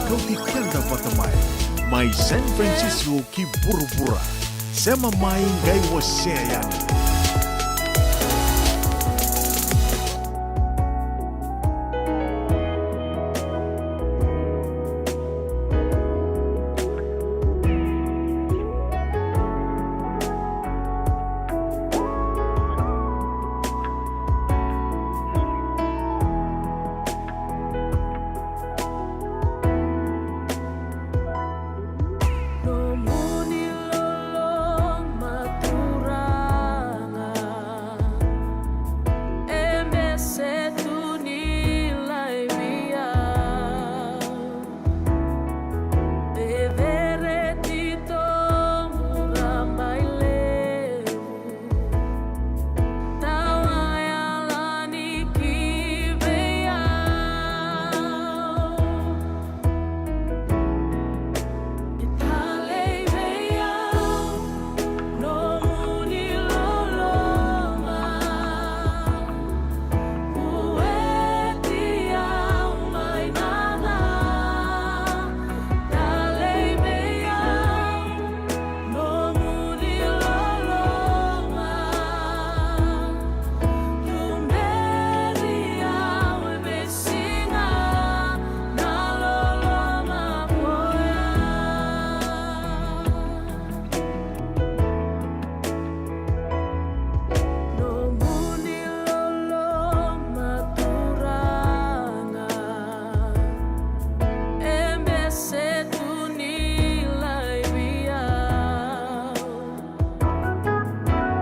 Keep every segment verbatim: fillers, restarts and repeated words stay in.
kauti keda vata mai. Mai San Francisco ki vuravura. Sema mai qai wasea yani. Nomuni loloma Turaga, e bese tu ni laivi au. E vereti tobu rabailevu. Tawa yalani ki vei au. Talei vei au nomuni loloma. Vueti au mai na ca. Talei vei au nomuni loloma. Tuberi au e veisiga na loloma koya. Nomuni loloma Turaga, e bese tu ni laivi au.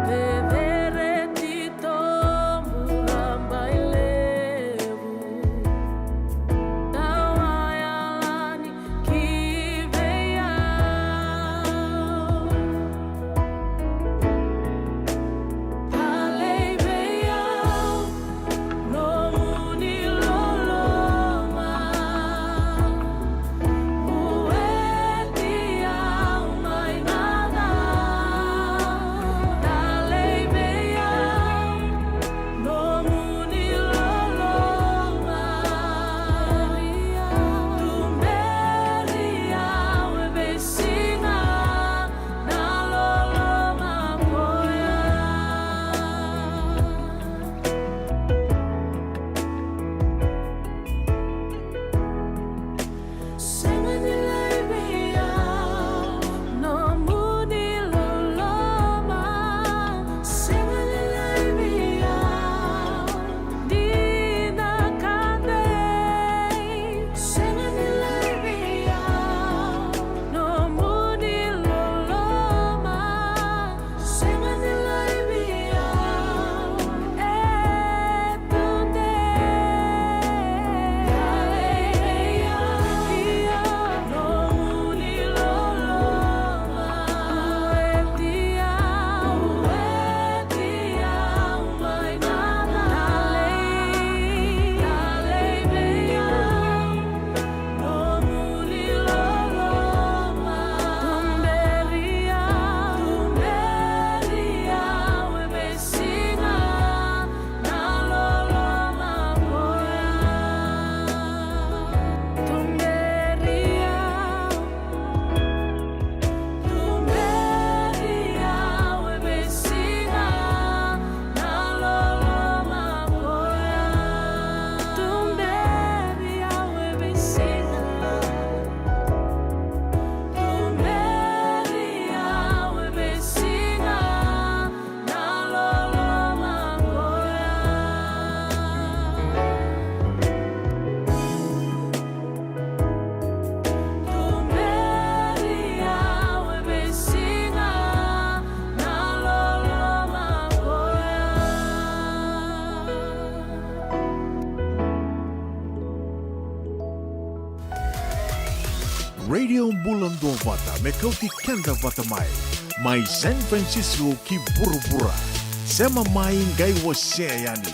Vevereti tobu rabailevu. Tawa yalani ki vei au. Talei vei au nomuni loloma. Vueti au mai na ca. Talei vei au nomuni loloma. Tuberi au e veisiga na loloma koya. Sega ni laivi au nomuni loloma. Sega ni laivi au ni na ka dei. Sega ni laivi au nomuni loloma. Sega ni laivi au e tudei. Ia nomuni loloma. Vueti au mai na ca. Talei vei au nomuni loloma. Tuberi au, tuberi au e veisiga na loloma koya. Tuberi au, tuberi au e veisiga na loloma koya. Tuberi au e veisiga. Tuberi au e veisiga na loloma koya. Tuberi au e veisiga na loloma koya. Radio Bula Duavata me kauti keda vata mai. Mai San Francisco ki vuravura. Sema mai qai wasea yani.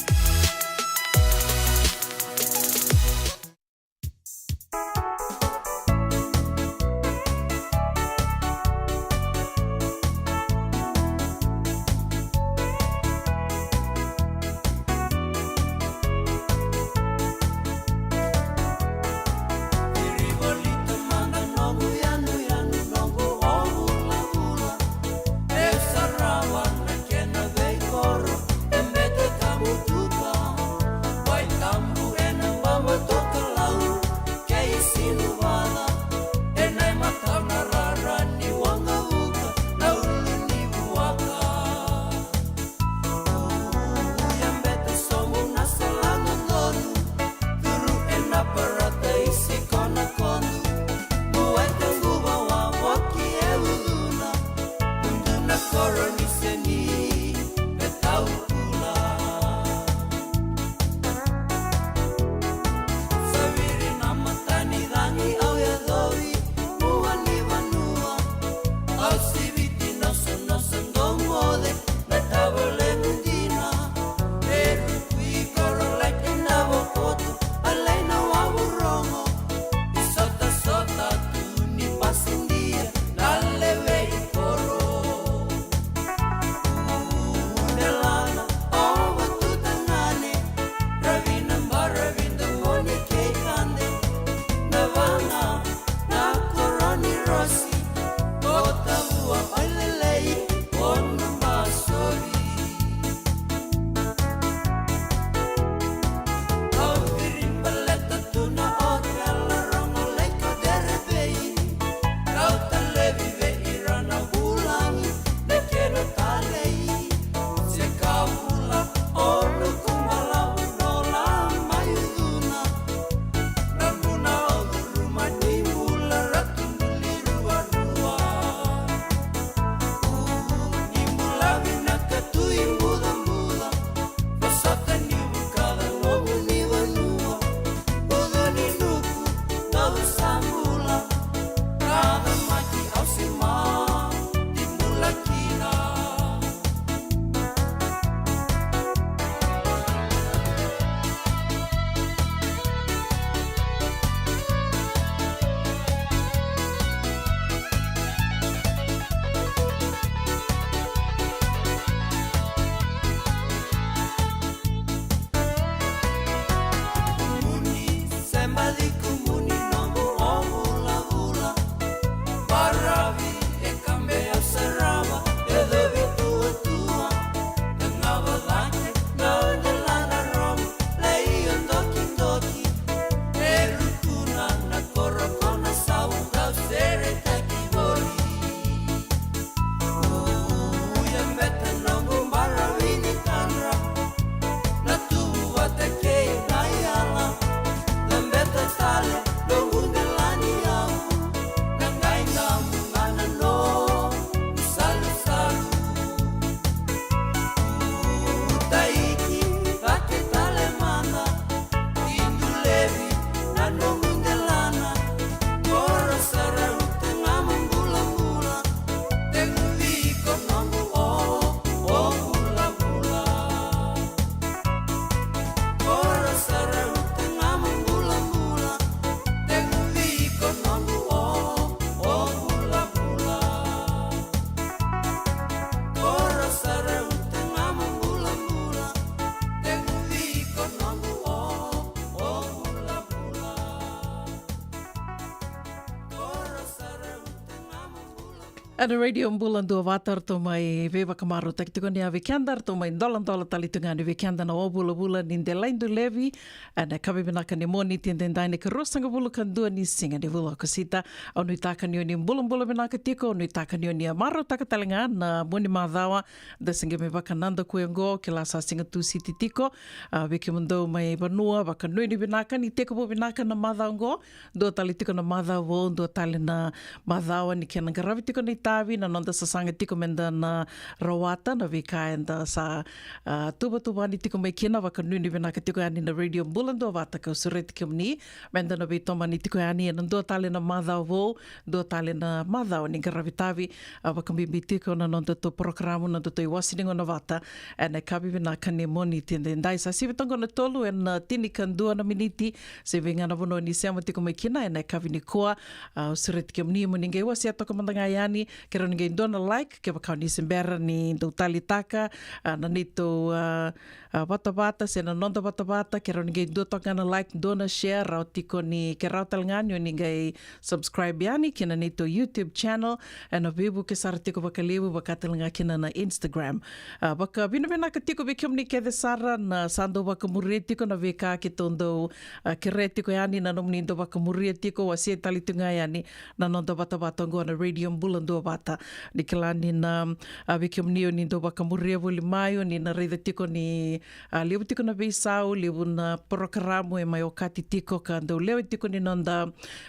Ena Radio Bula Duavata ratou mai veivakamarautaki tiko ni a vei keda, ratou mai doladola tale tu ga ni vei keda na wavulavula ni delai dulevi. Ena yakavi vinaka ni Moniti edaidai, na ikaruasagavulu ka dua ni siga ni vula o Okosita. Au nuitaka ni o ni bulabula vinaka tiko, au nuitaka ni o ni a marautaka tale ga na mua ni macawa. Da se qai mai vakanadakuya oqo, kila sa Siga Tusiti tiko. A, vei kemudou mai vanua, vakanuinui vinaka ni tekivu vinaka na macawa oqo. Dua tale tiko na macawa vou, dua tale na macawa ni kena qaravi tiko na itavi, na noda sasaga tiko meda na rawata na veika eda sa, a, tuvatuvani tiko mai kina. Vakanuinui vinaka tiko yani na Radio Bula Duavata, kau sureti kemuni meda na veitomani tiko yani ena dua tale na macawa vou, dua tale na macawa ni qaravi tavi. A, vakabibi tiko na nodatou porokaramu, nodatou iwase ni gauna vata ena yakavi vinaka ni Moniti edaidai. Sa sivi toka na tolu ena tinikadua na miniti, se vei ga na vanua ni sema tiko mai kina ena yakavi nikua. A, au sureti kemuni mo ni qai wasea toka mada ga yani, keirau ni qai dua na like kevaka o ni se bera ni dau talitaka, a, na neitou, a, a, vatavata se na noda vatavata, keirau ni qai dua toka ga na like, dua na share, rawa tiko ni, ke rawa tale ga ni o ni qai subscribe yani ki na neitou YouTube channel, ena veivuke sara tiko vakalevu, vaka tale ga kina na Instagram. A, vakavinavinaka tiko vei kemuni kece sara na sa dau vakamuria tiko na veika keitou dau, a, kerea tiko yani na nomuni dau vakamuria tiko, wasea tale tiko ga yani na noda vatavata oqo na Radio Bula Duavata. Ni kila ni na, a, vei kemuni o ni dau vakamuria voli mai, o ni na raica tiko ni, a, levu tiko na veisau, levu na porokaramu e mai okati tiko ka dau lewe tiko ni noda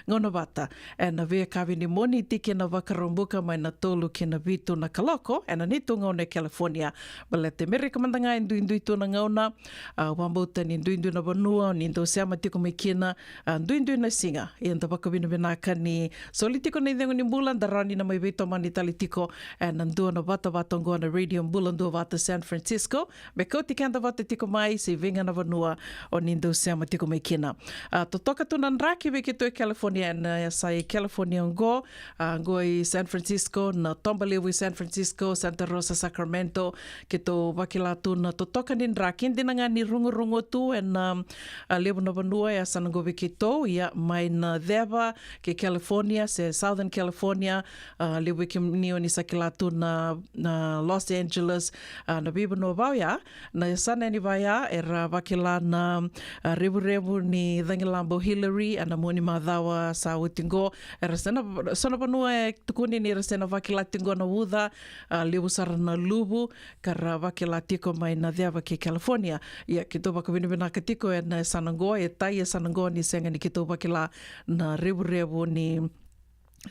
gauna vata ena veiyakavi ni Moniti kei na Vakaraubuka mai na tolu ki na vitu na kaloko ena neitou gauna e California. Baleta e Merika mada ga e duidui tu na gauna, a, au vakabauta ni duidui na vanua o ni dau sema tiko mai kina, a, duidui na siga. Ia da vakavinavinaka ni soli tiko na icegu ni bula, da rawa ni na mai veitomani tale tiko ena dua na vatavata oqo na Radio Bula Duavata San Francisco, me kauti keda vata tiko mai se vei ga na vanua o ni dau sema tiko mai kina. A, totoka tu na draki vei keitou e California, ena yasa i California oqo, a, oqo i San Francisco, na toba levu i San Francisco, Santa Rosa, Sacramento, keitou vakila tu na totoka ni draki. Dina ga ni rogorogo tu ena, a, levu na vanua e yasana oqo vei keitou, ia mai na ceva kei California se Southern California, a, levu vei kemuni o ni sa kila tu na, na Los Angeles, a, na veivanua va oya, na yasana yani va ya era vakila na, a, revurevu ni cagilaba o Hillary ena mua ni macawa sa oti oqo. Era se na, so na vanua e tukuni ni ra se na vakila tiko na uca, a, levu sara na luvu ka ra vakila tiko mai na ceva kei California. Ia keitou vakavinavinaka tiko ena yasana oqo, e tai yasana oqo ni sega ni keitou vakila na revurevu ni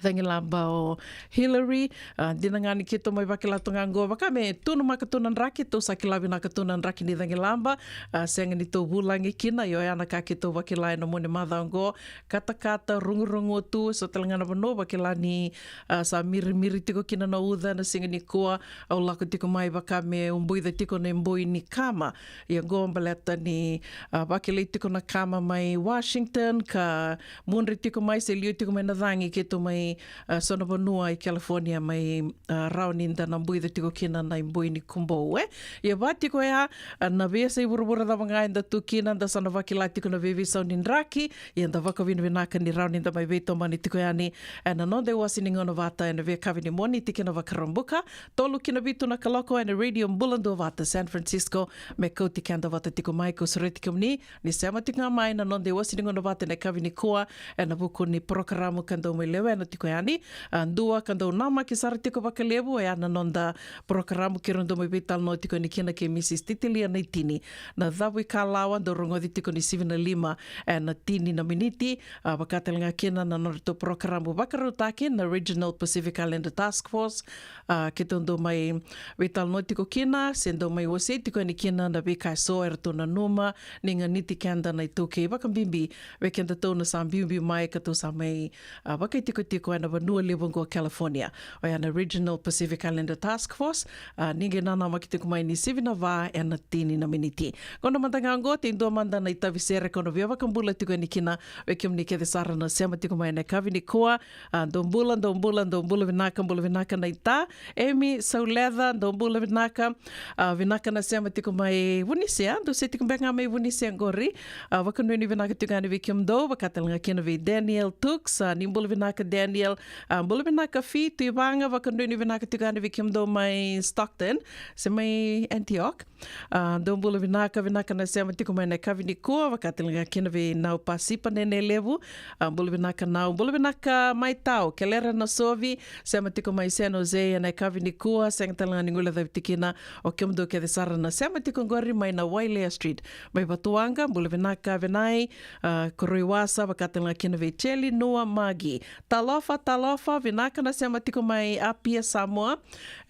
cagilaba o Hillary. A, dina ga ni keitou mai vakila tu ga oqo, vaka me tu na maka tu na draki, tou sa kila vinaka tu na draki ni cagilaba. A, sega ni tou vulagi kina, io oya na ka keitou vakila ena mua ni macawa oqo. Katakata, rogorogo tu, so tale ga na vanua vakila ni, a, sa mirimiri tiko kina na uca na siga nikua. Au lako tiko mai vaka me ubuica tiko na iboi ni kama. Ia oqo baleta ni, a, vakilai tiko na kama mai Washington ka mudre tiko mai se liu tiko mai na cagi keitou mai, a, so na vanua i California mai, a, rawa ni da na buica tiko kina na iboi ni kubou, e. Ia va tiko ya, a, na veiyasai vuravura cava ga eda tu kina, da sa na vakila tiko na veiveisau ni draki. Ia da vakavinavinaka ni rawa ni da mai veitomani tiko yani ena noda iwase ni gauna vata ena veiyakavi ni Moniti kei na Vakaraubuka, tolu ki na vitu na kaloko ena Radio Bula Duavata San Francisco, me kauti keda vata tiko mai. Kau sureti kemuni ni sema tiko ga mai na noda iwase ni gauna vata ena yakavi nikua ena vuku ni porokaramu ka dau mai lewena tiko yani. A, dua ka dau namaki sara tiko vakalevu, oya na noda porokaramu keirau dau mai veitalanoa tiko yani kina kei Mrs Titilia Naitini, na Cavuikalawa, dau rogoci tiko ni sivi na lima ena tini na miniti. A, vaka tale ga kina na nodratou porokaramu vakarautaki na Regional Pacific Islander Task Force. A, keitou dau mai veitalanoa tiko kina se dau mai wasei tiko yani kina na veika eso eratou nanuma ni ganiti keda na iTaukei, vakabibi vei kedatou na sa biubiu mai ka tou sa mai, a, vakaitikotiko ena vanua levu oqo California. Oya na Regional Pacific Islander Task Force. A, ni qai nanamaki tiko mai ni sivi na va ena tini na miniti. Gauna mada ga oqo, tei dua mada na itavi sere kau na via vakabula tiko yani kina vei kemuni kece sara na sema tiko mai ena yakavi nikua. A, dou bula, dou bula, dou bula vinaka, bula vinaka na ita. Emi Sauleca, dou bula vinaka. A, vinaka na sema tiko mai Vunisea, dou se tiko beka ga mai Vunisea qori. A, vakanuinui vinaka tiko yani vei kemudou, vaka tale ga kina vei Daniel Tux. A, ni bula vinaka Daniel. Daniel, a, bula vinaka Fi Tuivaga, vakanuinui vinaka tiko yani vei kemudou mai Stockton, se mai Antioch. A, dou bula vinaka, vinaka na sema tiko mai na yakavi nikua, vakatalega kina vei Nau Pasipa Nene Levu. A, bula vinaka Nau, bula vinaka mai Tau, Kelera Nasovi, sema tiko mai San Jose ena yakavi nikua, sega talega ni guilecavi tiko kina o kemudou kece sara na sema tiko qori mai na Wailea Street. Mai Vatuwaqa, bula vinaka Venai, a, Koroi Wasa, vakatalega kina vei Cheli Nua Magi. Talofa, talofa, vinaka na sema tiko mai Apia Samoa.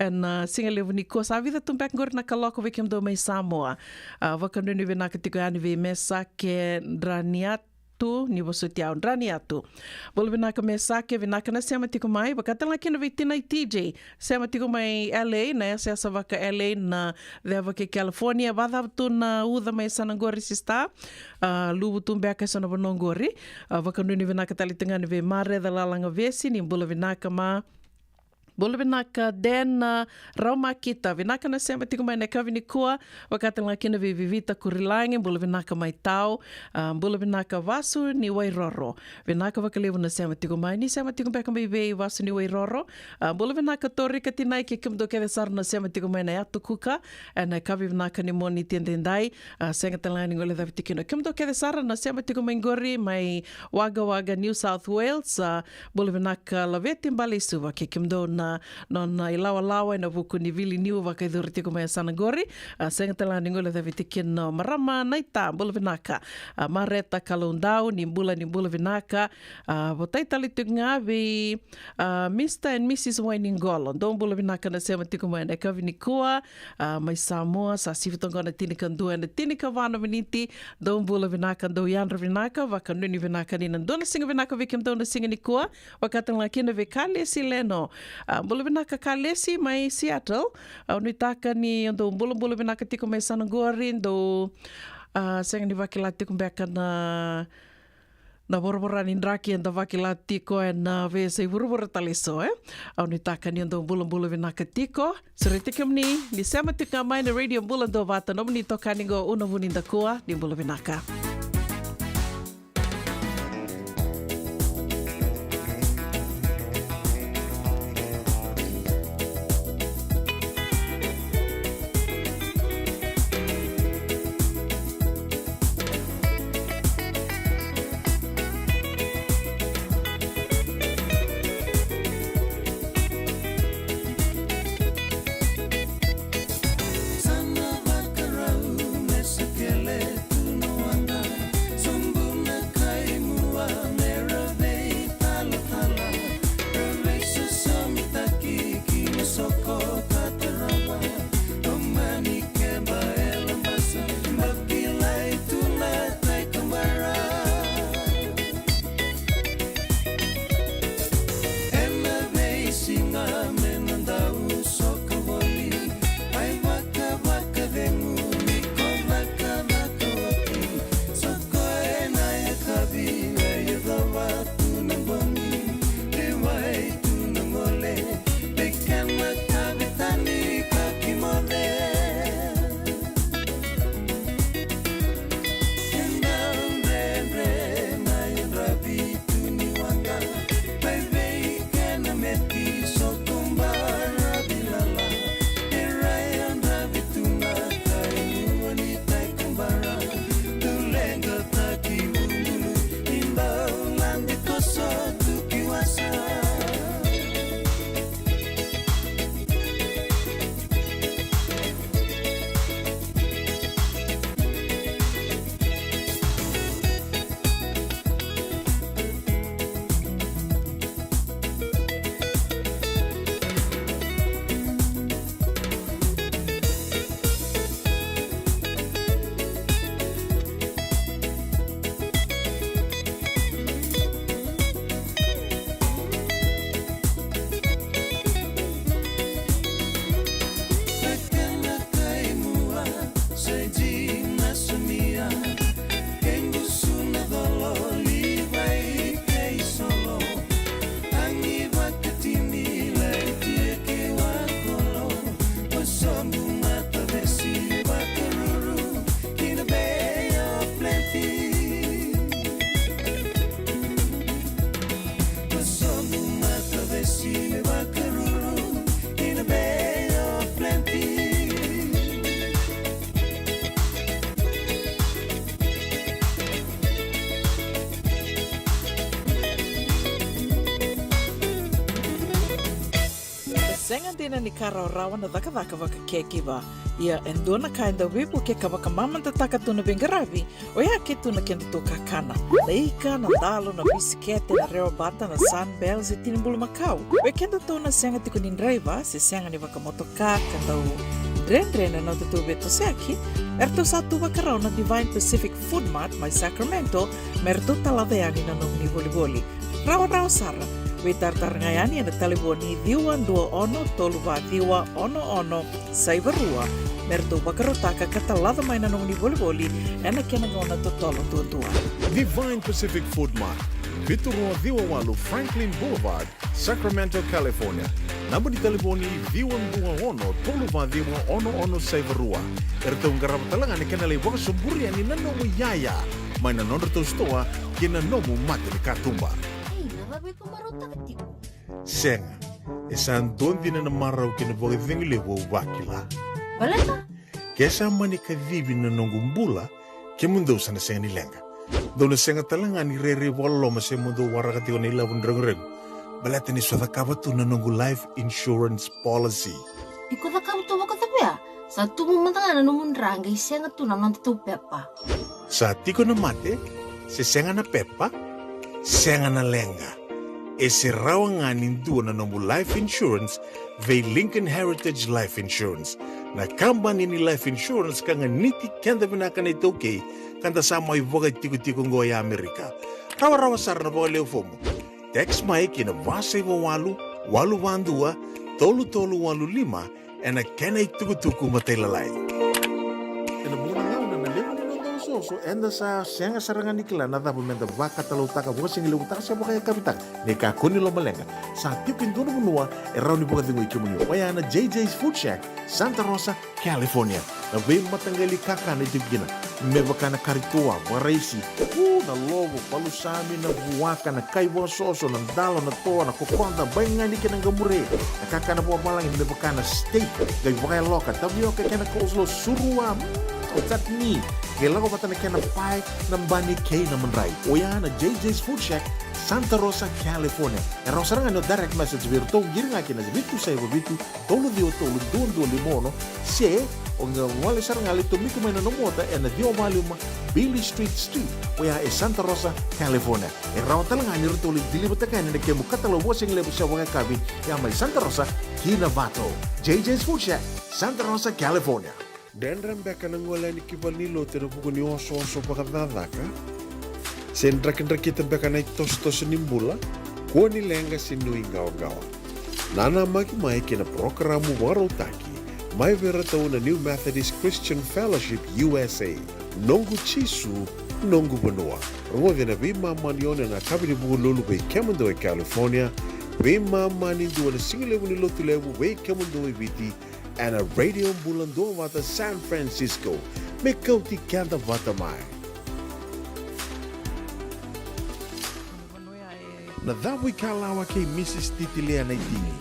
Ena, a, siga levu nikua, sa vica tu beka qori na kaloko vei kemudou mai Samoa. A, vakanuinui vinaka tiko yani vei Mesake Draniatu, ni vosoti au, Draniatu. Bula vinaka Mesake, vinaka na sema tiko mai, vakatalega kina vei Tinai T J. Sema tiko mai L A, na yasayasa vaka L A na ceva kei California, vacava tu na uca mai yasana qori sista. A, luvu tu beka eso na vanua qori. A, vakanuinui vinaka tale tiko ga yani vei Mareca Lalagavesi, ni bula vinaka ma. Bula vinaka Den, a, Raumakita, vinaka na sema tiko mai na yakavi nikua, vakatalega kina vei Vivita Kurilagi, bula vinaka mai Tau, a, bula vinaka Vasu ni Wairoro. Vinaka vakalevu na sema tiko mai, ni sema tiko beka mai vei Vasu ni Wairoro. A, bula vinaka Torika Tinai kei kemudou kece sara na sema tiko mai na Yatu Kuka, ena yakavi vinaka ni Moniti edaidai. A, sega talega ni guilecavi tiko kina o kemudou kece sara na sema tiko mai qori mai Wagga Wagga, New South Wales. A, bula vinaka Laveti Baleisuva kei kemudou na nona ilawalawa ena vuku ni vili niu vakayacori tiko mai yasana qori. A, sega talega ni guilecavi tiko kina o marama Naita, bula vinaka. A, Mareta Kaloudau, ni bula, ni bula vinaka. A, votai tale tiko ga vei, a, Mister and Missus Wainiqolo. Dou bula vinaka na sema tiko mai na yakavi nikua, a, mai Samoa, sa sivi toka qo na tinikadua ena tinikava na miniti. Dou bula vinaka, dou yadra vinaka, vakanuinui vinaka ni na dua na siga vinaka vei kemudou na siga nikua. Vakatalega kina vei Kalesi Leno. A, bula vinaka Kalesi mai Seattle. A, nuitaka ni o dou bulabula vinaka tiko mai yasana qori, dou, a, sega ni vakila tiko beka na, na voravora ni draki eda vakila tiko ena veiyasai vuravura tale eso, e? Au nuitaka ni o dou bulabula vinaka tiko. Sureti kemuni ni sema tiko ga mai na Radio Bula Duavata, nomuni itokani qo Una Vunidakua, ni bula vinaka. Sa na vakarau me sekele tu no wada. Ni ka rawarawa na cakacaka vaka caregiver. Ia e dua na ka e dau veivuke ka vakamamadataka tu na veiqaravi, oya ke tu na kedatou kakana. Na ika, na dalo, na bisikete, na rewa bata, na Sunbell se tini bulumakau. Vei kedatou na sega tiko ni draiva se sega ni vakamotoka ka dau dredre na nodatou veitosoyaki, eratou sa tu vakarau na Divine Pacific Food Mart mai Sacramento me ratou talaca yani na nomuni volivoli. Rawarawa sara. Veitaratara ga yani ena talevoni ciwa dua ono tolu va ciwa ono ono saiva rua me ratou vakarautaka ka talaca mai na nomuni volivoli ena kena gauna totolo duadua. Divine Pacific Food Mart, vitu rua ciwa walu Franklin Boulevard, Sacramento, California. Naba ni talevoni ciwa dua ono tolu va ciwa ono ono saiva rua. Eratou qarava tale ga na kena lai vakasoburi yani na nomu iyaya mai na nodratou sitoa ki na nomu mata ni katuba. Ei, na cava e ko marautaka tiko? Sega, e sa dua dina na marau kei na vakacegu levu au vakila. Baleta? Ke sa mani kacivi na noqu bula, kemudou sa na sega ni leqa. Dou na sega tale ga ni rairai vakaloloma se mo dou waraka tiko na ilavo ni reguregu. Baleta ni so cakava tu na noqu life insurance policy. Ni ko cakava tu vakacavia? Sa tubu mada ga na nomu dra qai sega tu na nodatou pepa. Sa tiko na mate, se sega na pepa, sega na leqa. E se rawa ga ni dua na nomu life insurance vei Lincoln Heritage Life Insurance. Na kabani ni life insurance ka ganiti keda vinaka na iTaukei, ka da sa mai vakatikotiko oqo e Amerika. Rawarawa sara na vakalewe fomu. Text mai ki na va saiva walu, walu va dua, tolu tolu walu lima, ena kena itukutuku matailalai. Ena vuqa na gauna na levu ni noda osooso, eda sa sega sara ga ni kila na cava meda vakatalautaka, vakasigalevu taka se vakayakavi taka. Ni kakua ni lomaleqa, sa tiko e dua na vanua e rawa ni vakacegui kemuni. Oya na J J's Food Shack, Santa Rosa, California. Na veimataqali kakana e tiko kina, me vaka na kari toa, vakaraisi, u, na lovo, palusami, na vuaka, na kai vakasoso, na dalo, na toa, na kokoda, baigani kei na qamure. Na kakana vakavalagi me vaka na steak, qai vakayaloka, tavioka kei na coleslaw, surua, mm, o chutney, qai lako vata na kena pae, na bani kei na madrai. Oya na J J's Food Shack, Santa Rosa, California. E rawa sara ga ni o direct message vei iratou, qiri ga ki na vitu saiva vitu, tolu ciwa tolu, dua dua lima ono, se o qai gole sara ga, lai tomika mai na nomu ota ena ciwa va lima Beale Street Suite, oya e Santa Rosa, California. E rawa tale ga ni ratou lai deliver-taka yani na kemu katalau vakasigalevu se vakayakavi, ya mai Santa Rosa ki Novato. J J's Food Shack, Santa Rosa, California. Dredre beka na gole yani ki valenilotu ena vuku ni osooso vakacakacaka? Se drakidrakita beka na itosotoso ni bula? Kua ni leqa se nuiqawaqawa. Nanamaki mai ki na parokaramu vakarautaki mai vei iratou na New Methodist Christian Fellowship U S A, Noqu Jisu, Noqu Vanua. Rogoci ena veimama ni ono ena yakavi ni Vukelulu vei kemudou e California, veimama ni dua na sigalevu ni Lotulevu vei kemudou e Viti, ena Radio Bula Duavata San Francisco, me kauti keda vata mai. Na Cavuikalawa kei Mrs Titilea Naitini.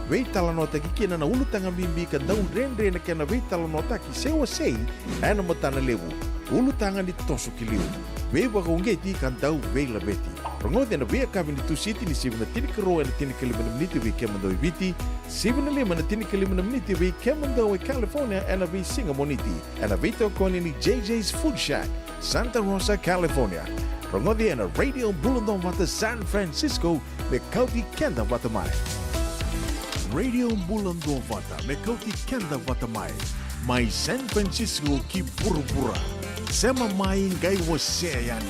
Veitalanoataki kina na ulutaga bibi ka dau dredre na kena veitalanoataki se wasei ena matana levu. Ulutaga ni toso ki liu, veivakauqeti ka dau veilaveti. Rogoci ena veiyakavi ni Tusiti ni sivi na tinikarua ena tinikalima na miniti vei kemudou e Viti, sivi na lima ena tinikalima na miniti vei kemudou e California ena veisiga Moniti, ena veitokoni ni J J's Food Shack, Santa Rosa, California. Rogoci ena Radio Bula Duavata San Francisco, me kauti keda vata mai. Radio Bula Duavata, me kauti keda vata mai. Mai San Francisco ki vuravura. Sema mai qai wasea yani.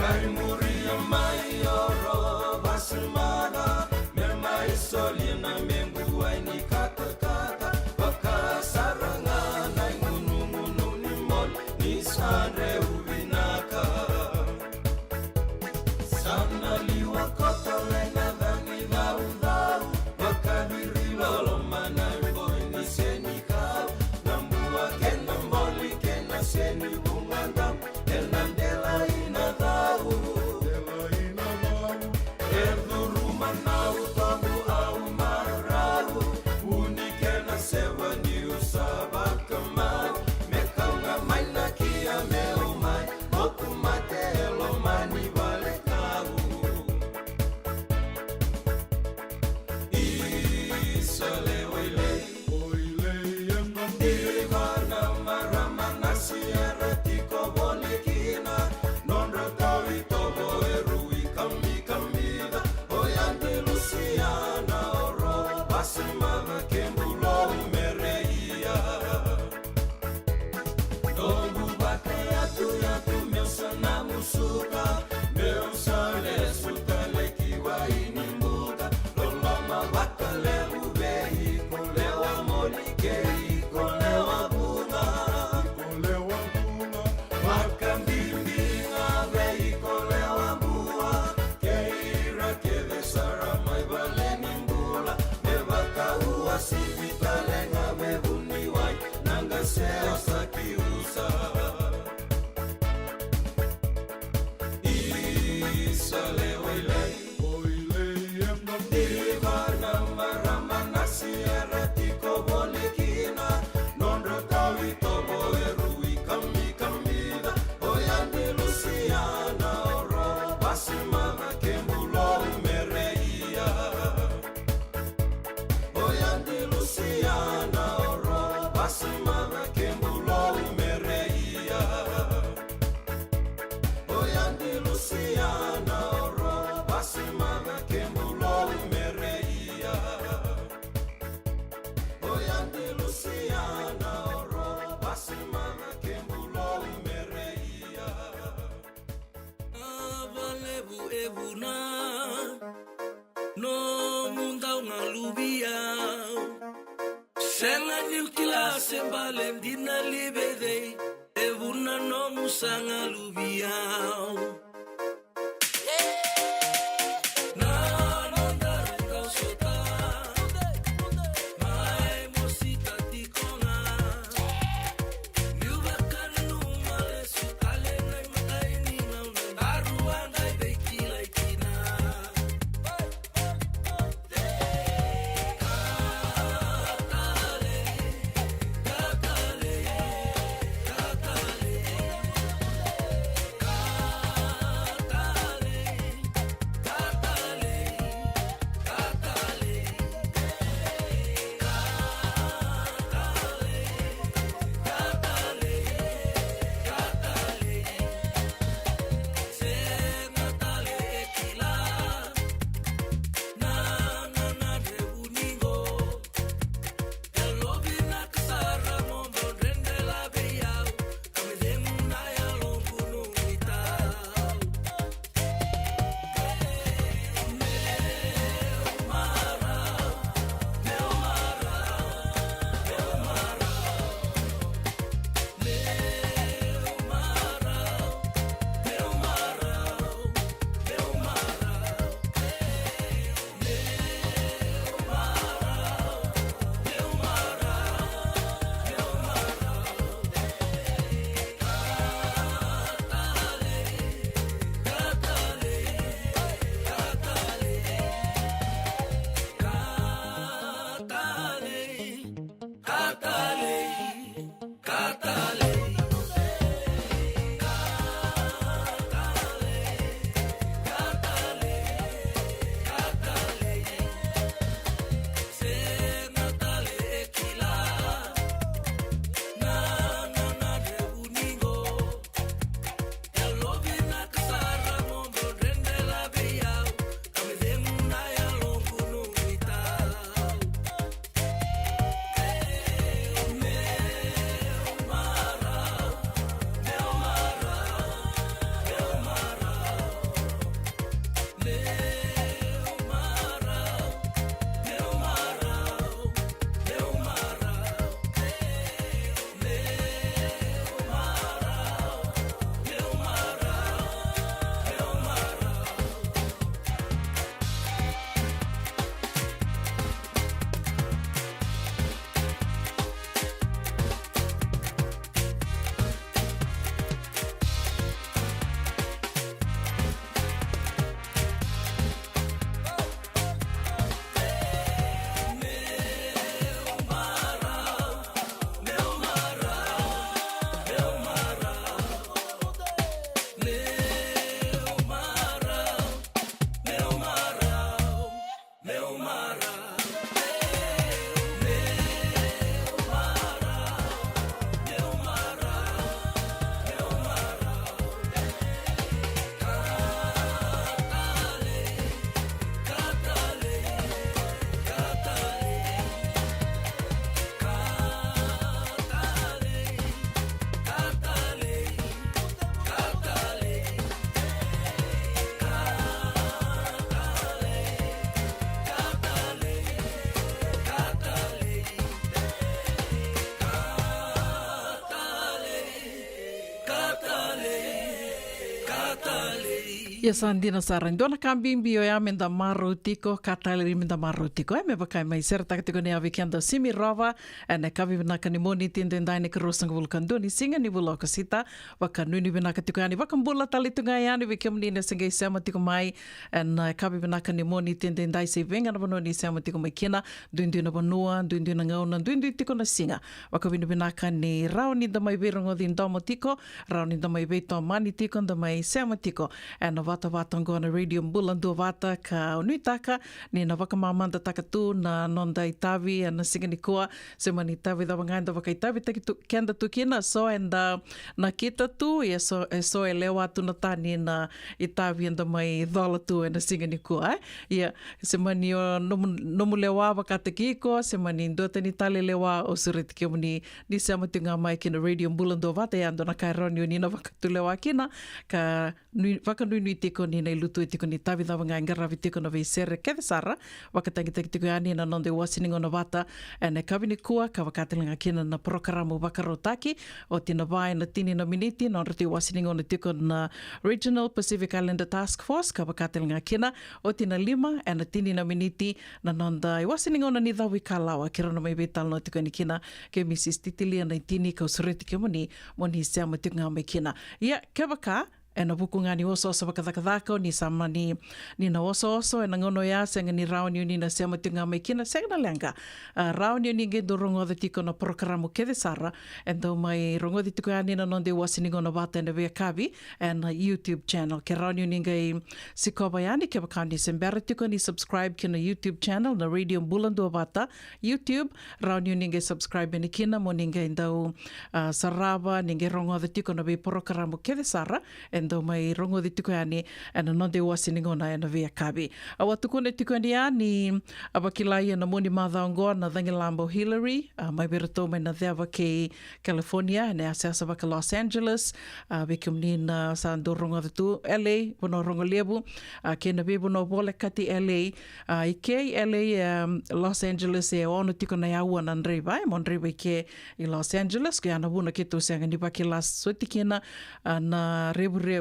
Ai muria mai o Ro Vasemana, me mai solia na mequ wai ni katakata, vakasara ga na igunugunu ni moli ni sa dreu vinaka. Sa na liwa koto lai na cagi caucau, vakaciri loloma na iboi ni senikau, na bua kei na boli kei na seni vuqa dau, ena delai na cau. E curuma na utoqu au marau, vuni kei na sewa niu sa vakamau, me kau ga mai na kia meu mai, moku mate e loma ni vale kau. Isa lewa i lei. Oi lei e bau. Diva na marama na siera tiko voli kina, nodra tau itovo e rui kamikamica, o Yadi Lusiana, o Ro Vasemana, kei Bulou Mereia. Noqu vakayatuyatu meu sa na musuka, meu sa lesu tale ki wai ni buka, loloma vakalevu vei iko lewa moli kei iko lewa vuna. Iko lewa vuna. Vakabibi ga vei iko lewa bua, kei ira kece sara mai vale ni bula, me vakauasivi tale ga me vuniwai na qase o Sakiusa. Isa lewa i lei. Oi lei e bau. Diva na marama na siera tiko voli kina, nodra tau itovo e rui kamikamica, o Yadi Lusiana, o Ro Vasemana, kei Bulou Mereia. O Yadi Lusiana, o Ro Vasemana, kei Bulou Mereia. O Yadi Lusiana, o Ro Vasemana, kei Bulou Mereia. O Yadi Lusiana, o Ro Vasemana, kei Bulou Mereia. Valevu e vuna nomu dau galuvi au. Sega niu kila se bale dina li vei cei e vuna nomu sa galuvi au. Na nodaru kau sota mai mosita tiko ga. Niu vakananuma lesu tale na imatai ni gauna, daru a qai veikilai kina. Ia sa dina sara, e dua na ka bibi oya me da marau tiko, ka talei me da marau tiko, e me vaka e mai seretaka tiko ni a vei keda Simi Rova ena yakavi vinaka ni Moniti edaidai, na ikaruasagavulu ka dua ni siga ni vula o Okosita. Vakanuinui vinaka tiko yani, vakabula tale tu ga yani vei kemuni na se qai sema tiko mai ena yakavi vinaka ni Moniti edaidai, se vei ga na vanua ni sema tiko mai kina, duidui na vanua, duidui na gauna, duidui tiko na siga. Vakavinavinaka ni rawa ni da mai veirogoci domo tiko, rawa ni da mai veitomani tiko, da mai sema tiko ena vatavata oqo na Radio Bula Duavata, ka nuitaka ni na vakamamadataka tu na noda itavi ena siga nikua. Se mani itavi cava ga eda vakaitavitaki tu, keda tu kina, so eda nakita tu, ia so, e so e lewa tu na tani na itavi eda mai cola tu ena siga nikua, e. Ia, se mani o nomu, nomu lewa vakataki iko, se mani duatani tale lewa, au sureti kemuni ni sema tiko ga mai ki na Radio Bula Duavata, ia dua na ka e rawa ni o ni na vakatulewa kina, ka nui, vakanuinui tiko ni na ilutu tiko ni itavi cava ga e qaravi tiko na veisere kece sara, vakatagitaki tiko yani na noda iwase ni gauna vata ena yakavi nikua, ka vaka tale ga kina na porokaramu vakarautaki, oti na va ena tini na miniti na nodratou iwase ni gauna tiko na Regional Pacific Islander Task Force, ka vaka tale ga kina oti na lima ena tini na miniti na noda iwase ni gauna ni cavuikalawa, keirau na mai veitalanoa tiko yani kina kei Mrs Titilia Naitini, kau sureti kemuni mo ni sema tiko ga mai kina. Ia, kevaka ena vuku ga ni osooso vakacakacaka o ni sa mani, ni na osooso ena gauna oya, sega ni rawa ni o ni na sema tiko ga mai kina, sega na leqa. A, rawa ni o ni qai dau rogoca tiko na porokaramu kece sara e dau mai rogoci tiko yani na noda iwase ni gauna vata ena veiyakavi ena YouTube channel. Ke rawa ni o ni qai sikova yani, kevaka o ni se bera tiko ni subscribe ki na YouTube channel na Radio Bula Duavata YouTube, rawa ni o ni qai subscribe yani kina mo ni qai dau, a, sarava, ni qai rogoca tiko na veiporokaramu kece sara e dau mai rogoci tiko yani ena noda iwase ni gauna ena veiyakavi. Au a tukuna tiko yani ya ni a vakilai ena mua ni macawa oqo na cagilaba o Hillary, a, mai vei iratou mai na ceva kei California, ena yasayasa vaka Los Angeles, a, vei kemuni na sa dau rogoca tu, L A, Vanua Rogo Levu, a, kei na veivanua volekati L A, a, i ke L A, em, Los Angeles e ono tiko na aua na draiva, e mo draiva i ke i Los Angeles, ko ya na vuna keitou sega ni vakila soti kina, a, na revurevu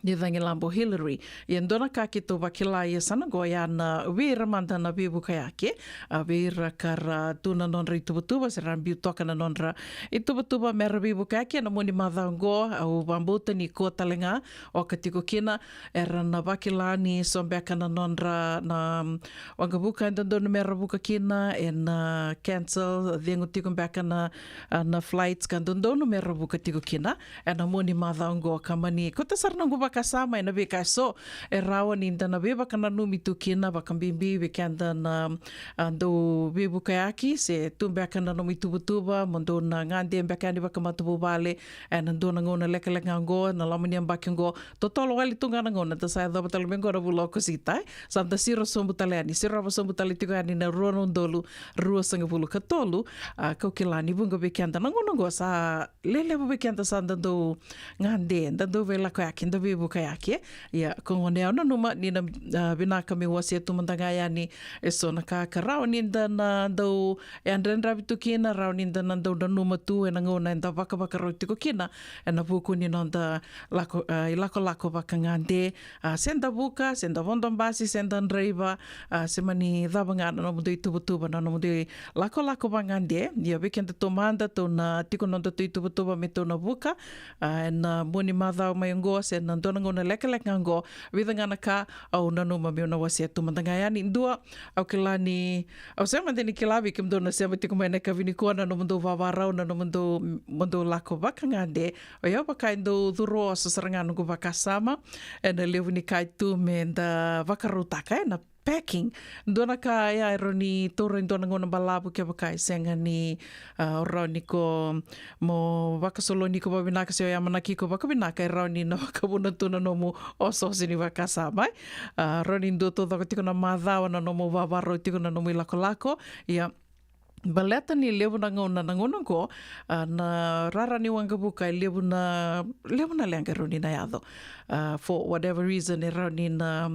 ni cagilaba o Hillary. Ia dua na ka keitou vakila e yasana oqo ya na vei ira mada na veivukayaki, a, vei ira ka ra tu na nodra ituvatuva, se ra biu toka na nodra ituvatuva me ra veivukayaki ena mua ni macawa oqo. Au vakabauta ni kua tale ga oka tiko kina, era na vakila ni so beka na nodra na, mm, waqavuka e dodonu me ra vuka kina, ena cancel, cegu tiko beka na, a, na flights ka dodonu me ra vuka tiko kina ena mua ni macawa oqo, ka mani kauta sara noqu vakasama ena veika eso e rawa ni da na veivakananumi tu kina, vakabibi vei keda na, a, dau veivukayaki, se tu beka na nomu ituvatuva mo dou na gade beka yani vakamatavuvale ena dua na gauna lekaleka ga oqo, na loma ni yabaki oqo. Totolo wale tu ga na gauna da sa yacova tale mai oqo na vula o Okosita, e. Sa da siro sobu tale yani, sirova sobu tale tiko yani na rua na udolu ruasagavulu ka tolu. A, kau kila ni vuqa vei keda na gauna oqo sa lelevu vei keda sa da dau gade, da dau veilakoyaki, da veivukayaki, e. Ia, ko gona au nanuma ni na, a, vinaka meu wasea tu mada ga yani eso na ka ka rawa ni da na dau yadredravi tu kina, rawa ni da na dau nanuma tu ena gauna eda vakavakarau tiko kina ena vuku ni noda lako, a, ilakolako vakagade, a, se da vuka, se da vodo basi, se da draiva, a, se mani cava ga na nomudou ituvatuva, na nomudou ilakolako vagade. Ia vei kedatou mada tou na tiko nodatou ituvatuva me tou na vuka, a, ena mua ni macawa mai oqo se na dua na gauna lekaleka ga oqo, vica ga na ka au nanuma meu na wasea tu mada ga yani. Dua, au kila ni, au sega mada ni kila vei kemudou na sema tiko mai ena yakavi nikua, na nomudou vavarau, na nomudou, mo dou lako vakagade. O yau vaka e dau curu oso sara ga noqu vakasama ena levu ni ka e tu me da vakarautaka ena packing. Dua na ka ya e rawa ni taura e dua na gauna balavu kevaka e sega ni, a, o rawa ni ko mo vakasoloni iko vakavinaka se o yamanaki iko vakavinaka, e rawa ni na vakavuna tu na nomu osooso ni vakasama, e. A, rawa ni dua taucoko tiko na macawa na nomu vavarau tiko, na nomu ilakolako. Ia, Baleta ni levu na gauna na gauna oqo, a, na rara ni waqavuka e levu na, levu na leqa e rawa ni na yaco. A, for whatever reason e rawa ni na,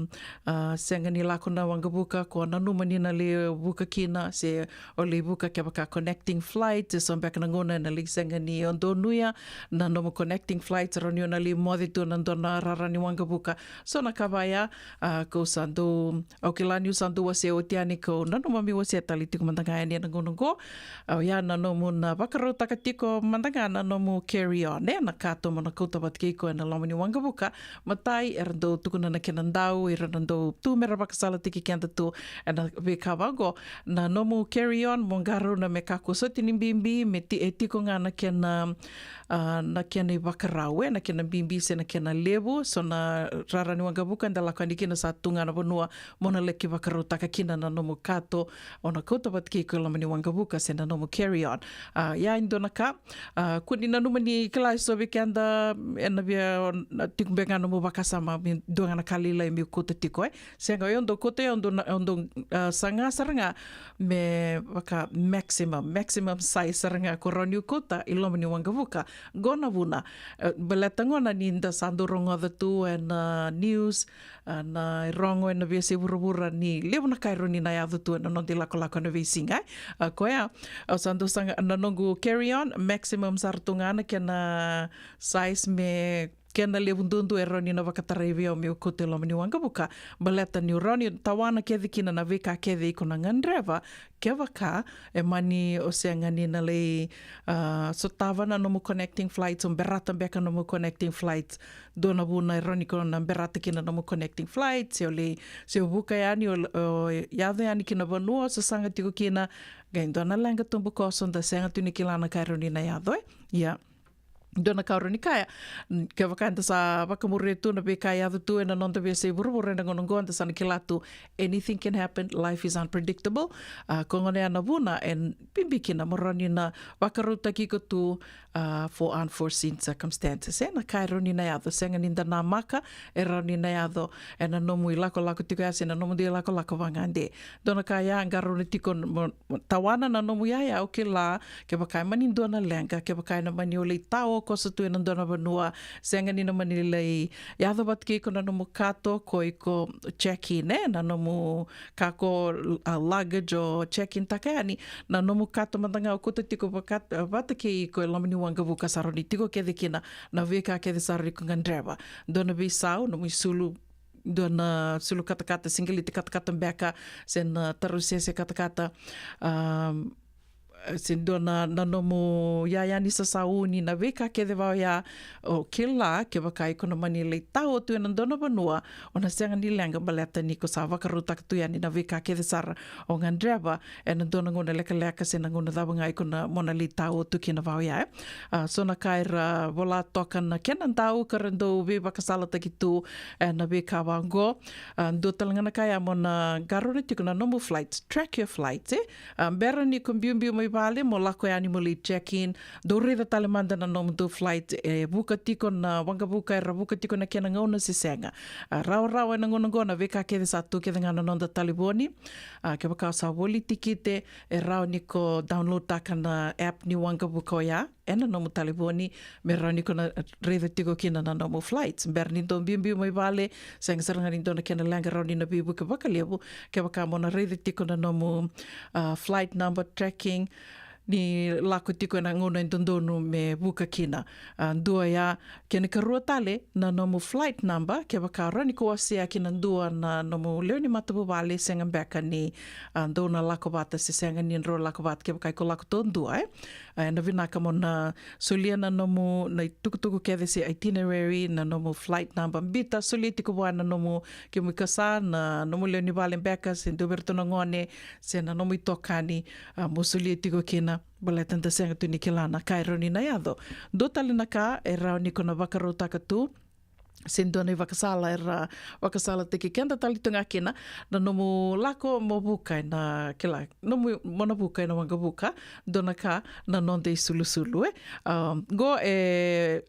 a, sega ni lako na waqavuka ko nanuma ni na lai vuka kina, se o lai vuka kevaka connecting flight, e so beka na gauna e na lai sega ni o donuya na nomu connecting flight, e rawa ni o na lai moce tu na dua na rara ni waqavuka. So na ka vaya, a, ko sa dau Au kila niu sa dau wasea oti yani, kau nanuma meu wasea tale tiko mada ga yani ena gauna oqo. Au ya na nomu na vakarautaka tiko mada ga na nomu carry on, e na kato mo na kauta vata kei iko ena loma ni waqavuka. Matai era dau tukuna na kena dau, era na dau tu mera vakasalataki keda tu ena veika vaqo. Na nomu carry on mo qarauna me kakua soti ni bibi, me ti, e tiko ga na kena, a, na kena ivakarau, e na kena bibi se na kena levu. So na rara ni waqavuka eda lako yani kina sa tu ga na vanua mo na laki vakarautaka kina na nomu kato o na kauta vata kei iko e loma ni waqavuka se na nomu carry on. A, ia e dua na ka, a, kua ni nanuma ni kila e so vei keda ena via, na tiko beka ga nomu vakasama me dua ga na ka lailai meu kauta tiko, e. Sega, o dau kauta, o dau na, o dau, a, saga sara ga me vaka maximum, maximum size sara ga ko rawa niu kauta i loma ni waqavuka. Qo na vuna, e, baleta gona ni da sa dau rogoca tu ena news, a, na irogo ena veiyasai vuravura ni levu na ka e rawa ni na yaco tu ena noda ilakolako ena veisiga, e. A, koya, au sa dau saga na noqu carry on, maximum sara tu ga na kena size me kena levu duadua e rawa ni na vakatarai vei au meu kauta e loma ni waqavuka. Baleta niu rawa ni tawana kece kina na veika kece iko na gadreva, kevaka e mani o sega ni na lai, a, sotava na nomu connecting flights, o berata beka nomu connecting flights. Dua na vuna e rawa ni ko na berata kina nomu connecting flights, se o lai, se o vuka yani, o, o yaco yani ki na vanua o sasaga tiko kina, qai dua na leqa tubukoso, da sega tu ni kila na ka e rawa ni na yaco, e. Ia. Dua na ka au rawa ni kaya, n-, kevaka eda sa vakamuria tu na veika e yaco tu ena noda veiyasai vuravura ena gauna oqo, eda sa na kila tu, anything can happen, life is unpredictable. A, ko gona ya na vuna e bibi kina mo rawa ni na vakarautaki iko tu, a, for unforeseen circumstances. E na ka e rawa ni na yaco, sega ni da namaka, e rawa ni na yaco ena nomu ilakolako tiko ya se na nomu dui lakolako vagade. Dua na ka ya, qarauna tiko mo tawana na nomu yaya, au kila, kevaka e mani dua na leqa, kevaka e na mani o lai taokoso tu ena dua na vanua, sega ni na mani lai yaco vata kei iko na nomu kato, ko iko check in, e, na nomu kako, a, luggage o check in taka yani, na nomu kato mada ga o kauta tiko vaka, vata kei iko e loma ni waqavuka sa rawa ni tiko kece kina na veika kece sa rawa ni ko gadreva. Dua na veisau, nomu isulu, dua na sulu katakata, siqeleti katakata beka, se na tarusese katakata, um, se dua na, na nomu yaya ni sasauni, na veika kece vaka oya, o kila, kevaka iko na mani lai tao tu ena dua na vanua, o na sega ni leqa baleta ni ko sa vakarautaka tu yani na veika kece sara o gadreva, ena dua na gauna lekaleka se na gauna cava ga iko na mo na lai tao tu kina vaka oya, e. A, so na ka era vola toka na kena dau ka ra dau veivakasalataki tu ena veika vaqo. A, dua tale ga na ka ya mo na qarauna tiko na nomu flights, track your flights, e. A, bera ni ko biubiu mai vale mo lako yani mo lai check in, dou raica tale mada na nomudou flight, e vuka tiko na waqavuka, era vuka tiko na kena gauna se sega. A, rawarawa ena gauna oqo na veika kece sa tu kece ga na noda talevoni. A, kevaka o sa voli tikite, e rawa ni ko download taka na app ni waqavuka oya ena nomu talevoni, me rawa ni ko na raica tiko kina na nomu flights. Bera ni dou biubiu mai vale, sega sara ga ni dua na kena leqa, rawa ni na veivuke vakalevu kevaka mo na raica tiko na nomu, a, flight number tracking ni lako tiko ena gauna e dodonu me vuka kina. A, dua ya, kena ikarua tale, na nomu flight number, kevaka rawa ni ko wasea kina dua na nomu lewe ni matavuvale, sega beka ni, a, dou na lako vata se sega ni drau lako vata kevaka iko lako taudua, e. A, ena vinaka mo na solia na nomu, na itukutuku kece se itinerary, na nomu flight number, biuta, solia tiko vua na nomu, kemu ikasa, na nomu lewe ni vale beka, se dua vei iratou na gone, se na nomu itokani, a, mo solia tiko kina, baleta da sega tu ni kila na ka e rawa ni na yaco. Dua tale na ka e rawa ni ko na vakarautaka tu, se dua na ivakasala era vakasalataki keda tale tu ga kina, na nomu lako mo vuka ena, kila, nomu mo na vuka ena waqavuka, dua na ka na noda isulusulu, e. A, qo e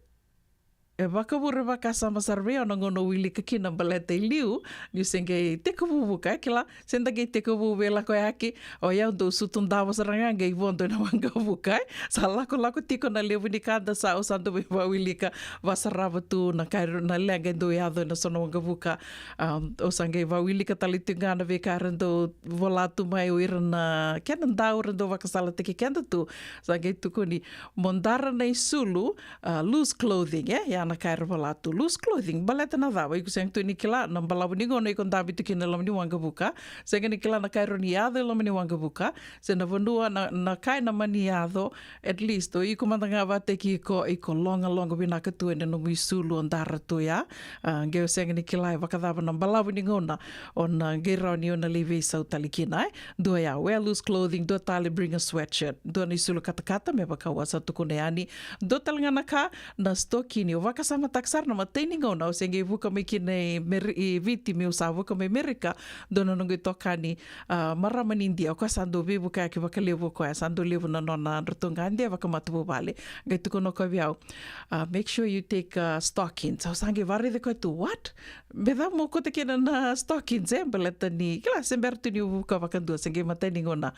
E vakavure vakasama sara vei au na gauna au wilika kina baleta i liu, niu se qai tekivu vuka, e kila, se da qai tekivu veilakoyaki, o yau dau sutu davo sara ga qai vodo ena waqavuka, e. Sa lakolako tiko na levu ni ka da sa, au sa dau veivawilika, vasarava tu na ka, na leqa e dau yaco ena so na waqavuka. Um, au sa qai vawilika tale tiko ga na veika era dau vola tu mai o ira na kena dau era dau vakasalataki keda tu. Sa qai tukuni, mo dara na isulu, a, loose clothing, e? Ia na ka era vola tu, loose clothing, baleta na cava? Iko sega tu ni kila na balavu ni gauna iko dabe tu kina e loma ni waqavuka, sega ni kila na ka e rawa ni yaco e loma ni waqavuka, se na vanua na, na ka ena mani yaco, at least o iko mada ga vakataki iko, iko logaloga vinaka tu ena nomu isulu o dara tu ya. A, qai o sega ni kila e vakacava na balavu ni gauna o na qai rawa ni o na lai veisau tale kina, e? Dua ya, wear loose clothing, dua tale, bring a sweatshirt, dua na isulu katakata, me vaka au a sa tukuna yani. Dua tale ga na ka, na sitokini. Au vakasamataka sara na imatai ni gauna au se qai vuka mai kina i Meri-, i Viti, meu sa vuka mai Merika, dua na noqu itokani, a, marama ni Idia, o koya sa dau veivukayaki vakalevu, o koya sa dau levu na nona dratou gade vakamatavuvale. Qai tukuna o koya vei au, a, make sure you take, a, stockings. Au sa qai varaici koya tu, what? Me cava mo kauta kina na stockings, e? Baleta ni, kila, se bera tu niu vuka vakadua, se qai imatai ni gauna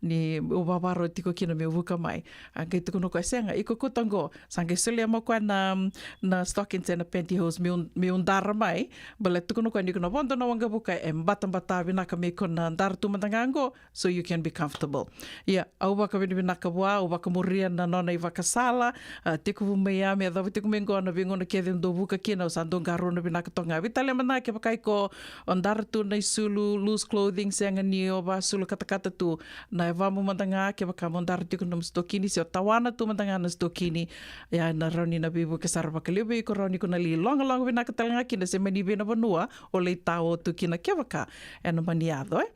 niu vavarau tiko kina meu vuka mai. A qai tukuna o koya, sega, iko kauta qo. Sa qai solia mai o koya na, na stockings ena pantyhose meu, meu dara mai. Baleta tukuna o koya ni iko na vodo na waqavuka, e batabata vinaka me iko na dara tu mada ga qo, so you can be comfortable. Ia, au vakavinavinaka vua, au vakamuria na nona ivakasala, a, tekivu mai ya me yacova tiko mai qo na veigauna kece au dau vuka kina, au sa dau qarauna vinaka toka ga. Veitalia mada ga kevaka iko o dara tu na isulu, loose clothing, sega ni o vaisulu katakata tu, na yavamu mada ga, kevaka mo dara tiko na nomu sitokini, se o tawana tu mada ga na sitokini, ia ena rawa ni na veivuke sara vakalevu vei iko, rawa ni ko na lai logaloga vinaka tale ga kina, se mani vei na vanua o lai tao tu kina kevaka ena mani yaco, e.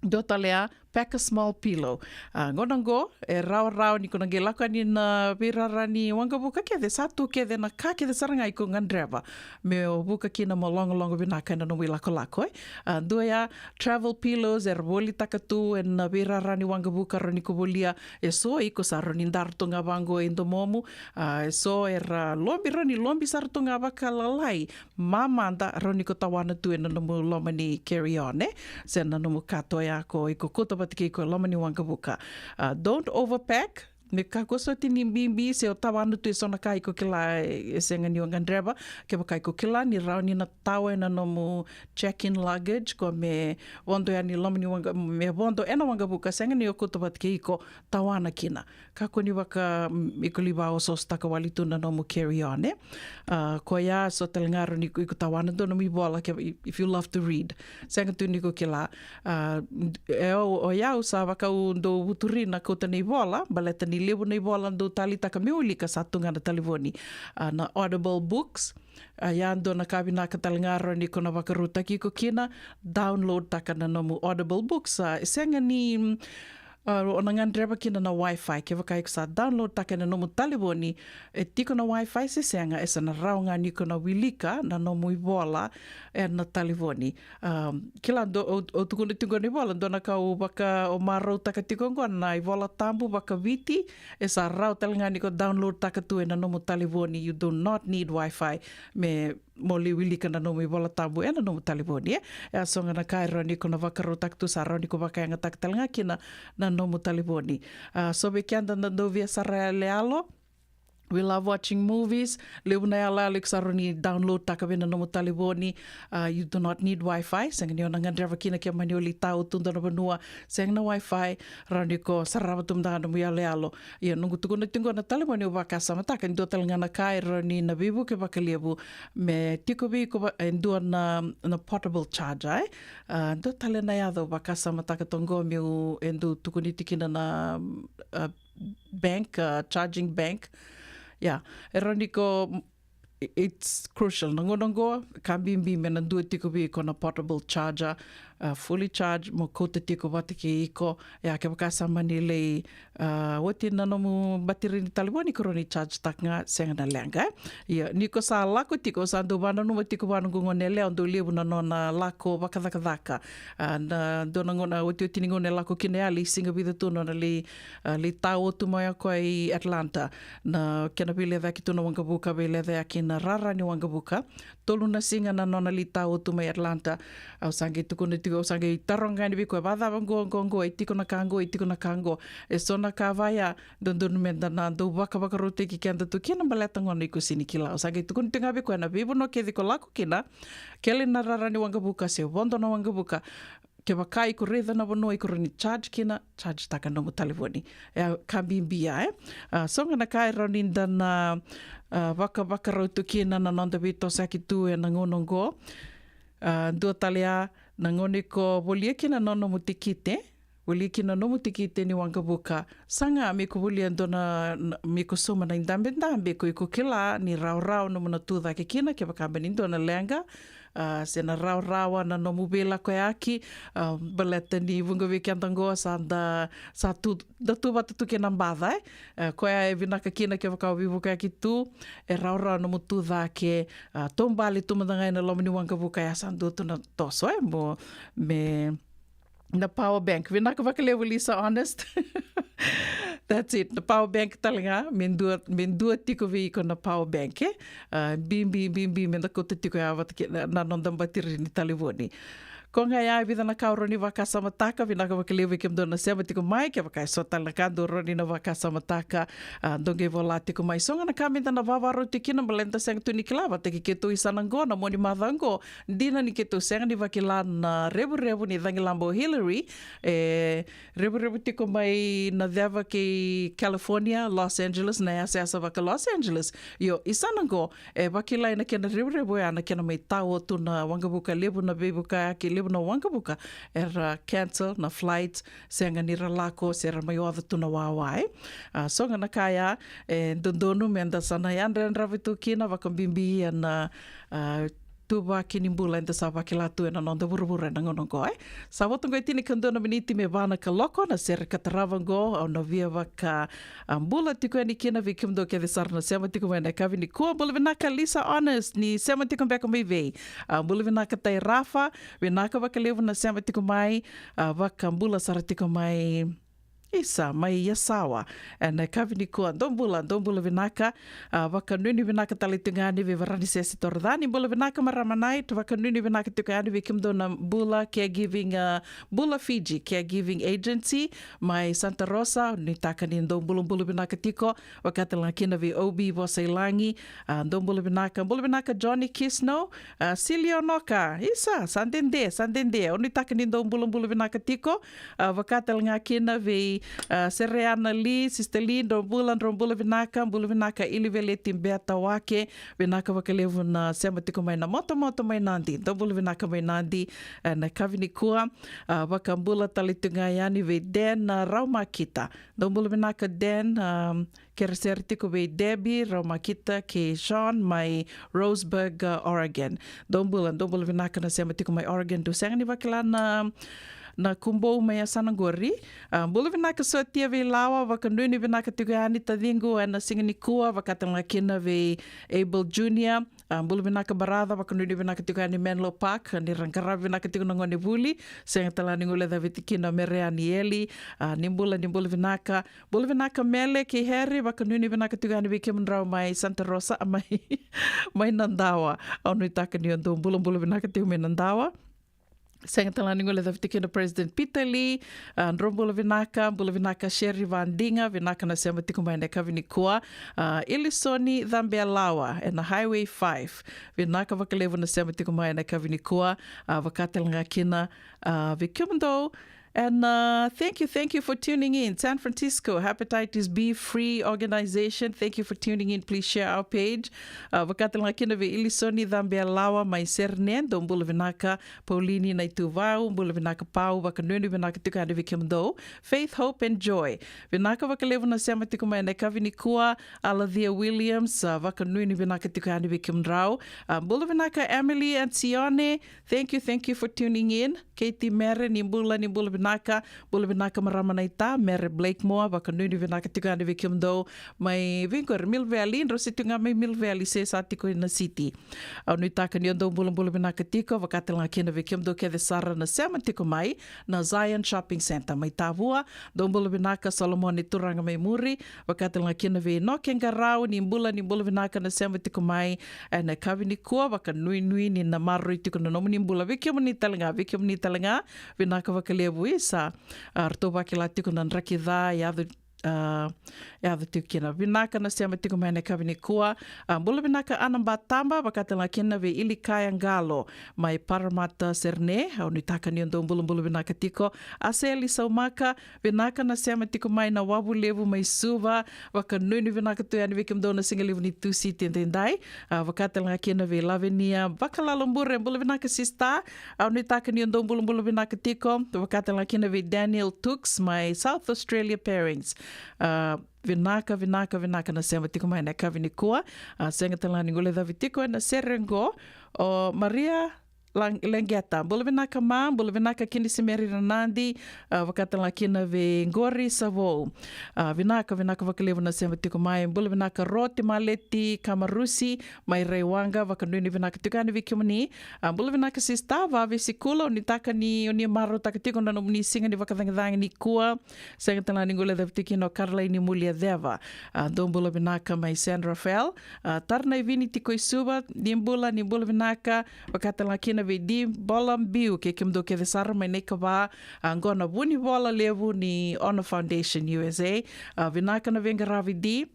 Dua tale ya, pack a small pillow. A, gauna qo, e rawarawa ni ko na qai lako yani na veirara ni waqavuka kece, sa tu kece na ka kece sara ga iko gadreva me o vuka kina mo logaloga vinaka ena nomu ilakolako, e. A, dua ya, travel pillows, era volitaka tu ena veirara ni waqavuka, rawa ni ko volia. E so iko sa rawa ni dara tu ga vaqo e domomu. A, e so era lobi, rawa ni lobi sara tu ga vakalalai, mamada, rawa ni ko tawana tu ena nomu loma ni carry on, e, se na nomu kato ya ko iko kauta vata kei iko e loma ni waqavuka. A, don't overpack. Me kakua soti ni bibi se o tawana tu e so na ka iko kila e sega ni o gadreva. Kevaka iko kila ni rawa ni na tawa ena nomu check-in luggage, ko me vodo yani loma ni waqa-, me vodo ena waqavuka, sega ni o kauta vata kei iko, tawana kina. Kakua ni vaka, mm, iko lai vaosoosotaka wale tu na nomu carry on, e. A, koya so tale ga rawa ni ko iko tawana dua nomu ivola, ke, if you love to read. Sega tu ni ko kila. A, e, o, o yau sa vaka au dau vuturi na kauta na ivola, baleta ni levu na ivola dau taleitaka meu wilika sa tu ga na talevoni. A, na Audible books. A, ia dua na ka vinaka tale ga rawa ni ko na vakarautaki iko kina, download taka na nomu Audible books. A, e sega ni, mm, a, o na gadreva kina na Wi-Fi, kevaka iko sa download taka ena nomu talevoni, e tiko na Wi-Fi se sega, e sa na rawa ga ni ko na wilika na nomu ivola ena talevoni. Um, kila dua, au, au tukuna tiko na ivola, dua na ka au vaka, au marautaka tiko qo na iVola Tabu vakaViti, e sa rawa tale ga ni ko download taka tu ena nomu talevoni, you do not need Wi-Fi, me mo lai wilika na nomu iVola Tabu ena nomu talevoni, e. E a so ga na ka e rawa ni ko na vakarautaka tu, sa rawa ni ko vakayagataka tale ga kina na nomu talevoni. A, so vei keda na dau via sara yaloyalo, we love watching movies, levu na yaloyalo iko sa rawa ni download taka vei na nomu talevoni. A, you do not need Wi-Fi, sega ni o na gadreva kina ke mani o lai tao tu dua na vanua sega na Wi-Fi, rawa ni ko sarava tu mada na nomu yaloyalo. Ia, noqu tukuna tiko na talevoni, au vakasamataka e dua tale ga na ka e rawa ni na veivuke vakalevu me tiko vei iko va-, e dua na, na portable charger, e. A, dua tale na yaca au vakasamataka toqo meu, e dau tukuni tiko kina na, a, bank, a, charging bank. Ia, e rawa ni ko, i-, it's crucial. Na gauna qo, ka bibi me na dua tiko vei iko na portable charger. a, fully charge mo kauta tiko vata kei iko. Ia kevaka sa mani lai, a, oti na nomu batiri ni talevoni, ko rawa ni charge taka ga, sega na leqa, e. Ia ni ko sa lako tiko, sa dau vananuma tiko vua noqu gone yalewa, dau levu na nona lako vakacakacaka. A, na dua na gauna, otioti ni gauna e lako kina ya, lai siga vica tu nona lai, a, lai tao tu mai o koya i Atlanta. Na kena veilecayaki tu na waqavuka, veilecayaki na rara ni waqavuka. Tolu na siga na nona lai tao tu mai Atlanta. Au sa qai tukuna tiko, au sa qai taroga yani vei koya, vakacava qo, qo, qo, e tiko na ka qo, e tiko na ka qo. E so na ka vaya, dodonu meda na dau vakavakarautaki keda tu kina baleta gona iko sega ni kila. Au sa qai tukuna tiko ga vei koya na veivanua kece ko lako kina, kele na rara ni waqavuka se vodo na waqavuka, kevaka iko raica na vanua iko rawa ni charge kina, charge taka na nomu talevoni. E ka bibi ya, e. A, so ga na ka e rawa ni da na, a, vakavakarau tu kina na noda veitosoyaki tu ena gauna oqo. A, dua tale ya, na gauna iko volia kina na nomu tikite, volia kina na nomu tikite ni waqavuka, saga me iko volia dua na, na, me iko sauma na idabedabe ko iko kila ni rawarawa nomu na tu cake kina, kevaka beka ni dua na leqa, a, se na rawarawa na nomu veilakoyaki, a, baleta ni vuqa vei keda qo sa da, sa tu, da tu vata tu kei na baca, e. A, koya e vinaka kina kevaka o veivukayaki tu, e rawarawa nomu tu cake, a, taubale tu mada ga ena loma ni waqavuka ya sa dua tu na toso, e, mo, me, na power bank. Vinaka vakalevu, Lisa Honest. That's it. Na power bank tale ga, me dua, me dua tiko vei iko na power bank, e. A, bibi, bibi, meda kauta tiko ya vata kei na, na noda batiri ni talevoni. Ko ga ya e vica na ka au rawa ni vakasamataka, vinaka vakalevu vei kemudou na sema tiko mai, kevaka e so tale na ka dou rawa ni na vakasamataka, a, dou qai vola tiko mai. So ga na ka meda na vavarau tiko kina, baleta da sega tu ni kila vata kei keitou i sana qo, na mua ni macawa qo, dina ni keitou sega ni vakila na revurevu ni cagilaba o Hillary, e revurevu tiko mai na ceva kei California, Los Angeles, na yasayasa vaka Los Angeles. Io, i sana qo, e vakilai na kena revurevu ya na kena mai tao tu na waqavuka, levu na veivukayaki, levu na waqavuka era cancel na flights, sega ni ra lako, se ra mai oca tu na wawa, e. A, so ga na ka ya, e dodonu meda sa na yadrayadrava tu kina, vakabibi ena, a, tuvaki ni bula eda sa vakila tu ena noda vuravura ena gauna oqo, e. Sa vo tu qo e tinikadua na miniti me va na kaloko, na sere ka tarava qo, au na via vaka, a, bula tiko yani kina vei kemudou kece sara na sema tiko mai ena yakavi nikua. Bula vinaka Lisa Honest, ni sema tiko beka mai vei? A, bula vinaka Tai Rafa, vinaka vakalevu na sema tiko mai, a, vakabula sara tiko mai. Isa, mai Yasawa, ena yakavi nikua. Dou bula, dou bula vinaka. A, vakanuinui vinaka tale tiko ga yani vei Varanisese Torocani, bula vinaka marama Nait. Vakanuinui vinaka tiko yani vei kemudou na Bula Caregiving, a, Bula Fiji Caregiving Agency mai Santa Rosa, nuitaka ni dou bulabula vinaka tiko. Vaka tale ga kina vei O B Vosailagi, a, dou bula vinaka. Bula vinaka Johnny Kisno, a, Silio Noka, isa, sa dede, sa dede. Au nuitaka ni dou bulabula vinaka tiko. A, vaka tale ga kina vei, a, Sereana Li, Sister Li, drau bula, drau bula vinaka, bula vinaka Iliveleti Beta Wake, vinaka vakalevu na sema tiko mai na motomoto mai Nadi, dou bula vinaka mai Nadi, e, na yakavi nikua. A, vakabula tale tiko ga yani vei Dan, a, Raumakita, dou bula vinaka Dan, a, keresere tiko vei Debbie Raumakita kei Sean mai Roseburg, a, Oregon. Dou bula, dou bula vinaka na sema tiko mai Oregon, dou sega ni vakila na, na kubou mai yasana qori. A, bula vinaka Sotia Veilawa, vakanuinui vinaka tiko yani taciqu ena siga nikua, vaka tale ga kina vei Abel Junior. A, bula vinaka Baraca, vakanuinui vinaka tiko yani Menlo Park, ni ra qaravi vinaka tiko na gone vuli, sega tale ga ni guilecavi tiko kina Mereani Eli. A, ni bula, ni bula vinaka. Bula vinaka Mele kei Harry, vakanuinui vinaka tiko yani vei kemudrau mai Santa Rosa, a, mai, mai Nadawa. Au nuitaka ni o dou bulabula vinaka tiko mai Nadawa. Sega tale ga ni guilecavi tiko kina President Peter Lee, a, drau bula vinaka, bula vinaka Sherry Vadiga, vinaka na sema tiko mai ena yakavi nikua. A, Ilisoni Cabelawa ena Highway five, vinaka vakalevu na sema tiko mai ena yakavi nikua. A, vaka tale ga kina, a, vei kemudou. And, uh, thank you, thank you for tuning in. San Francisco Hepatitis B Free Organization, thank you for tuning in. Please share our page. Uh, vaka tale ga kina vei Ilisoni Cabelawa mai Serene, dou bula vinaka. Paulini Naituvau, bula vinaka Pau, vakanuinui vinaka tiko yani vei kemudou. Faith, Hope and Joy, vinaka vakalevu na sema tiko mai ena yakavi nikua. Alacia Williams, a, vakanuinui vinaka tiko yani vei kemudrau. A, bula vinaka Emily and Sione, thank you, thank you for tuning in. Katie Mere, ni bula, ni bula vinaka, bula vinaka marama naita, Mere Blakemore, vakanuinui vinaka tiko yani vei kemudou mai vei qori Mill Valley, drau se tiko ga mai Mill Valley se sa tiko ena city. Au nuitaka ni o dou bulabula vinaka tiko, vakatalega kina vei kemudou kece sara na sema tiko mai na Zion Shopping Centre mai Tavua. Dou bula vinaka Solomone Turaga mai Muri, vakatalega kina vei Noke Qarau, ni bula, ni bula vinaka na sema tiko mai ena yakavi nikua, vakanuinui ni na maroroi tiko na nomuni bula. Vei kemuni talega, vei kemuni talega, vinaka vakalevu. Isa, a, ratou vakila tiko na draki ca, yaco, a, yaco tiko kina. Vinaka na sema tiko mai ena yakavi nikua. A, bula vinaka Ana Bataba, vakatalega kina vei Ilikaya Qalo mai Parramatta Sydney. Au nuitaka ni o dou bulabula vinaka tiko. Aseli Saumaka, vinaka na sema tiko mai na Wavu Levu mai Suva, vakanuinui vinaka tu yani vei kemudou na siga levu ni Tusiti edaidai. A, vakatalega kina vei Lavenia Vakalalo Bure, bula vinaka sister. Au nuitaka ni o dou bulabula vinaka tiko, vakatalega kina vei Daniel Tooks mai South Australia Pairings. A, vinaka, vinaka, vinaka na sema tiko mai ena yakavi nikua. A, sega talega ni guilecavi tiko ena sere qo o Maria Lang-, Leqeta, bula vinaka ma, bula vinaka Kinisimeri Ranadi, a, vakatalega kina vei Qori Savou. A, vinaka, vinaka vakalevu na sema tiko mai, bula vinaka Roti Maleti Kamarusi mai Raiwaqa, vakanuinui vinaka tiko yani vei kemuni. A, bula vinaka sister, Vave Sikula, au nuitaka ni o ni marautaka tiko na nomuni siga ni vakacagicagi nikua. Sega talega ni guilecavi tiko kina o Karalaini Muliaceva. A, dou bula vinaka mai San Rafael. A, Tara Naivini tiko i Suva, ni bula, ni bula vinaka, vakatalega kina vei Di Bola Biu, kei kemudou kece sara mai Naikava, a, qo na vunivola levu ni Honor Foundation U S A. A, vinaka na veiqaravi Di.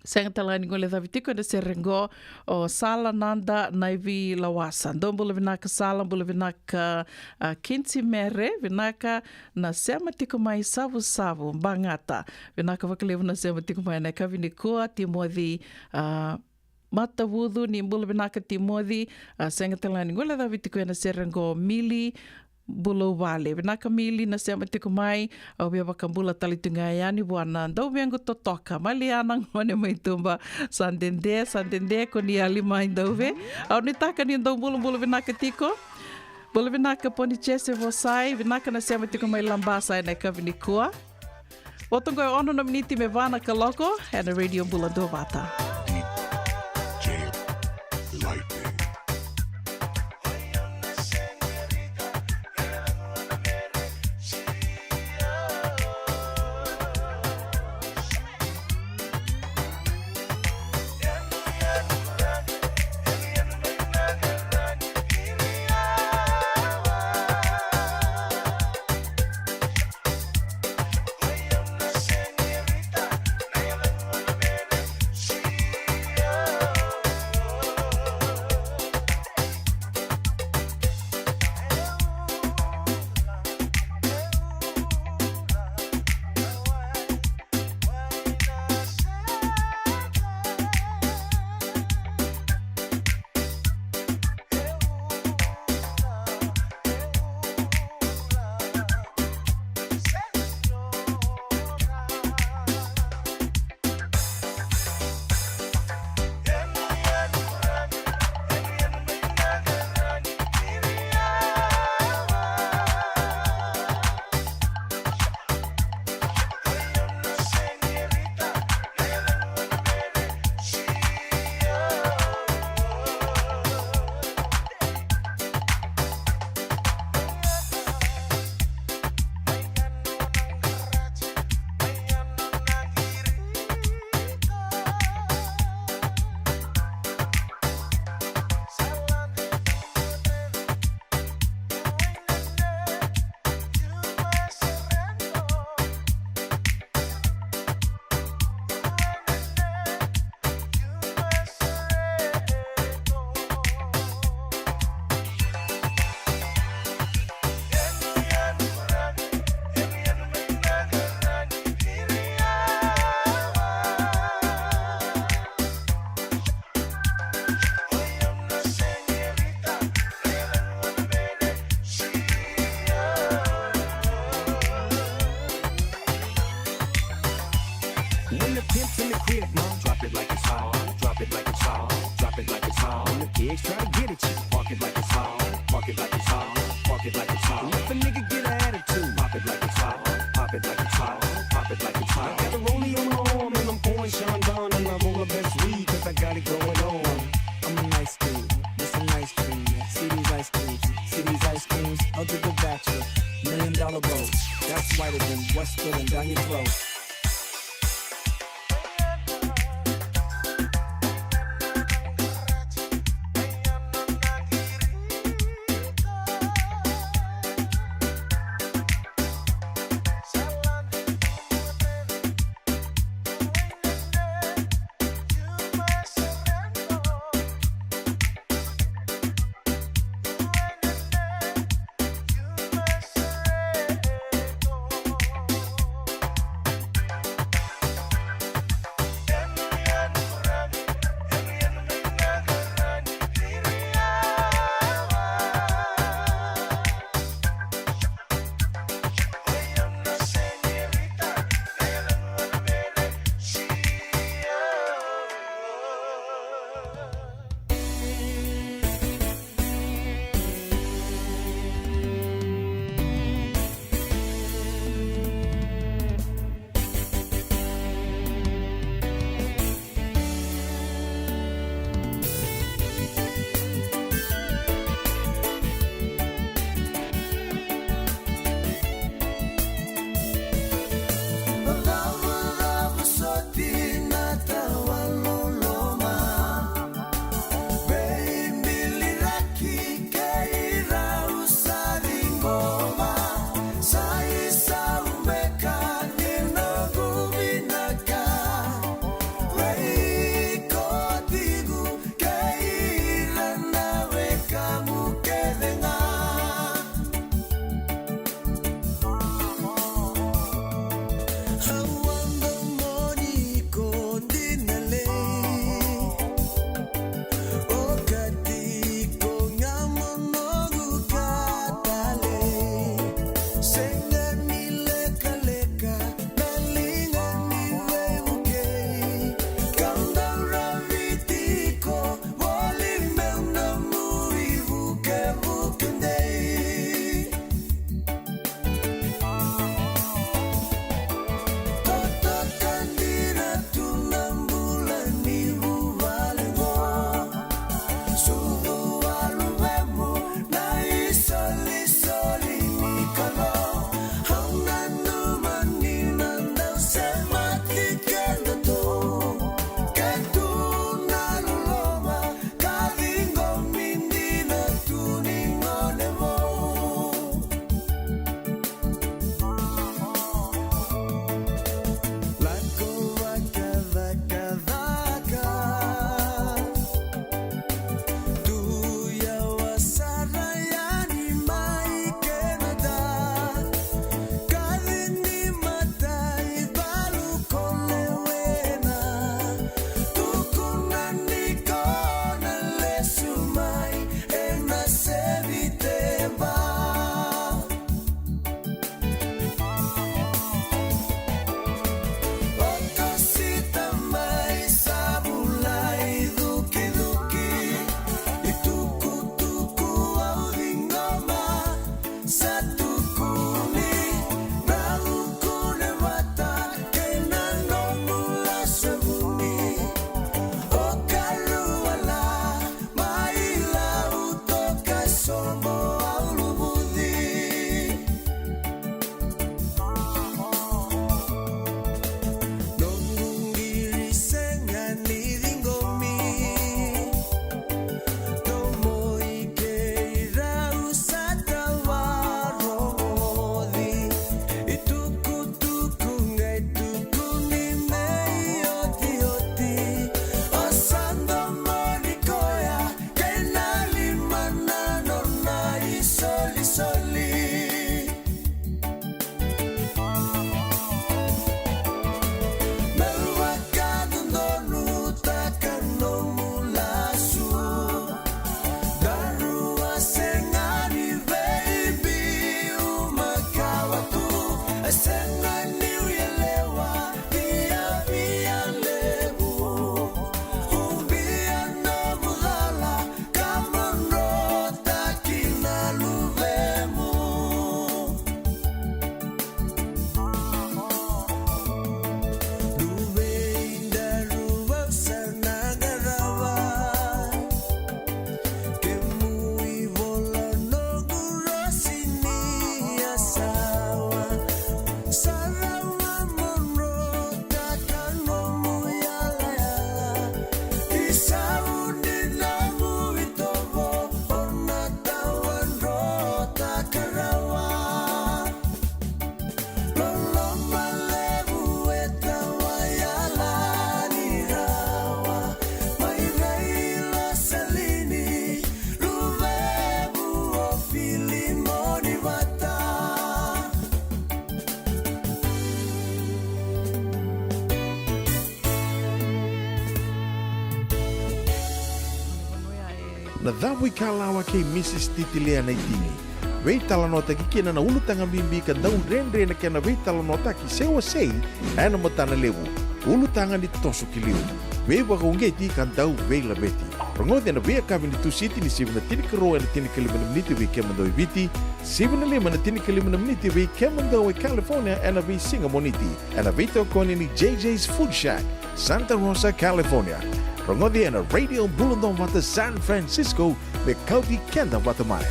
Sega talega ni guilecavi tiko ena sere qo o Sala Nada Naivi Lawasa. Dou bula vinaka Sala, bula vinaka, a, Kinsi Mere, vinaka na sema tiko mai Savusavu, Bagata. Vinaka vakalevu na sema tiko mai ena yakavi nikua, Timoci, a, Matavucu, ni bula vinaka Timoci, a, sega talega ni guilecavi tiko ena sere qo Mili Bulauvale. Vinaka Mili na sema tiko mai, au via vakabula tale tu ga yani vua na dauvequ totoka, Maliana Gone mai Tuba, sa dede, sa dede ko ni yali mai dauve. Au nuitaka ni dou bulabula vinaka tiko. Bula vinaka Poni Jese Vosai, vinaka na sema tiko mai Labasa ena yakavi nikua. Vo toqo e ono na miniti me va na kaloko, ena Radio Bula Duavata. D J Lightning. When the pimp's in the crib, mom, drop it like it's hot. Drop it like it's hot. Drop it like it's hot. When the pigs try to get at you, park it like it's hot. Park it like it's hot. Park it like it's hot. Eligible bachelor, million dollar boat. That's whiter than what's spilling down your throat. Cavuikalawa kei Mrs Titilea Naitini. Veitalanoataki kina na ulutaga bibi ka dau dredre na kena veitalanoataki se wasei ena matana levu. Ulutaga ni toso ki liu, veivakauqeti ka dau veilaveti. Rogoci ena veiyakavi ni Tusiti ni sivi na tinikarua ena tinikalima na miniti vei kemudou e Viti, sivi na lima ena tinikalima na miniti vei kemudou e California ena veisiga Moniti, ena veitokoni ni J J's Food Shack, Santa Rosa, California. Rogoci ena Radio Bula Duavata San Francisco, me kauti keda vata mai.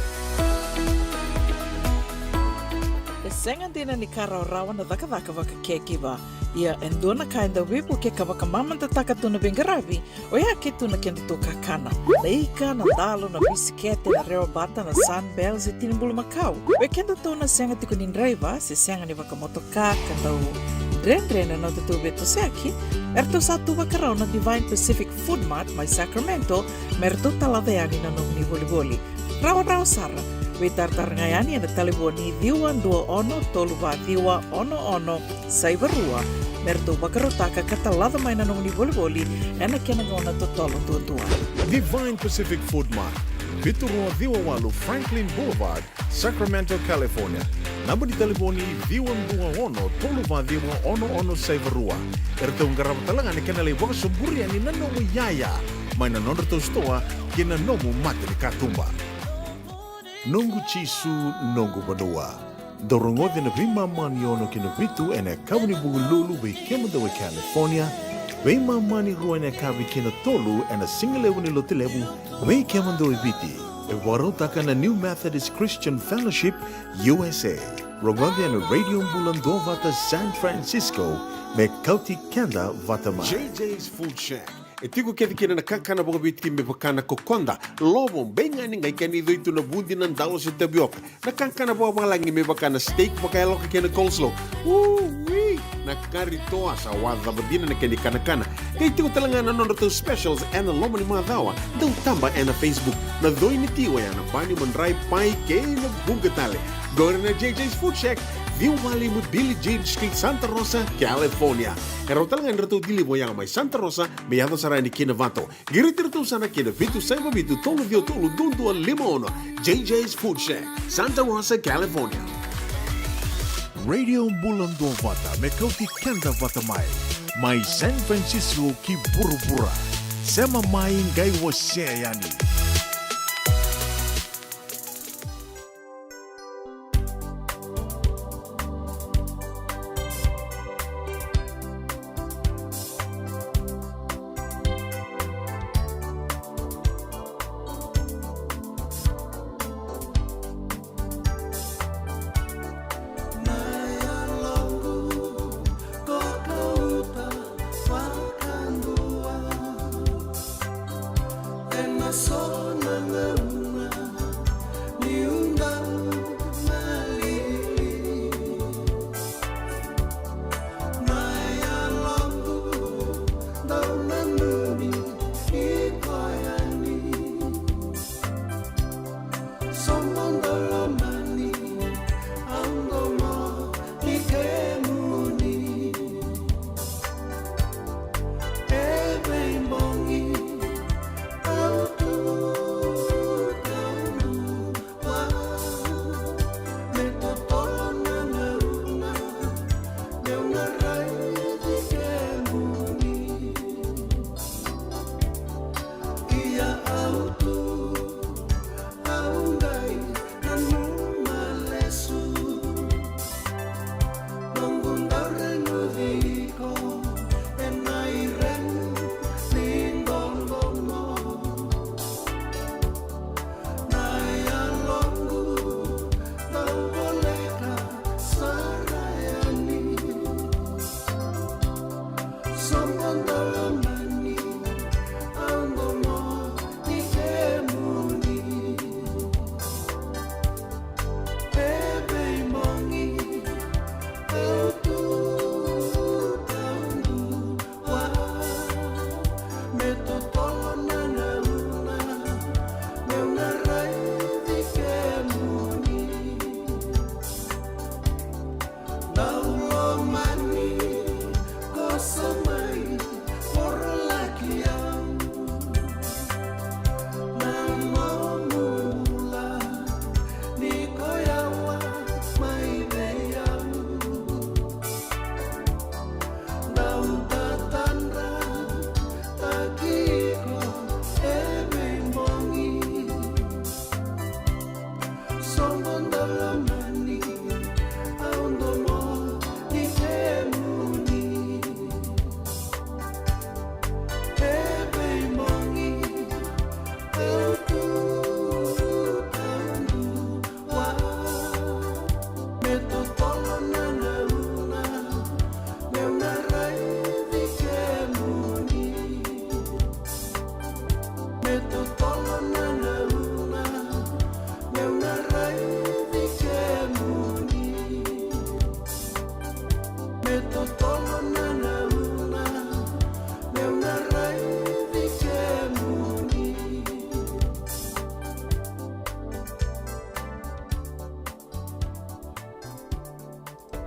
E sega dina ni ka rawarawa na cakacaka vaka caregiver. Ia e dua na ka e dau veivukei ka vakamamadataka tu na veiqaravi, oya ke tu na kedatou kakana. Na ika, na dalo, na bisikete, na rewa bata, na Sunbell se tini bulumakau. Oi kedatou na sega tiko ni draiva se sega ni vakamotoka ka dau dredre na nodatou veitosoyaki, eratou sa tu vakarau na Divine Pacific Food Mart mai Sacramento me ratou talaca yani na nomuni volivoli. Rawarawa sara, veitaratara ga yani ena talevoni ciwa dua ono tolu va ciwa ono ono saiva rua me ratou vakarautaka ka talaca mai na nomuni volivoli ena kena gauna totolo duadua. Divine Pacific Food Mart, vitu rua ciwa walu Franklin Boulevard, Sacramento, California. Naba ni talevoni ciwa dua ono tolu va ciwa ono ono saiva rua. Eratou qarava tale ga na kena lai vakasoburi yani na nomu iyaya mai na nodratou sitoa ki na nomu mata ni katuba. Noqu Jisu, noqu vanua. Dou rogoca na veimama ni ono ki na vitu ena yakavi ni Vukelulu vei kemudou e California, veimama ni rua ena yakavi ki na tolu ena sigalevu ni Lotulevu vei kemudou e Viti. E vakarautaka na New Methodist Christian Fellowship U S A. Rogoca ena Radio Bula Duavata San Francisco, me kauti keda vata mai. J J's Food Shack. E tiko kece kina na kakana vakaviti me vaka na kokoda, lovo, beigani, qai kena icoi tu na vudi, na dalo se tavioka. Na kakana vakavalagi me vaka na steak vakayaloka kei na coleslaw. Ui! Na kari toa, sa wacava dina na kena ikanakana. Qai tiko tale ga na nodratou specials ena loma ni macawa. Dau taba ena Facebook. Na coi ni ti oya na bani, madrai, pai kei na vuqa tale. Qori na J J's Food Shack, ciwa walu lima Billie Jean Street, Santa Rosa, California. E rawa tale ga ni ratou deliver oya mai Santa Rosa me yaco sara yani ki Novato. Qiriti iratou sara ki na vitu saiva vitu tolu ciwa tolu dua dua lima ono. J J's Food Shack, Santa Rosa, California. Radio Bula Duavata me kauti keda vata mai, mai San Francisco ki vuravura. Sema mai qai wasea yani.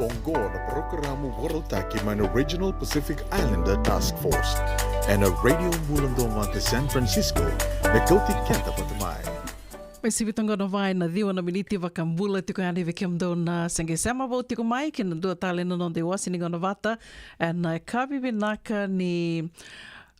Oqo na parokaramu vakarautaki mai na Regional Pacific Islander Task Force ena Radio Bula Duavata San Francisco, me kauti keda vata mai. Me sivita qo na va ena ciwa na miniti, vakabula tiko yani vei kemudou na se qai sema vou tiko mai ki na dua tale na noda iwase ni gauna vata ena yakavi vinaka ni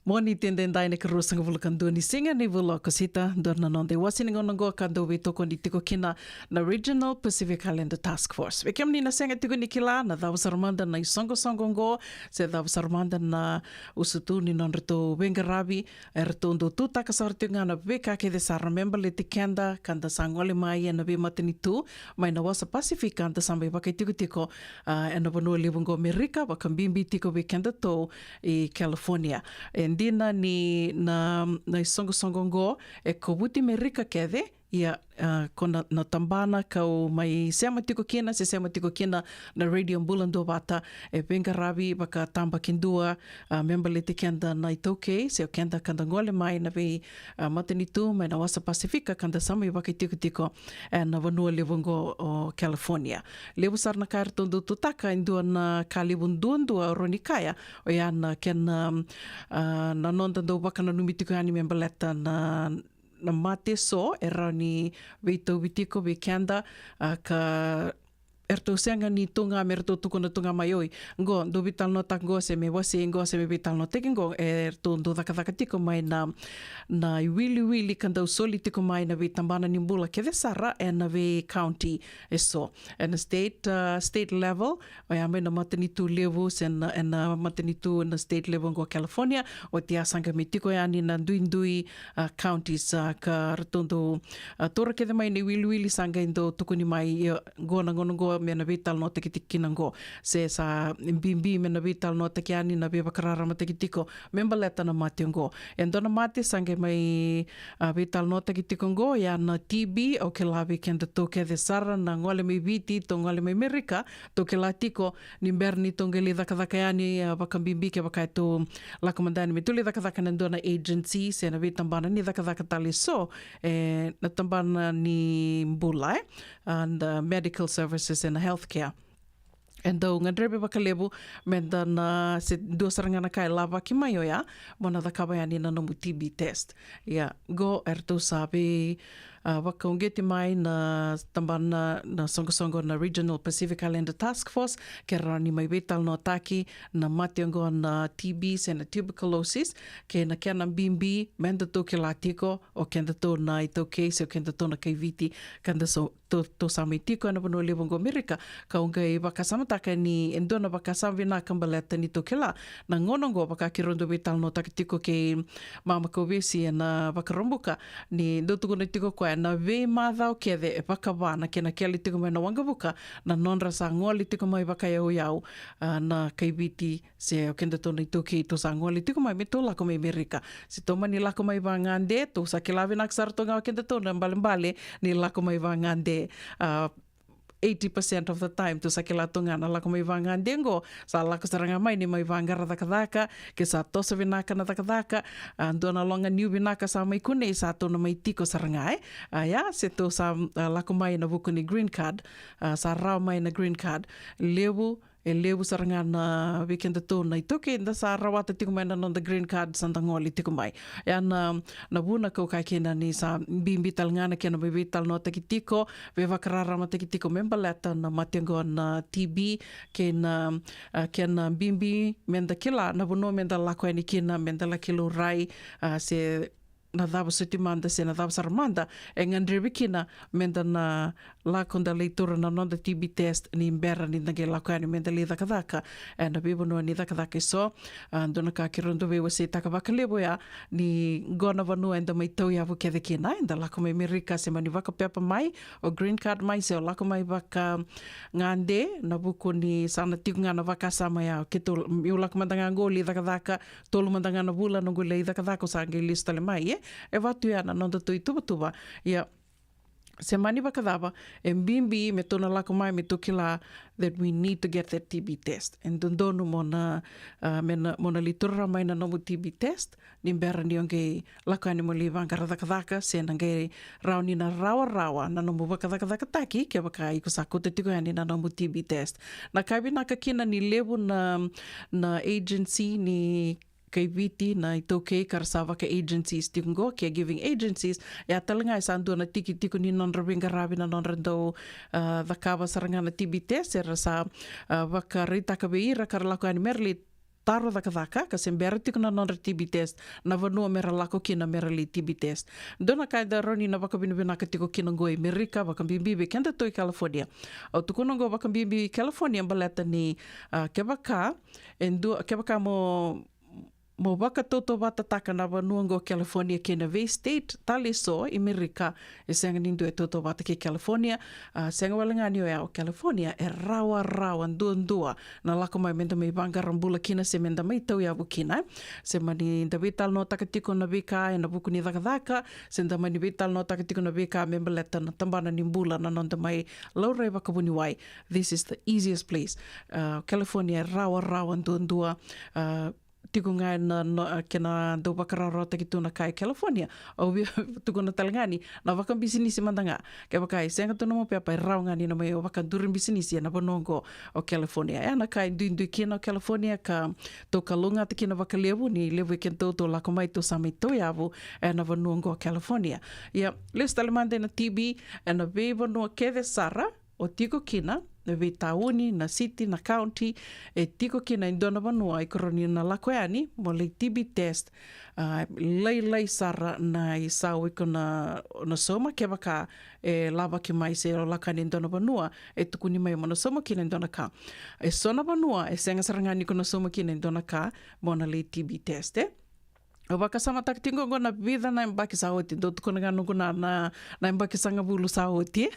Moniti edaidai, na ikaruasagavulu ka dua ni siga ni vula o Okosita. Dua na noda iwase ni gauna oqo ka dau veitokoni tiko kina na Regional Pacific Islander Task Force. Vei kemuni na sega tiko ni kila na cava sara mada na isoqosoqo oqo, se cava sara mada na usutu ni nodratou veiqaravi, eratou dau tutaka sara tiko ga na veika kece sara me baleti keda ka da sa gole mai ena veimatanitu mai na wasa Pasifika, da sa mai vakaitikotiko, a, ena vanua levu oqo Amerika, vakabibi tiko vei kedatou i California. E dina ni na, na isoqosoqo oqo e kovuti Amerika kece, ia, a, ko na, na tabana kau mai sema tiko kina, se sema tiko kina na Radio Bula Duavata, e veiqaravi vakatabakidua, a, me baleti keda na iTaukei, se o keda ka da gole mai na vei, a, matanitu mai na wasa Pasifika ka da sa mai vakaitikotiko ena vanua levu oqo o California. Levu sara na ka eratou dau tutaka, e dua na ka levu duadua au rawa ni kaya, oya na kena, a, na noda dau vakananumi tiko yani me baleta na, na mate eso e rawa ni veitauvi tiko vei keda, a, ka eratou sega ni tu ga me ratou tukuna tu ga mai, oi, qo dou veitalanoataki qo se me wasei qo se me veitalanoataki qo, eratou dau cakacaka tiko mai na, na iwiliwili ka dau soli tiko mai na veitabana ni bula kece sara ena vei county eso. Ena state, a, state level, oya mai na matanitu levu, se na, ena matanitu na state level qo California, oti ya sa qai mai tiko yani na duidui, a, counties, a, ka ratou dau, a, taura kece mai na iwiliwili sa qai dau tukuni mai, ia, qo na gauna qo me na veitalanoataki tiko kina qo. Se sa bibi me na veitalanoataki yani na veivakararamataki tiko me baleta na mate oqo. E dua na mate sa qai mai, a, veitalanoataki tiko oqo, ia na T B, au kila vei kedatou kece sara na gole mai Viti, tou gole mai Amerika, tou kila tiko ni bera ni tou qai lai cakacaka yani, a, vakabibi kevaka e tou lako mada yani me tou lai cakacaka ena dua na agency, se na veitabana ni cakacaka tale eso, e, na tabana ni bula, e, and, a, medical services and healthcare. E dau gadrevi vakalevu me da na, se dua sara ga na ka e lavaki mai oya, mo na cakava yani na nomu T B test. Ia, qo eratou sa vei, a, vakauqeti mai na tabana na soqosoqo na Regional Pacific Islander Task Force, ke rawa ni mai veitalanoataki na mate oqo na T B se na tuberculosis, kei na kena bibi me datou kila tiko o kedatou na iTaukei se o kedatou na kai Viti, ka da so tou, tou sa mai tiko ena vanua levu oqo Amerika, kau qai vakasamataka ni e dua na vakasama vinaka baleta ni tou kila na gauna oqo, vaka keirau dau veitalanoataka tiko kei mama Kauvesi ena Vakaraubuka, ni dau tukuna tiko o koya na veimacawa kece e vakava na kena kele tiko mai na waqavuka na nodra sa gole tiko mai vakayauyau, a, na kai Viti se o kedatou na iTaukei, tou sa gole tiko mai me tou lako mai Amerika. Se tou mani lako mai vagade, tou sa kila vinaka sara tu ga o kedatou na ibalebale ni lako mai vagade. A, eighty percent of the time tou sa kila tu ga na lako mai vagade qo, sa lako sara ga mai ni mai vaqara cakacaka, ke sa toso vinaka na cakacaka, a, dua na loga niu vinaka sa mai kunei, sa tou na mai tiko sara ga, e. A, ia, se tou sa, a, lako mai ena vuku ni green card, a, sa rawa mai na green card, levu e levu sara ga na vei kedatou na iTaukei da sa rawata tiko mai na noda green card, sa da gole tiko mai. Ia na, na vuna kau kaya kina ni sa bibi tale ga na kena mai veitalanoataki tiko, veivakararamataki tiko me baleta na mate oqo na T B, kei na, a, kena bibi me da kila na vanua me da lako yani kina, me da laki laurai, a, se na cava soti mada se na cava sara mada e gadrevi kina me da na lako da lai taura na noda T B test ni bera ni da qai lako yani me da lai cakacaka ena veivanua ni cakacaka eso. A, dua na ka keirau dau veiwaseitaka vakalevu ya ni qo na vanua eda mai tauyavu kece kina, eda lako mai Amerika se mani vakapepa mai, o green card mai se o lako mai vakagade, na vuku ni sa na tiko ga na vakasama ya, keitou, meu lako mada ga qo lai cakacaka, tolu mada ga na vula noqu lai cakacaka, au sa qai lesu tale mai, e? E vatu ya na nodatou ituvatuva. Ia, se mani vakacava, e bibi me tou na lako mai me tou kila that we need to get that T B test. E dodonu mo na, ah, me na, mo na lai taura mai na nomu T B test ni bera ni o qai lako yani mo lai vaqara cakacaka, se na qai rawa ni na rawarawa na nomu vakacakacakataki kevaka iko sa kauta tiko yani na nomu T B test. Na ka e vinaka kina ni levu na, na agency ni kai Viti, na iTaukei ka ra sa vaka agencies tiko qo, caregiving agencies, e a tale ga e sa dua na tiki tiko ni nodra veiqaravi na nodra dau, ah, cakava sara ga na T B test, era sa, ah, vakaraitaka vei ira ka ra lako yani me ra lai taro cakacaka, ka se bera tiko na nodra T B test na vanua me ra lako kina me ra lai T B test. Dua na ka eda rawa ni na vakavinavinaka tiko kina qo i Merika, vakabibi vei kedatou i California. Au tukuna qo vakabibi i California baleta ni, ah, kevaka, e dua, kevaka mo mo vakatautauvatataka na vanua qo California kei na vei state tale eso i Merika, e sega ni dua e tautauvata kei California. Ah, sega wale ga ni oya, o California e rawarawa duadua na lako mai me da mai vaqara bula kina se me da mai tauyavu kina. Se mani da veitalanoataka tiko na veika ena vuku ni cakacaka, se da mani veitalanoataka tiko na veika me baleta na tabana ni bula, na noda mai laurai vakavuniwai, this is the easiest place. Ah, California e rawarawa duadua. Ah, tiko ga na, na, ah, kena dau vakarawarawataki tu na ka e California. Au via tukuna tale ga ni na vakabisinisi mada ga, kevaka e sega tu nomu pepa, e rawa ga ni na mai o vakaduri bisinisi ena vanua oqo o California. E na ka e duidui kina o California ka tou kalougata kina vakalevu, ni levu e kedatou tou lako mai tou sa mai tauyavu ena vanua oqo o California. Ia, lesu tale mada ena T B, ena veivanua kece sara o tiko kina, na veitauni, na city, na county, e tiko kina e dua na vanua iko rawa ni na lako yani mo lai T B test. Ah, lailai sara na isau iko na, na sauma, kevaka e lavaki mai se o lako yani e dua na vanua e tukuni mai mo na sauma kina e dua na ka. E so na vanua e sega sara ga ni ko na sauma kina e dua na ka mo na lai T B test, e. Au vakasamataka tiko qo na vica na yabaki sa oti, dau tukuna ga noqu na, na, na yabaki sagavulu sa oti.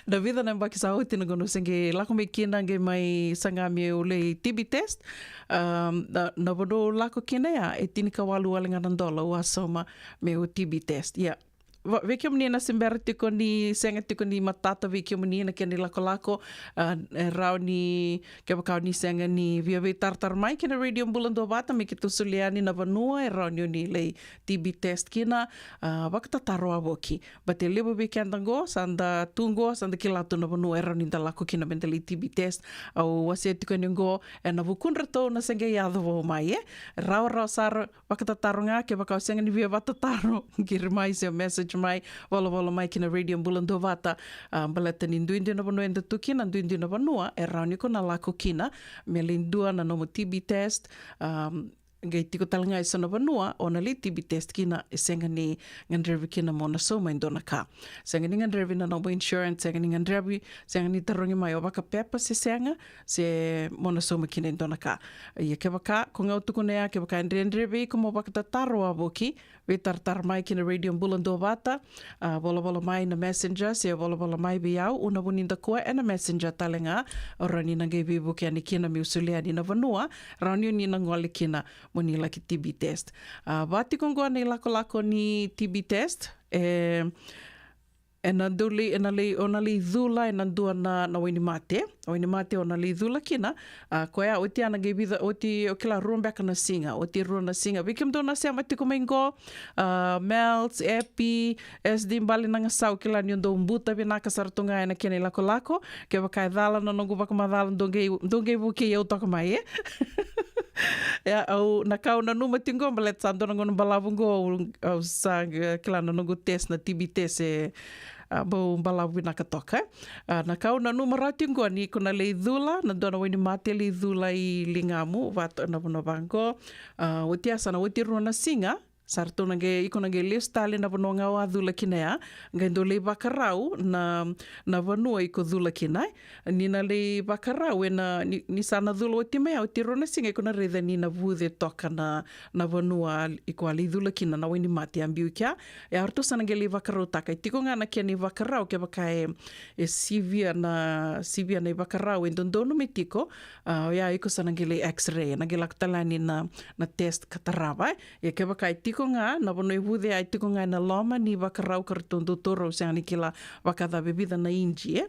Na vica na yabaki sa oti na gauna au se qai lako mai kina qai mai saga meu lai T B test. Um, na, na vanua au lako kina ya, e tinikawalu wale ga na dola au a sauma meu T B test. Ia, va-, vei kemuni na se bera tiko ni, sega tiko ni matata vei kemuni na kena ilakolako, ah, e rawa ni, kevaka o ni sega ni via veitaratara mai kei na Radio Bula Duavata me keitou solia yani na vanua e rawa ni o ni lai T B test kina, ah, vakatataro wavoki. But e levu vei keda qo, sa da tu qo, sa da kila tu na vanua e rawa ni da lako kina me da lai T B test. Au wasea tiko yani qo, ena vukudratou na se qai yaco vou mai, e. Rawarawa sara, vakatataro ga, kevaka o sega ni via vakatataro, qiri mai se message mai, volavola mai kina Radio Bula Duavata, ah, baleta ni duidui na vanua eda tu kina, duidui na vanua e rawa ni ko na lako kina me lai dua na nomu T B test. Um, qai tiko tale ga e so na vanua o na lai T B test kina, e sega ni gadrevi kina mo na sauma e dua na ka. Sega ni gadrevi na nomu insurance, sega ni gadrevi, sega ni tarogi mai o vakapepa se sega, se mo na sauma kina e dua na ka. Ia kevaka, ko ga au tukuna ya, kevaka e dredre vei iko mo vakatataro wavoki, veitaratara mai kina Radio Bula Duavata, ah, volavola mai na Messenger, se volavola mai vei au, Una Vunidakua, ena Messenger tale ga, o rawa ni na qai veivuke yani kina meu solia yani na vanua rawa ni o ni na gole kina mo ni laki T B test. Ah, va tiko qo na ilakolako ni T B test, e, ena dau lai, ena lai, o na lai cula ena dua na, na wainimate. Wainimate o na lai cula kina. Ah, koya oti ya na qai vica, oti, o kila, rua beka na siga, oti e rua na siga. Vei kemudou na sema tiko mai qo, ah, Mels, Epi, S D Bale Nagasau, kila ni o dou buta vinaka sara tu ga ena kena ilakolako. Kevaka e cala na noqu vakamacala, dou qai, dou qai vukei au toka mai, e? Ia, au, na ka au nanuma tiko qo, baleta sa dua na gauna balavu qo, au, au sa, eh, kila na noqu test, na T B test, e, ah, bau balavu vinaka toka. Ah, na ka au nanuma rawa tiko qo ni ko na lai cula na dua na wainimate, lai cula i ligamu, vata na vanua vaqo. Ah, oti ya sa na oti e rua na siga, sa ratou na qai, iko na qai lesu tale na vanua ga o a cula kina ya, qai dau lai vakarau na, na vanua iko cula kina. Ni na lai vakarau ena, ni, ni sa na cula oti mai ya, oti e rua na siga iko na raica ni na vuce toka na, na vanua iko a lai cula kina, na wainimate a biu i kea. E a ratou sa na qai lai vakarautaka, e tiko ga na kena ivakarau, kevaka e, e sivia na, sivia na ivakarau e dodonu me tiko, ah, oya iko sa na qai lai X-ray, na qai lako tale yani na, na test ka tarava, e. Ia kevaka e tiko tiko ga na vanua e vuce, a e tiko ga ena loma ni vakarau ka ratou dau taura, au sega ni kila vakacava e vica na iji, e.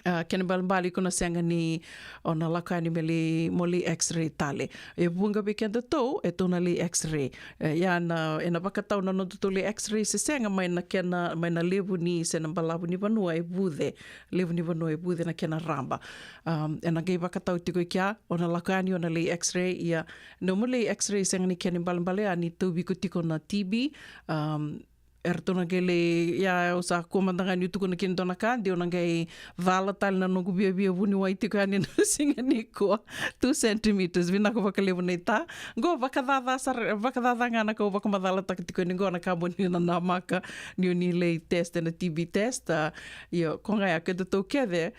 A, kena ibalebale iko na sega ni o na lako yani me lai, mo lai x-ray tale. E vuqa vei kedatou e tou na lai x-ray. E, ia na, ena vakatau na nodatou lai x-ray se sega mai na kena, mai na levu ni se na balavu ni vanua e vuce. Levu ni vanua e vuce na kena raba. Um, ena qai vakatau tiko i kea, o na lako yani o na lai x-ray, ia nomu lai x-ray sega ni kena ibalebale a ni tauvi iko tiko na T B. Um, eratou na qai lai, ia au sa kua mada ga niu tukuna kina dua na ka, de au na qai cala tale na noqu viavia vuniwai tiko yani na siga nikua. Two centimeters, vinaka vakalevu naita. Qo vakacaca sara, vakacaca ga na ka au vakamacalataka tiko yani qo, na ka mo ni na namaka ni o ni lai test ena T B test, a, io, ko ga ya kedatou kece,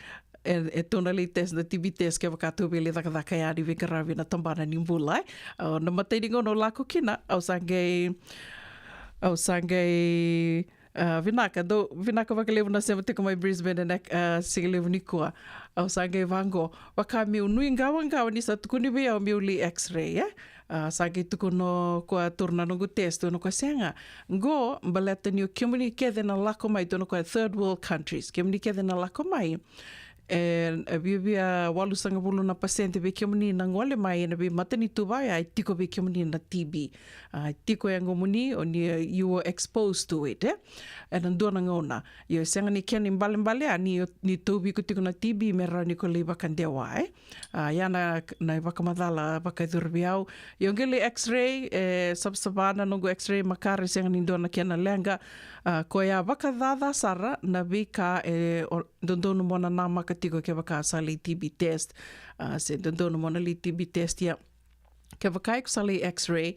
e, e tou na lai test na T B test kevaka tou via lai cakacaka yani veiqaravi na tabana ni bula, e. A, na imatai ni gauna au lako kina, au sa qai, au sa qai, a, vinaka, dou, vinaka vakalevu na sema tiko mai Brisbane ena, a, siga levu nikua. Au sa qai vaqo, vaka meu nuiqawaqawa ni sa tukuni vei au meu lai x-ray, e. A, sa qai tukuna o koya, taura na noqu test, tukuna o koya sega. Qo baleta ni o kemuni kece na lako mai, tukuna o koya, third world countries, kemuni kece na lako mai, e, e viavia walusagavulu na pasede vei kemuni na gole mai ena veimatanitu vaya e tiko vei kemuni na T B. A, e tiko e yagomuni, o ni, you were exposed to it, e. Ena dua na gauna. Io, e sega ni kena ibalebale a ni, ni tauvi iko tiko na T B me rawa ni ko lai vakadewa, e. A, ia na, na vakamacala vakayacori vei au. Io, qai lai x-ray, e savasava na noqu x-ray, makare, sega ni dua na kena leqa. A, koya vakacaca sara na veika e, o, dodonu mo na namaka tiko kevaka sa lai T B test. A, se dodonu mo na lai T B test, ia. Kevaka iko sa lai x-ray,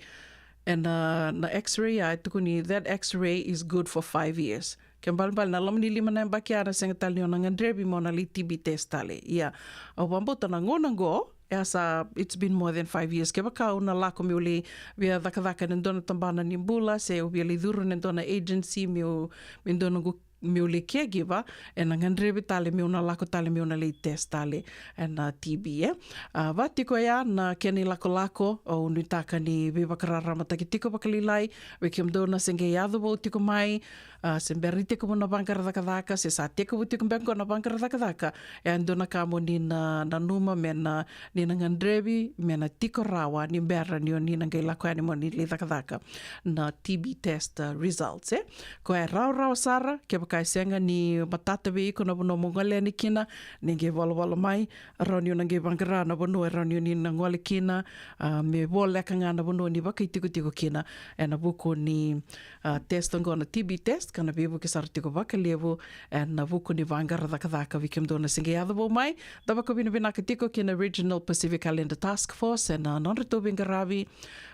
ena, na x-ray ya e tukuni, that x-ray is good for five years. Kena ibalebale na loma ni lima na yabaki ya na sega tale ni o na gadrevi mo na lai T B test tale. Ia, au vakabauta na gauna qo, e a sa, it's been more than five years. Kevaka au na lako meu lai via cakacaka ena dua na tabana ni bula, se au via lai curu ena dua na agency meu, me dua noqu meu lai caregiver, ena gadrevi tale meu na lako tale meu na lai test tale ena T B, e. A, va tiko ya na kena ilakolako, au nuitaka ni veivakararamataki tiko vakalailai vei kemudou na se qai yaco vou tiko mai, a, se bera ni tekivu na vaqara cakacaka, se sa tekivu tiko beka qo na vaqara cakacaka. E a dua na ka mo ni na, nanuma me na, ni na gadrevi me na tiko rawa ni bera ni o ni na qai lako yani mo ni lai cakacaka na T B test, a, results, e. Koya e rawarawa sara, kevaka e sega ni matata vei iko na vanua mo gole yani kina, ni qai valavala mai, rawa ni o na qai vaqara na vanua e rawa ni o ni na gole kina, a, me voleka ga na vanua ni vakaitikotiko kina ena vuku ni, a, test oqo na T B test, ka na veivuke sara tiko vakalevu ena vuku ni vaqara cakacaka. Vei kemudou na se qai yaco vou mai, da vakavinavinaka tiko ki na Regional Pacific Islander Task Force ena nodratou veiqaravi,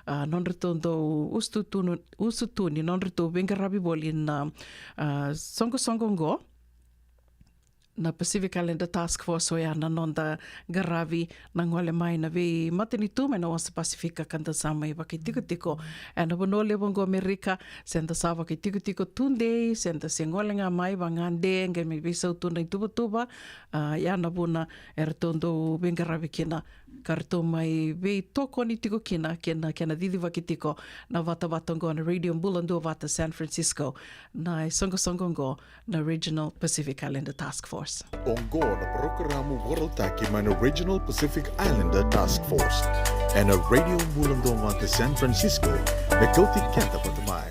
a, nodratou dau usututuni, usutuni nodratou veiqaravi voli na, a, soqosoqo oqo na Pacific Islander Task Force, oya na noda qaravi na gole mai na veimatanitu mai na wasa Pasifika ka da sa mai vakaitikotiko ena vanua levu oqo Amerika, se da sa vakaitikotiko tudei, se da se gole ga mai vagade, qai mai veisau tu na ituvatuva, a, ia na vuna eratou dau veiqaravi kina ka ratou mai veitokoni tiko kina, kei na kena cicivaki tiko na vatavata oqo na Radio Bula Duavata San Francisco, na isoqosoqo oqo na Regional Pacific Islander Task Force. Oqo na parokaramu vakarautaki mai na Regional Pacific Islander Task Force ena Radio Bula Duavata San Francisco, me kauti keda vata mai.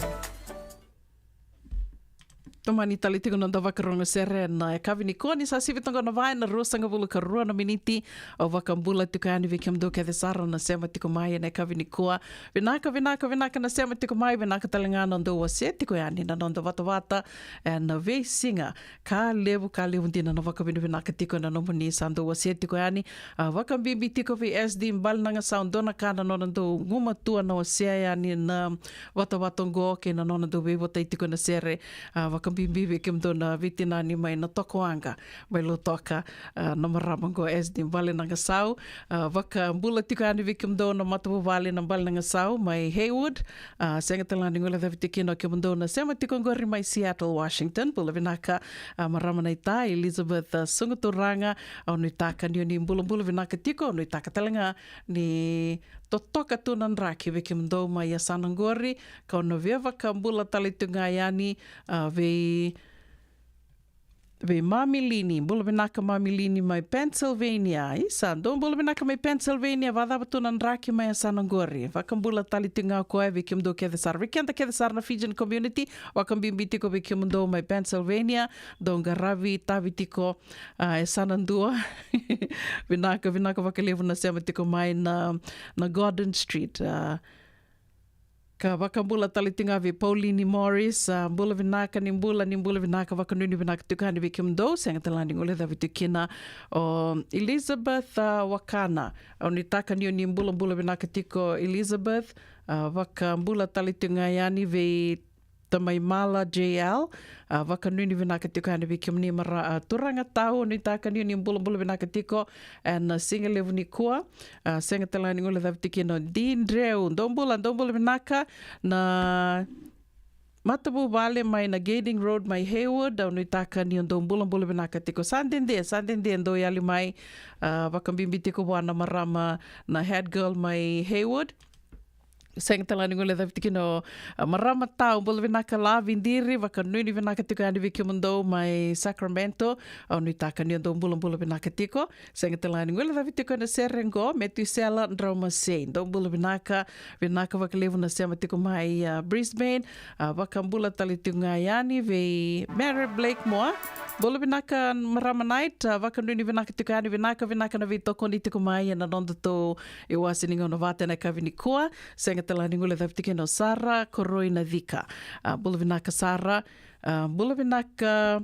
Tomani tale tiko na noda vakarogo sere ena yakavi nikua, ni sa sivi toka na va ena ruasagavulu ka rua na miniti. Au vakabula tiko yani vei kemudou kece sara na sema tiko mai ena yakavi nikua. Vinaka, vinaka, vinaka na sema tiko mai, vinaka tale ga na dou wasea tiko yani na noda vatavata ena veisiga ka levu, ka levu dina na vakavinavinaka tiko ena nomuni sa dou wasea tiko yani. A, vakabibi tiko vei S D Balenagasau, dua na ka na nona dau gumatua na wasea yani na vatavata oqo kei na nona dau veivotai tiko ena sere. A, vakabibi vei kemudou na veitinani mai Natokoaqa, mai Lautoka, a, na marama oqo S D Balenagasau. A, vakabula tiko yani vei kemudou na matavuvale na Balenagasau mai Hayward. A, sega tale ga ni guilecavi tiko kina o kemudou na sema tiko oqori mai Seattle, Washington. Bula vinaka, a, marama naita Elizabeth, a, Sugaturaga. Au nuitaka ni o ni bulabula vinaka tiko, au nuitaka tale ga ni totoka tu na draki vei kemudou mai yasana qori, kau na via vakabula tale tu ga yani, a, vei, vei Mami Lini, bula vinaka Mami Lini mai Pennsylvania. Isa, dou bula vinaka mai Pennsylvania, vacava tu na draki mai yasana qori. Vakabula tale tu ga o koya vei kemudou kece sara. Vei keda kece sara na Fijian community, vakabibi tiko vei kemudou mai Pennsylvania, dou qaravi tavi tiko, a, e sa na dua. Vinaka, vinaka vakalevu na sema tiko mai na, na Gordon Street. A, ka vakabula tale tiko ga vei Pauline Morris, a, bula vinaka, ni bula, ni bula vinaka, vakanuinui vinaka tiko yani vei kemudou, sega tale ga ni guilecavi tiko kina o Elizabeth, a, Wakana. Au nuitaka ni o ni bulabula vinaka tiko Elizabeth, a, vakabula tale tiko ga yani vei Tamai Mala J L, a, vakanuinui vinaka tiko yani vei kemuni mara, a, turaga tau, nuitaka ni o ni bulabula vinaka tiko ena, a, siga levu nikua, a, sega tale ga ni guilecavi tiko kina o Didreu, dou bula, dou bula vinaka na matavuvale mai na Gairding Road mai Hayward, au nuitaka ni o dou bulabula vinaka tiko. Sa dede, sa dede dou yali mai, a, vakabibi tiko vua na marama na head girl mai Hayward. Sega tale ga ni guilecavi tiko kina o, a, marama tau, bula vinaka Lavi Diri, vakanuinui vinaka tiko yani vei kemudou mai Sacramento, au nuitaka ni o dou bulabula vinaka tiko. Sega tale ga ni guilecavi tiko ena sere qo, Metusela Draumasei, dou bula vinaka, vinaka vakalevu na sema tiko mai, a, Brisbane, a, vakabula tale tiko ga yani vei Mary Blakemore. Bula vinaka marama Knight, a, vakanuinui vinaka tiko yani, vinaka, vinaka na veitokoni tiko mai ena nodatou iwase ni gauna vata ena yakavi nikua. Sega tale ga ni guilecavi tiko kina o Sara Koroi Nacika. A, bula vinaka Sara. A, bula vinaka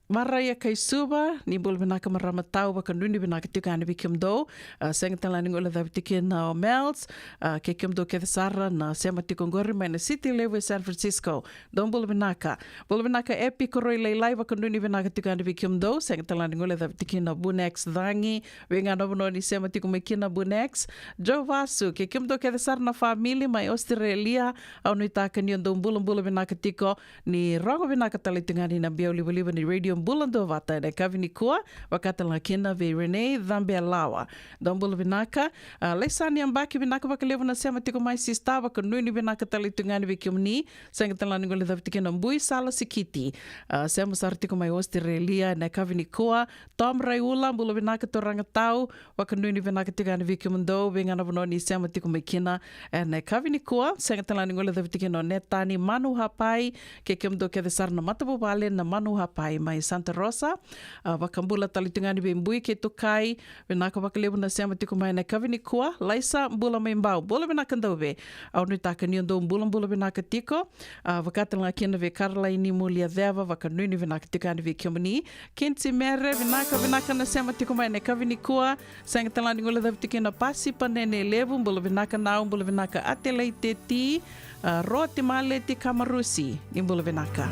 Maraia Kaisuva, ni bula vinaka marama tau, vakanuinui vinaka tiko yani vei kemudou. A, sega tale ga ni guilecavi tiko kina o Mels, a, kei kemudou kece sara na sema tiko qori mai na city levu e San Francisco. Dou bula vinaka. Bula vinaka Epi Koroi Lailai, vakanuinui vinaka tiko yani vei kemudou. Sega tale ga ni guilecavi tiko kina o Bunex Cagi, vei ga na vanua ni sema tiko mai kina Bunex. Joe Vasu, kei kemudou kece sara na family mai Australia, au nuitaka ni o dou bulabula vinaka tiko, ni rogo vinaka tale tu ga ni na biau livaliva ni Radio Bula Duavata ena yakavi nikua, vaka tale ga kina vei Renee Cabelawa. Dou bula vinaka. A, Laisani Yabaki, vinaka vakalevu na sema tiko mai sista, vakanuinui vinaka tale tu ga yani vei kemuni. Sega tale ga ni guilecavi tiko kina o Bui Sala Sikiti, a, sema sara tiko mai Australia ena yakavi nikua. Tom Raiula, bula vinaka turaga tau, vakanuinui vinaka tiko yani vei kemudou, vei ga na vanua ni sema tiko mai kina ena yakavi nikua. Sega tale ga ni guilecavi tiko kina o Netani Manuhapai, kei kemudou kece sara na matavuvale na Manuhapai mai Santa Rosa. A, vakabula tale tu ga yani vei Bui kei Tukai, vinaka vakalevu na sema tiko mai ena yakavi nikua. Laisa Bula mai Bau, bula vinaka Dauve. Au nuitaka ni o dou bulabula vinaka tiko. A, vaka tale ga kina vei Karalaini Muliaceva, vakanuinui vinaka tiko yani vei kemuni. Kinsi Mere, vinaka, vinaka na sema tiko mai ena yakavi nikua. Sega tale ga ni guilecavi tiko kina Pasi Panene Levu, bula vinaka Nau, bula vinaka Atelaiteti, a, Roti Maleti Kamarusi, ni bula vinaka.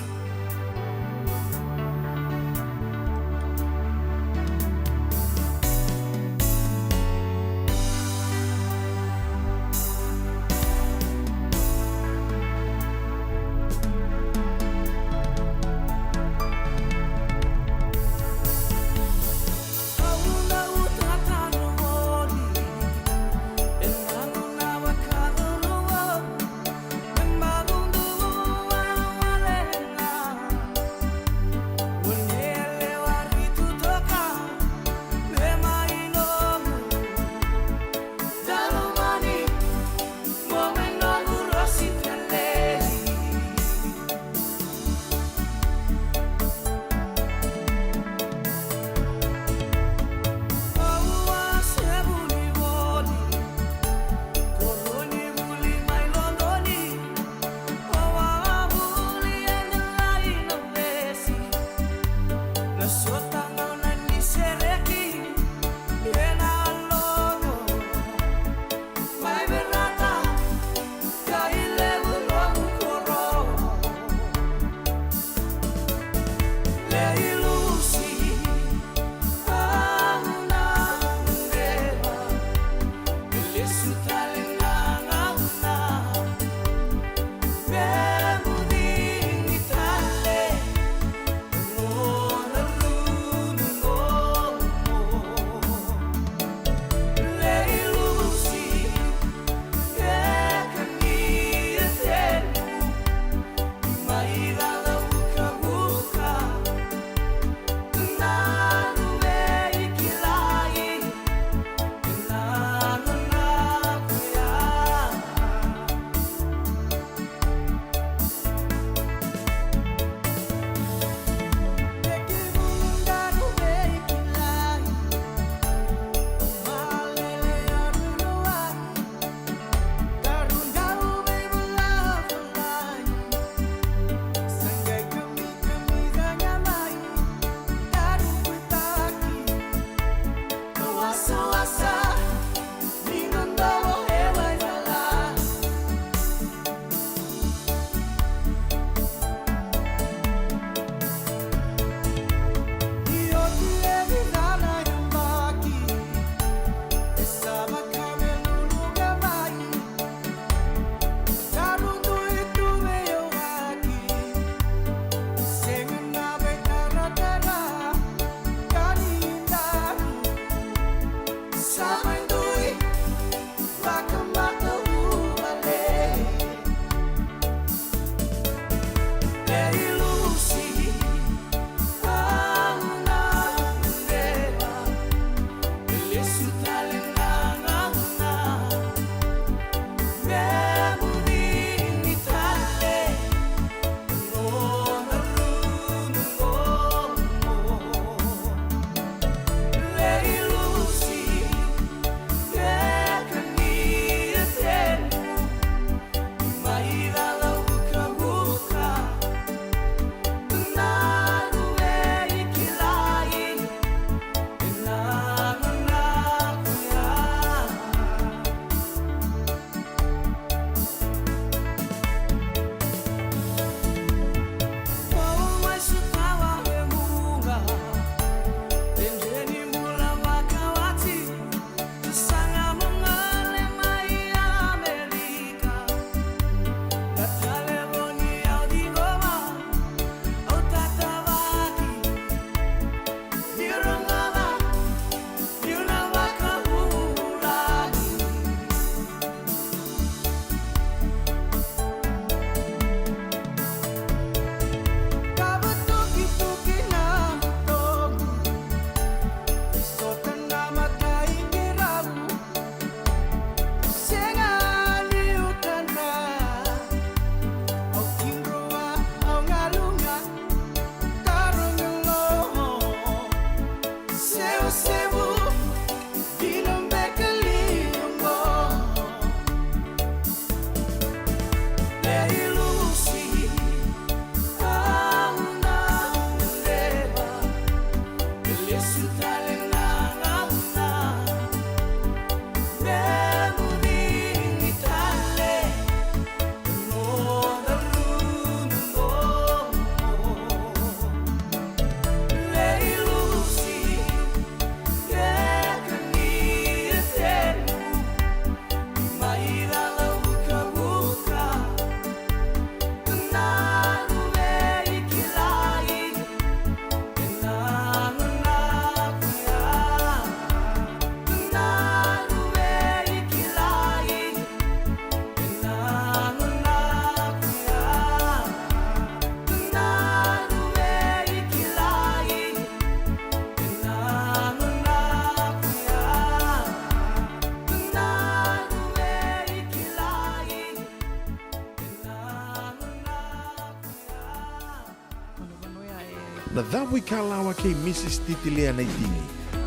Cavuikalawa kei Mrs Titilia Naitini.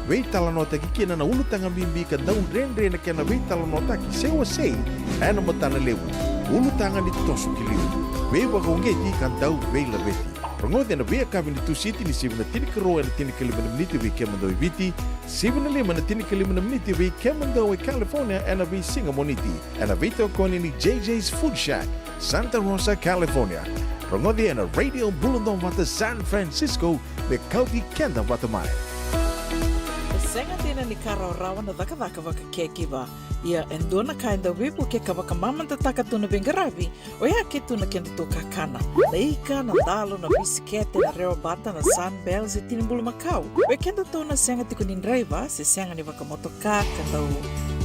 Veitalanoataki kina na ulutaga bibi ka dau dredre na kena veitalanoataki se wasei ena matana levu. Ulutaga ni toso ki liu. Veivakauqeti ka dau veilaveti. Rogoci ena veiyakavi ni Tusiti ni sivi na tinikarua ena tinikalima na miniti vei kemudou e Viti, sivi na lima ena tinikalima na miniti vei kemudou e California ena veisiga Moniti. Ena veitokoni ni J J's Food Shack, Santa Rosa, California. Rogoci ena Radio Bula Duavata San Francisco, me kauti keda vata mai. E sega dina ni ka rawarawa na cakacaka vaka caregiver. Ia e dua na ka e dau veivuke ka vakamamadataka tu na veiqaravi, oya ke tu na kedatou kakana. Na ika, na dalo, na bisikete, na rewabata, na Sunbell se tini bulumakau. Vei kedatou na sega tiko ni draiva se sega ni vakamotoka ka dau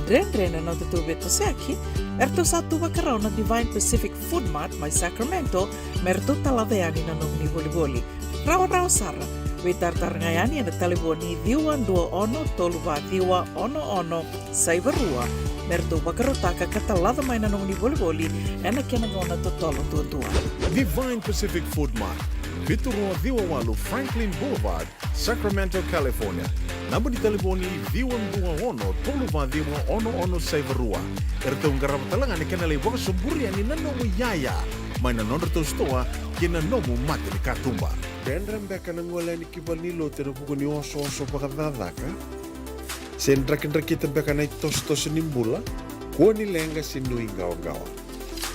dredre na nodatou veitosoyaki, eratou sa tu vakarau na Divine Pacific Food Mart mai Sacramento me ratou talaca yani na nomuni volivoli. Rawarawa sara. Veitaratara ga yani ena talevoni ciwa dua ono tolu va ciwa ono ono saiva rua me ratou vakarautaka ka talaca mai na nomuni volivoli ena kena gauna totolo duadua. Divine Pacific Food Mart, vitu rua ciwa walu Franklin Boulevard, Sacramento, California. Naba ni talevoni ciwa dua ono tolu va ciwa ono ono saiva rua. Eratou qarava tale ga na kena lai vakasoburi yani na nomu iyaya mai na nodratou sitoa ki na nomu mata ni katuba. Dredre beka na gole yani ki valenilotu ena vuku ni osooso vakacakacaka? Se drakidrakita beka na itosotoso ni bula? Kua ni leqa se nuiqawaqawa.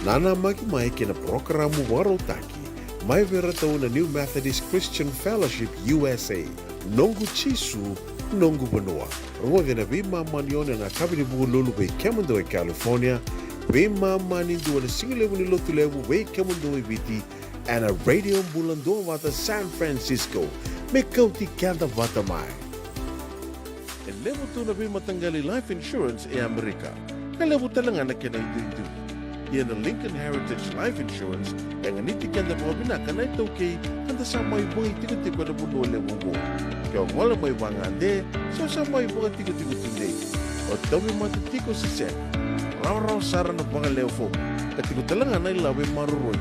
Nanamaki mai ki na parokaramu vakarautaki mai vei iratou na New Methodist Christian Fellowship U S A. Noqu Jisu, noqu vanua. Rogoci na veimama ni ono ena yakavi ni Vukelulu vei kemudou e California, veimama ni dua na sigalevu ni Lotulevu vei kemudou e Viti, ena Radio Bula Duavata San Francisco, me kauti keda vata mai. E levu tu na veimataqali life insurance e Amerika, ka levu tale ga na kena iduidui. Ia na Lincoln Heritage Life Insurance e ganiti keda vakavinaka na iTaukei ka da sa mai vakaitikotiko ena vanua levu oqo. Ke o gole mai vagade se o sa mai vakatikotiko tudei, o tauvimate tiko se sega, rawarawa sara na vagalewe fomu, ka tiko tale ga na ilavo e maroroi.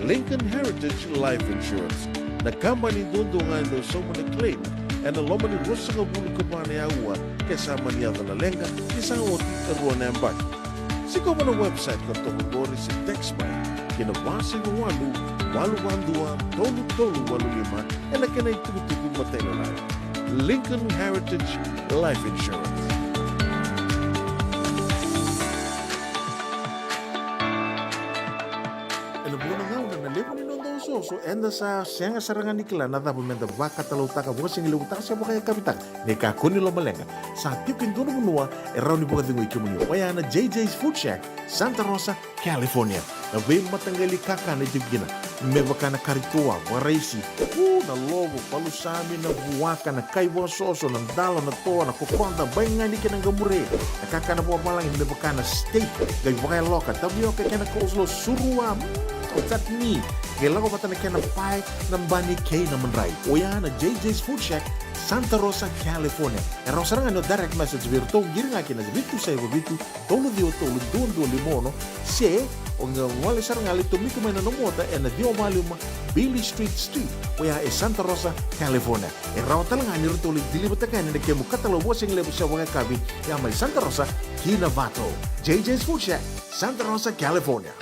Lincoln Heritage Life Insurance, na kabani duadua ga e dau sauma na claim ena loma ni ruasagavulu ka va na aua ke sa mani yaco na leqa ni sa oti e rua na yabaki. Sikova na website ka toka qori se text mai ki na va saiva walu, walu va dua, tolu tolu walu lima ena kena itukutuku matailalai. Lincoln Heritage Life Insurance. Ena vuqa na gauna na levu ni noda osooso eda sa sega sara ga ni kila na cava meda vakatalautaka, vakasigalevu taka se vakayakavi taka. Ni kakua ni lomaleqa, sa tiko e dua na vanua e rawa ni vakacegui kemuni, oya na J J's Food Shack, Santa Rosa, California. Na veimataqali kakana e tiko kina, me vaka na kari toa, vakaraisi, u, na lovo, palusami, na vuaka, na kai vakasoso, na dalo, na toa, na kokoda, baigani kei na qamure. Na kakana vakavalagi me vaka na steak, qai vakayaloka, tavioka kei na coleslaw, surua, mm, o chutney, qai lako vata na kena pae, na bani kei na madrai. Oya na J J's Food Shack, Santa Rosa, California. E rawa sara ga ni o direct message vei iratou, qiri ga ki na vitu saiva vitu, tolu ciwa tolu, dua dua lima ono, se o qai gole sara ga, lai tomika mai na nomu ota ena ciwa va lima Beale Street Suite, oya e Santa Rosa, California. E rawa tale ga ni ratou lai deliver-taka yani na kemu katalau vakasigalevu se vakayakavi, ya mai Santa Rosa ki Novato. J J's Food Shack, Santa Rosa, California.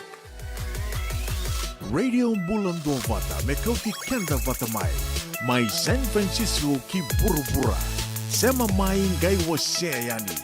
Radio Bula Duavata, me kauti keda vata mai. Mai San Francisco ki vuravura. Sema mai, qai wasea yani.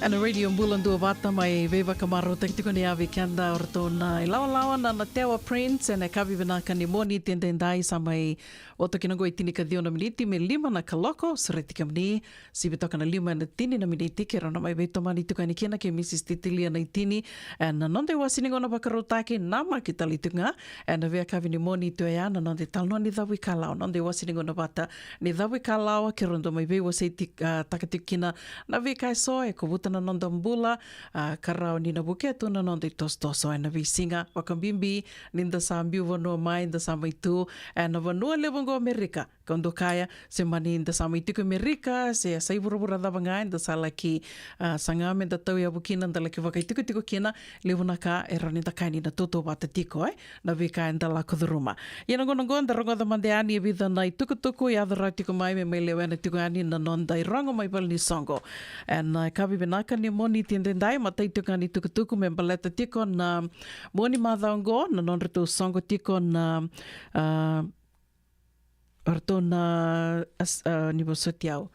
Ena Radio Bula Duavata mai veivakamarautaki tiko ni yavi keda o ratou na ilawalawa na Natewa Prince ena yakavi vinaka ni Moniti edaidai. Sa mai oti kina oqo e tinikaciwa na miniti me lima na kaloko. Sureti kemuni, sivi toka na lima ena tini na miniti keirau na mai veitomani tiko yani kina kei Mrs Titilia Naitini ena noda iwase ni gauna vakarautaki na maki tale tiko ga ena veiyakavi ni Moniti oya na noda italanoa ni cavuikalawa, noda iwase ni gauna vata ni cavuikalawa keirau dau mai veiwasei ti- ah, taka tiko kina na veika eso e kovuta na noda bula, ah, ka rawa ni na vukea tu na noda itosotoso ena veisiga, vakabibi ni da sa biu vanua mai, da sa mai tu ena vanua levu oqo Amerika. Kau dau kaya, se mani da sa mai tiko Amerika se yasai vuravura cava ga eda sa laki, ah, saga me da tauyavu kina, da laki vakaitikotiko kina, levu na ka e rawa ni da kaya ni na tautauvata tiko, e na veika eda lako curuma. Ia na gauna oqo da rogoca mada yani e vica na itukutuku e yaco rawa tiko mai me mai lewena tiko yani na noda irogo mai valenisoqo. Ena yakavi vinaka ni Moniti edaidai, matai tiko ga ni tukutuku me baleta tiko na mua ni macawa oqo na nodratou soqo tiko na, ah, o ratou na as- ah, ni vosoti au,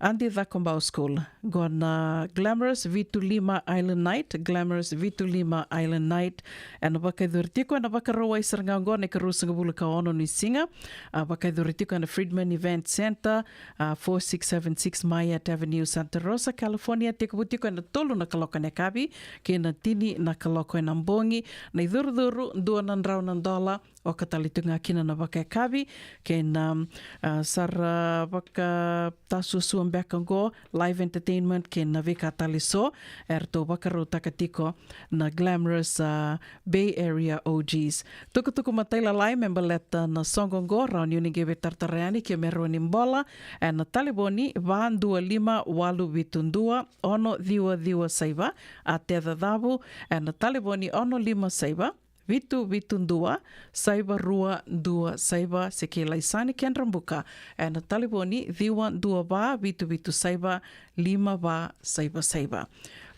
Adi Cakobau School. Oqo na Glamorous Vitu Lima Island Night, Glamorous Vitu Lima Island Night. Ena vakayacori tiko ena Vakarauwai sara ga oqo na ikaruasagavulu ka ono ni siga. A vakayacori tiko ena Friedman Event Center, a four six seven six Myatt Avenue, Santa Rosa, California. Tekivu tiko ena tolu na kaloko ena yakavi kei na tini na kaloko ena bogi. Na icurucuru, dua na drau na dola. Oka tale tu ga kina na vakayakavi kei na, a, sa ra vakatasuasua beka oqo, live entertainment kei na veika tale eso eratou vakarautaka tiko na Glamorous, a, Bay Area O Gs. Tukutuku matailalai me baleta na soqo oqo, rawa ni o ni qai veitaratara yani ke me rawa ni bola ena talevoni va dua lima walu vitu dua ono ciwa ciwa saiva, a Teca Cavu ena talevoni ono lima saiva vitu vitu dua saiva rua dua saiva, se kei Laisani Kedrabuka ena talevoni ciwa dua va vitu vitu saiva lima va saiva saiva.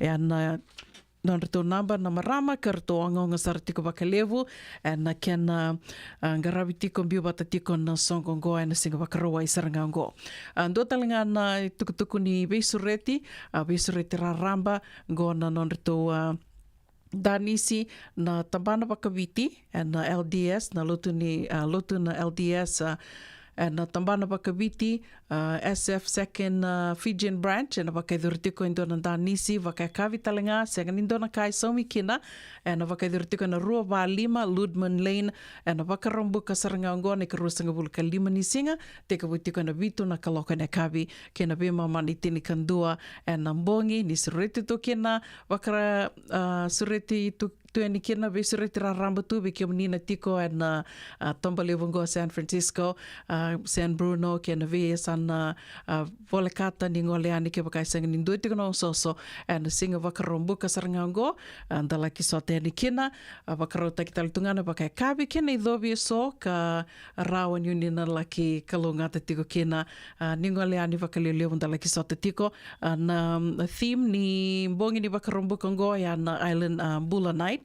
Ena nodratou naba na marama ka ratou ogaoga sara tiko vakalevu ena kena, a, qaravi tiko, biu vata tiko na soqo oqo ena siga Vakarauwai sara ga oqo. A, dua tale ga na itukutuku ni veisureti, a, veisureti raraba oqo na nodratou, a, danisi na tabana vakaviti ena L D S, na lotu ni, a, lotu na L D S, a, ena tabana vakaviti, a, S F Second, a, Fijian Branch, ena vakayacori tiko e dua na danisi vakayakavi tale ga, sega ni dua na ka e saumi kina, ena vakayacori tiko ena rua va lima Ludman Lane, ena Vakaraubuka sara ga oqo na ikaruasagavulu ka lima ni siga, tekivu tiko ena vitu na kaloko ena yakavi kei na veimama ni tinikadua ena bogi. Ni sureti tu kina, vakara, a, sureti tu, tu yani kina, veisureti raraba tu vei kemuni na tiko ena, a, toba levu oqo San Francisco, a, San Bruno, kei na veiyasana, a, volekata ni gole yani kevaka e sega ni dua tiko na osooso ena siga Vakaraubuka sara ga oqo, a, da laki sota yani kina, a, vakarautaki tale tu ga na vakayakavi kei na icovi eso ka rawa ni o ni na laki kalougata tiko kina, a, ni gole yani vakalevulevu da laki sota tiko, a, na, na theme ni bogi ni Vakaraubuka oqo ya na Island, a, Bula Night.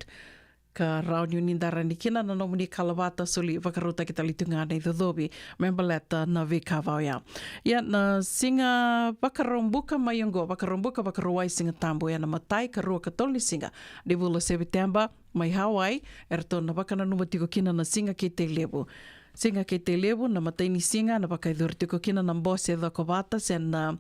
Ka rawa ni o ni dara yani kina na nomuni kalavata, soli vakarautaki tale tu ga na icocovi me baleta na veika va oya. Ia na siga Vakaraubuka mai oqo, Vakaraubuka, Vakarauwai, Siga Tabu, ena matai, karua, katolu ni siga ni vula Seviteba, mai Hawaii, eratou na vakananuma tiko kina na Siga Kei Tailevu. Siga Kei Tailevu, na matai ni siga, na vakayacori tiko kina na bose cokovata se na,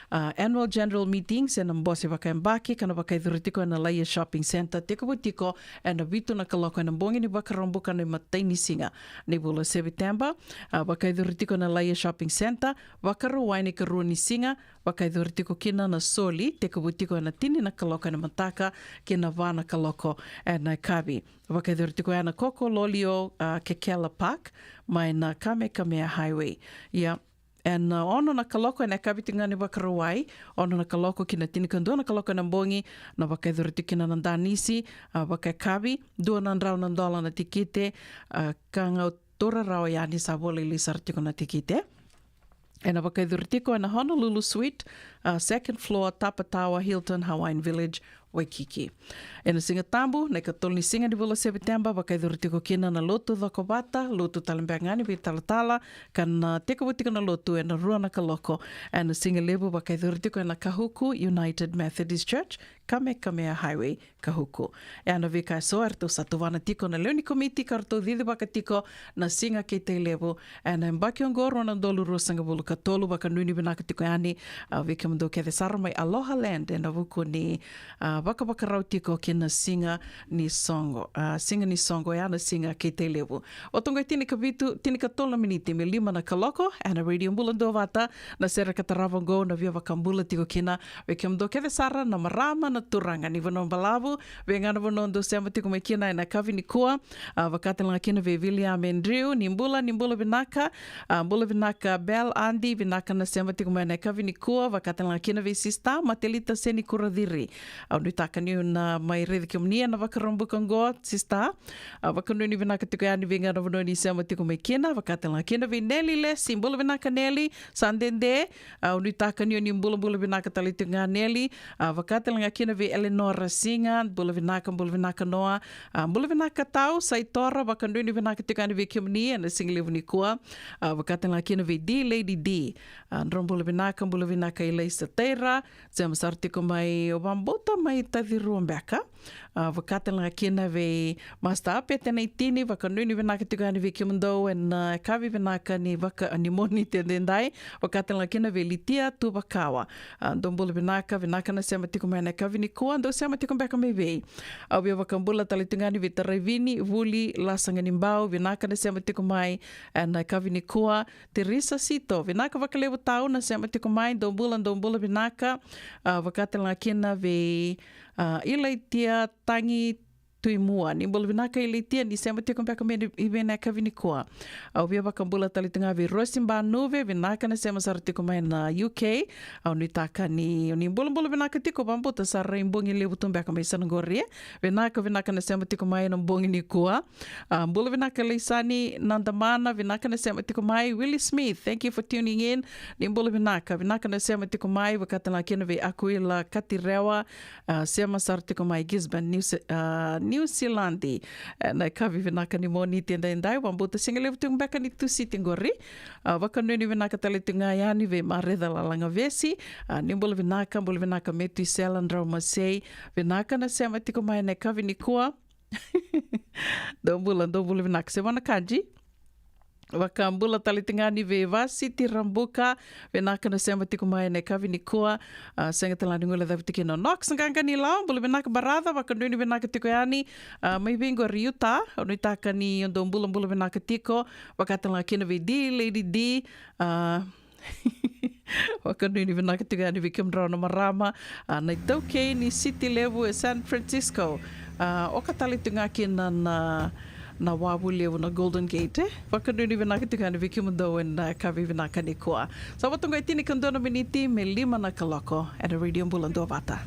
a, annual general meeting se na bose vakayabaki, ka na vakayacori tiko ena Laie Shopping Centre, tekivu tiko ena vitu na kaloko ena bogi ni Vakaraubuka na imatai ni siga ni vula Seviteba. A, vakayacori tiko ena Laie Shopping Centre, Vakarauwai na ikarua ni siga, vakayacori tiko kina na soli, tekivu tiko ena tini na kaloko ena mataka kei na va na kaloko ena yakavi. Vakayacori tiko ena Koko Lolio, a, Kekela Park, mai na Kamehameha Highway. Ia, ena, a, ono na kaloko ena yakavi tiko ga ni Vakarauwai, ono na kaloko ki na tinikadua na kaloko ena bogi, na vakayacori tiko kina na danisi, a, vakayakavi, dua na drau na dola na tikite, a, ka ga taura rawa yani, sa volai sara tiko na tikite. Ena vakayacori tiko ena Honolulu Suite, a, second floor, Tapa Tower, Hilton Hawaiian Village, Waikiki. Ena Siga Tabu, na ikatolu ni siga ni vula o Sepiteba, vakayacori tiko kina na lotu cokovata, lotu tale beka ga ni veitalatala, ka na tekivu tiko na lotu ena rua na kaloko. Ena sigalevu vakayacori tiko ena Kahuku United Methodist Church, Kamehameha Highway, Kahuku. E a na veika eso eratou sa tuvana tiko na lewe ni komiti ka ratou cicivaka tiko na Siga kei Tailevu. Ena yabaki oqo rua na udolu ruasagavulu ka tolu, vakanuinui vinaka tiko yani, a, vei kemudou kece sara mai Aloha Land ena vuku ni, a, vakavakarau tiko kei na Siga ni Soqo, a, Siga ni Soqo, e a na Siga kei Tailevu. Oti oqo e tinikavitu, tinikatolu na miniti me lima na kaloko, ena Radio Bula Duavata, na sere ka tarava oqo, na via vakabula tiko kina vei kemudou kece sara na marama, na turaga ni Vanua Balavu, vei ga na vanua dou sema tiko mai kina ena yakavi nikua, a, vaka tale ga kina vei Viliame Driu, ni bula, ni bula vinaka, a, bula vinaka Bel Adi, vinaka na sema tiko mai ena yakavi nikua, vaka tale ga kina vei Sista Matelita Seni Kuraciri. Au nuitaka niu na mai raici kemuni ena Vakaraubuka oqo, Sista. A, vakanuinui vinaka tiko yani vei ga na vanua ni sema tiko mai kina, vaka tale ga kina vei Neli Lesi, bula vinaka Neli, sa dede, a, au nuitaka ni o ni bulabula vinaka tale tiko ga Neli, a, vaka tale ga kina vei Eleanora Siga, bula vinaka, bula vinaka Noa, a, bula vinaka Tau, Saitora, vakanuinui vinaka tiko yani vei kemuni ena sigalevu nikua, a, vaka tale ga kina vei D Lady D, a, drau bula vinaka, bula vinaka Ilaisa Taira, sema sara tiko mai o Vabauta mai Tacirua beka. A, vaka tale ga kina vei Master Apete Naitini, vakanuinui vinaka tiko yani vei kemudou ena, a, yakavi vinaka ni vaka, ni Moniti edaidai, vaka tale ga kina vei Litia Tuvakawa. A, dou bula vinaka, vinaka na sema tiko mai ena yakavi nikua, dou sema tiko beka mai vei. Au via vakabula tale tiko ga yani vei Taraivini Vuli Lasaganibau, vinaka na sema tiko mai ena yakavi nikua. Teresa Sito, vinaka vakalevu Tau na sema tiko mai, dou bula, dou bula vinaka. A, vaka tale ga kina vei, a, Ilaitia Tagi Tuimua, ni bula vinaka Ilaitia, ni sema tiko beka mai i vei ena yakavi nikua. Au via vakabula tale tiko ga vei Rosi Banuve, vinaka na sema sara tiko mai na U K. Au nuitaka ni, ni bulabula vinaka tiko, Vabauta sa rai bogi levu tu beka mai sana qori. Vinaka, vinaka na sema tiko mai ena bogi nikua. A, bula vinaka Leisani Nadamana, vinaka na sema tiko mai. Willie Smith, thank you for tuning in. Ni bula vinaka, vinaka na sema tiko mai, vaka tale ga kina vei Akuila Katirewa, a, sema sara tiko mai Gisborne, New Se-, a, New Zealand. E, na yakavi vinaka ni Moniti edaidai, Vabauta sigalevu tiko beka ni Tusiti qori. A, vakanuinui vinaka tale tiko ga yani vei Mareca Lalagavesi. A, ni bula vinaka, bula vinaka Metusela Draumasei. Vinaka na sema tiko mai ena yakavi nikua. Dou bula, dou bula vinaka. Sevana Kaji. Vakabula tale tiko ga yani vei Vasiti Rabuka, vinaka na sema tiko mai ena yakavi nikua. A, sega tale ga ni guilecavi tiko kina o Knox Qaganilau, bula vinaka baraca, vakanuinui vinaka tiko yani, a, mai vei qori Utah, au nuitaka ni o dou bulabula vinaka tiko, vaka tale ga kina vei D Lady D, a, vakanuinui vinaka tiko yani vei kemudrau na marama, a, na itaukei ni siti levu e San Francisco. A, oka tale tiko ga kina na, na wavu levu na Golden Gate, e. Vakanuinui vinaka tiko yani vei kemudou ena yakavi vinaka nikua. Sa vo toka e tinikadua na miniti me lima na kaloko ena Radio Bula Duavata.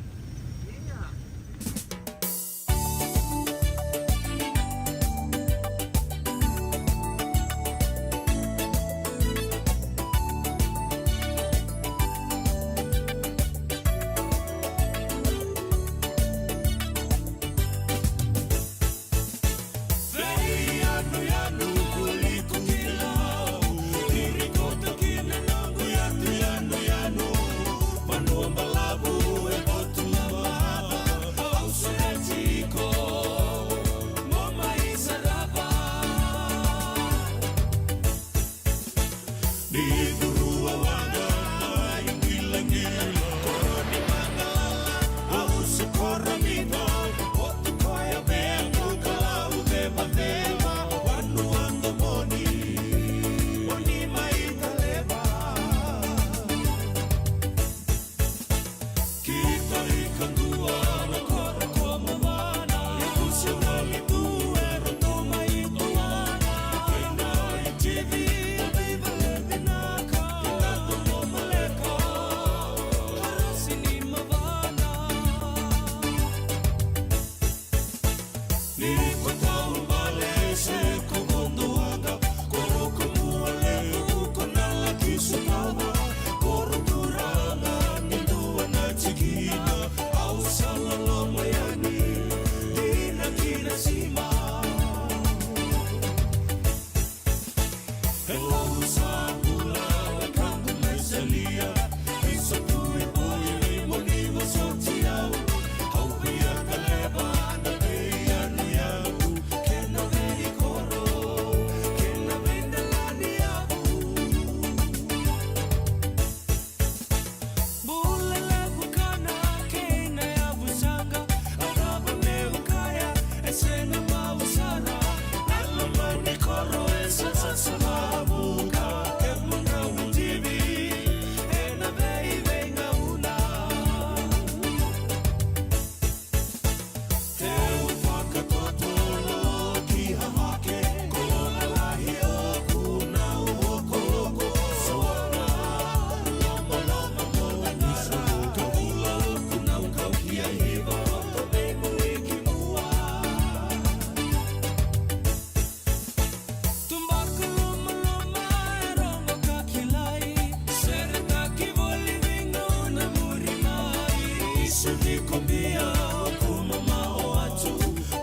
Siriko bia o kumama o atu,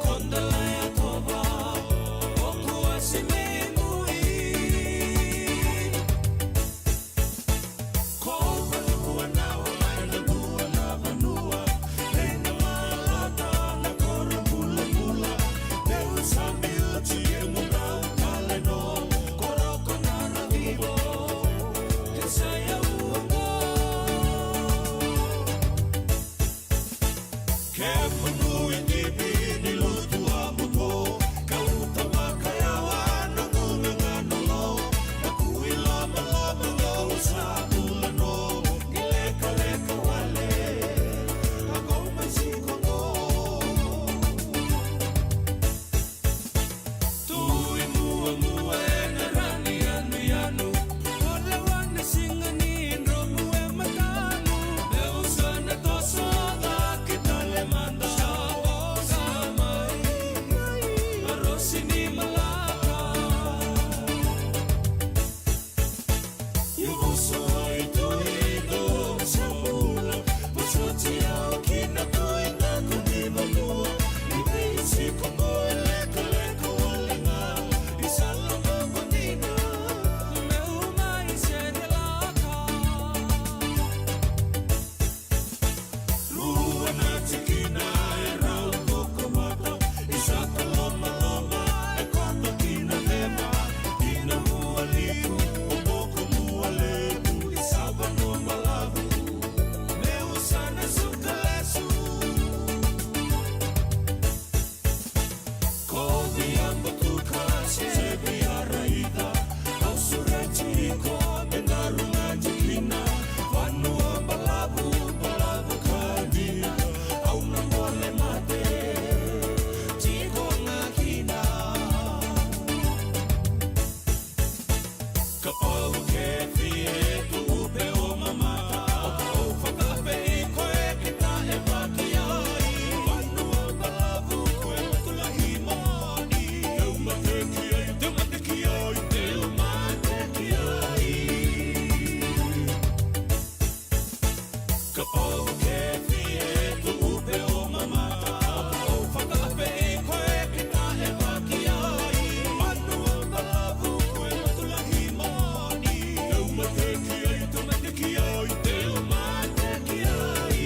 ko dala yatova o kua se megui. Ko vanua na ola na kua na vanua, e na malata na koro bulabula, meu sami oti e murau taleno, koro ko na ravivo, e sa ya uango. Kemunu i divi ni lotu a muto, ka uta vakayawa na guga ga na lo, na kui lamalama ga u sa bula no, ni lekaleka wale, a ko mai siko go. Tu i muamua e na rani yanuyanu. O lewa na siga ni dromu e matamu. Meu sa na toso cake tale mada. Sa mai a rosi ni malaka. Kapau ke fie tu upe o mamata, o ka o fakape i koe ke ta e vaki ai. Vanua balavu koe lotu lahi moni. Teu mate ki ai, teu mate ki ai, teu mate ki ai. Kapau ke fie tu upe o mamata, o fakape i koe ke ta e vaki ai. Vanua balavu koe lotu lahi moni. Teu mate ki ai, teu mate ki ai, teu mate ki ai.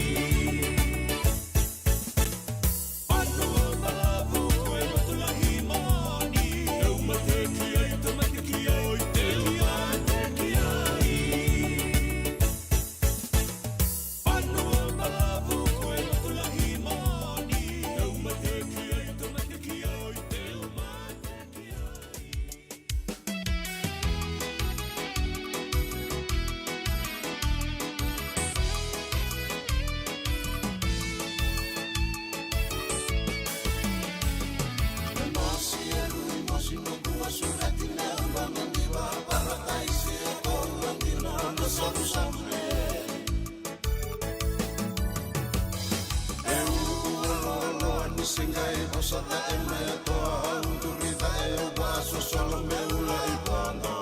E ulu aloaloa ni se qai vosa ca e mai atoa, au duri ca e au vasosolo me ula i vodo.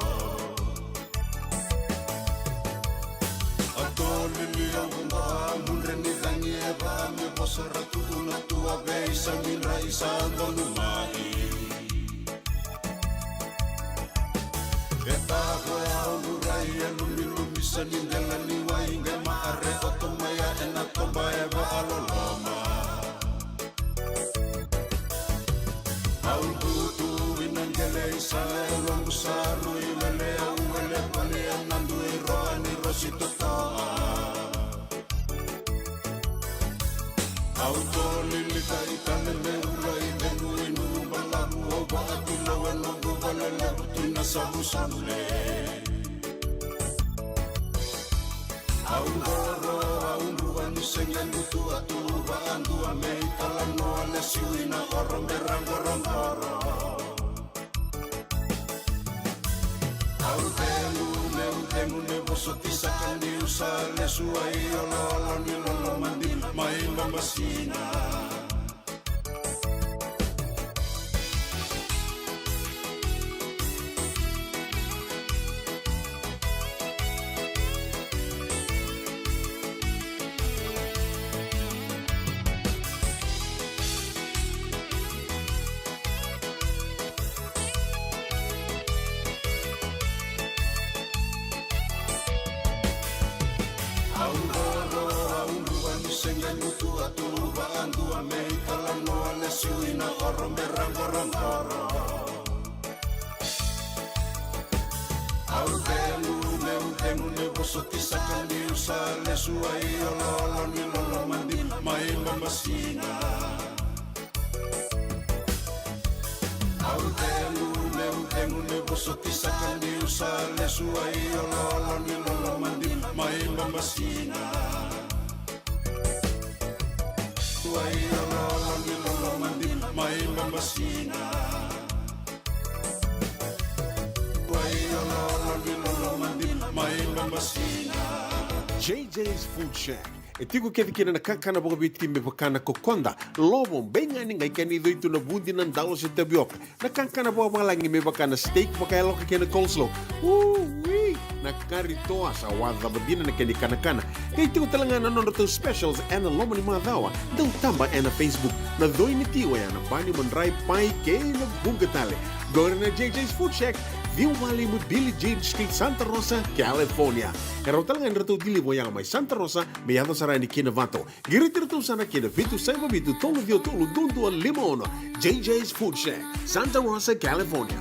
A tolili au vodo a mudre ni cagi e va me vosa ra tuku na tua vei sa midra i sa donu mai. E tavo e au lurai e lumilumi sa ni dela ni wai qe ma are oto mai a e na toba e va a loloma. Au dutu i na qele i sala e loqu sa rui wele au wele vale e na dui roa ni rosi totoa. Au tolili ka i tale me ula i vegu i nuku balavu o va a tu lau e noqu vale levu tu i na savusavu le. Au qoro, au druva ni se qai butu a tu va a dua me i talanoa le siu i na oro me ra qoroqoro. Au cegu, meu cegu, meu vosoti saka niu sa lesu ai oloolo ni loloma dina mai mamasina. Au cegu meu cegu ni vosoti saka niu sa lesu ai ololo ni lolo madina mai Babasiga. Au cegu meu cegu ni vosoti saka niu sa lesu ai ololo ni lolo madina mai Babasiga. Ai ololo ni lolo madina mai Babasiga. Ai ololo ni lolo madina mai Babasiga. J J's Food Shack. E tiko kece kina na kakana vakaviti me vaka na kokoda, lovo, beigani, qai kena icoitu na vudi, na dalo se tavioka. Na kakana vakavalagi me vaka na steak vakayaloka kei na coleslaw. Ui! Na kari toa sa wacava dina na kena ikanakana. Qai tiko tale ga na nodratou specials ena loma ni macawa. Dau taba ena Facebook. Na coi ni ti oya na bani, madrai, pai kei na vuqa tale. Qori na J J's Food Shack, ciwa walu lima Billie Jean Street, Santa Rosa, California. E rawa tale ga ni ratou deliver oya mai Santa Rosa me yaco sara yani ki Novato. Qiriti iratou sara ki na vitu saiva vitu tolu ciwa tolu dua dua lima ono. J J's Food Shack, Santa Rosa, California.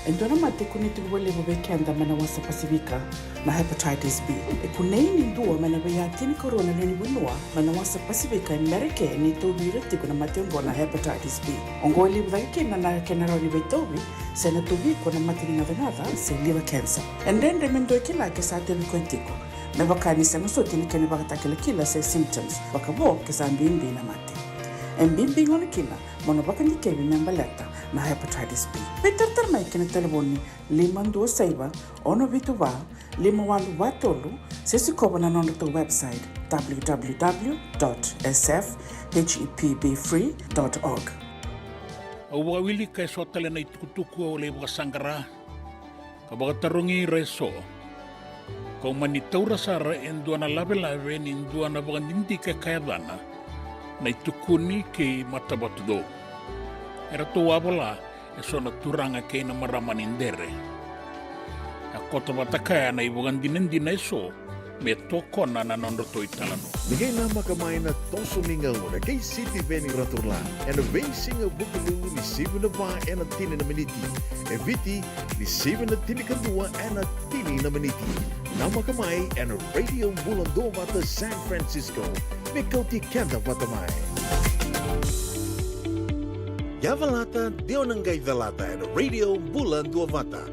E dua na mate e kunei tiko vakalevu vei keda mai na wasa Pasifika na hepatitis B. E kunei ni dua mai na veiya tinikarua na lewe ni vanua mai na wasa Pasifika e Merika ni tauvi ira tiko na mate oqo na hepatitis B. Oqo e levu cake kina na kena rawa ni veitauvi se na tauvi iko na mate ni gacagaca se liver cancer. E dredre me dua e kila ke sa tauvi koya tiko. Me vaka ni sega soti na kena ivakatakilakila se symptoms, vakavo ke sa bibi na mate. E bibi gona kina mo na vakadikevi me baleta na hepatitis B. Veitaratara mai ki na talevoni lima dua saiva, ono vitu va, lima walu va tolu, se sikova na nodratou website, w w w dot s f h e p b free dot org. Au vakawilika eso tale na itukutuku au lai vakasaqara ka vakatarogi ira eso. Kau mani taura sara e dua na lavelave ni dua na vakadidike ka yacana na iTukuni kei Matavatucou. Eratou a vola eso na turaga kei na marama ni Dere. A koto vata kaya na ivakadinadina eso me tokona na nodratou italanoa. Ni qai namaka mai na toso ni gauna kei Sitiveni Raturla ena veisiga Vukelulu ni sivi na va ena tini na miniti. E Viti ni sivi na tinikadua ena tini na miniti. Namaka mai ena Radio Bula Duavata San Francisco me kauti keda vata mai. Ia calata, de o na qai calata ena Radio Bula Duavata.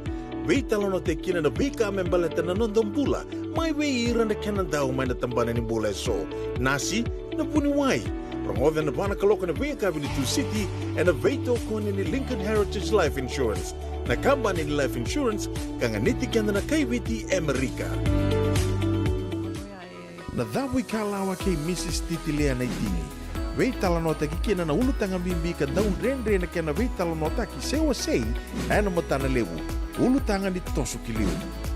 Veitalanoataki kina na veika me baleta na noda bula, mai vei ira na kena dau mai na tabana ni bula eso. Nasi, na vuniwai. Rogoca ena va na kaloko ena veiyakavi ni Tusiti ena veitokoni ni Lincoln Heritage Life Insurance, na kabani ni life insurance ka ganiti keda na kai Viti e Amerika. Na Cavuikalawa kei Mrs Titilia Naitini. Veitalanoataki kina na ulutaga bibi ka dau dredre na kena veitalanoataki se wasei ena matana levu. Ulutaga ni toso ki liu,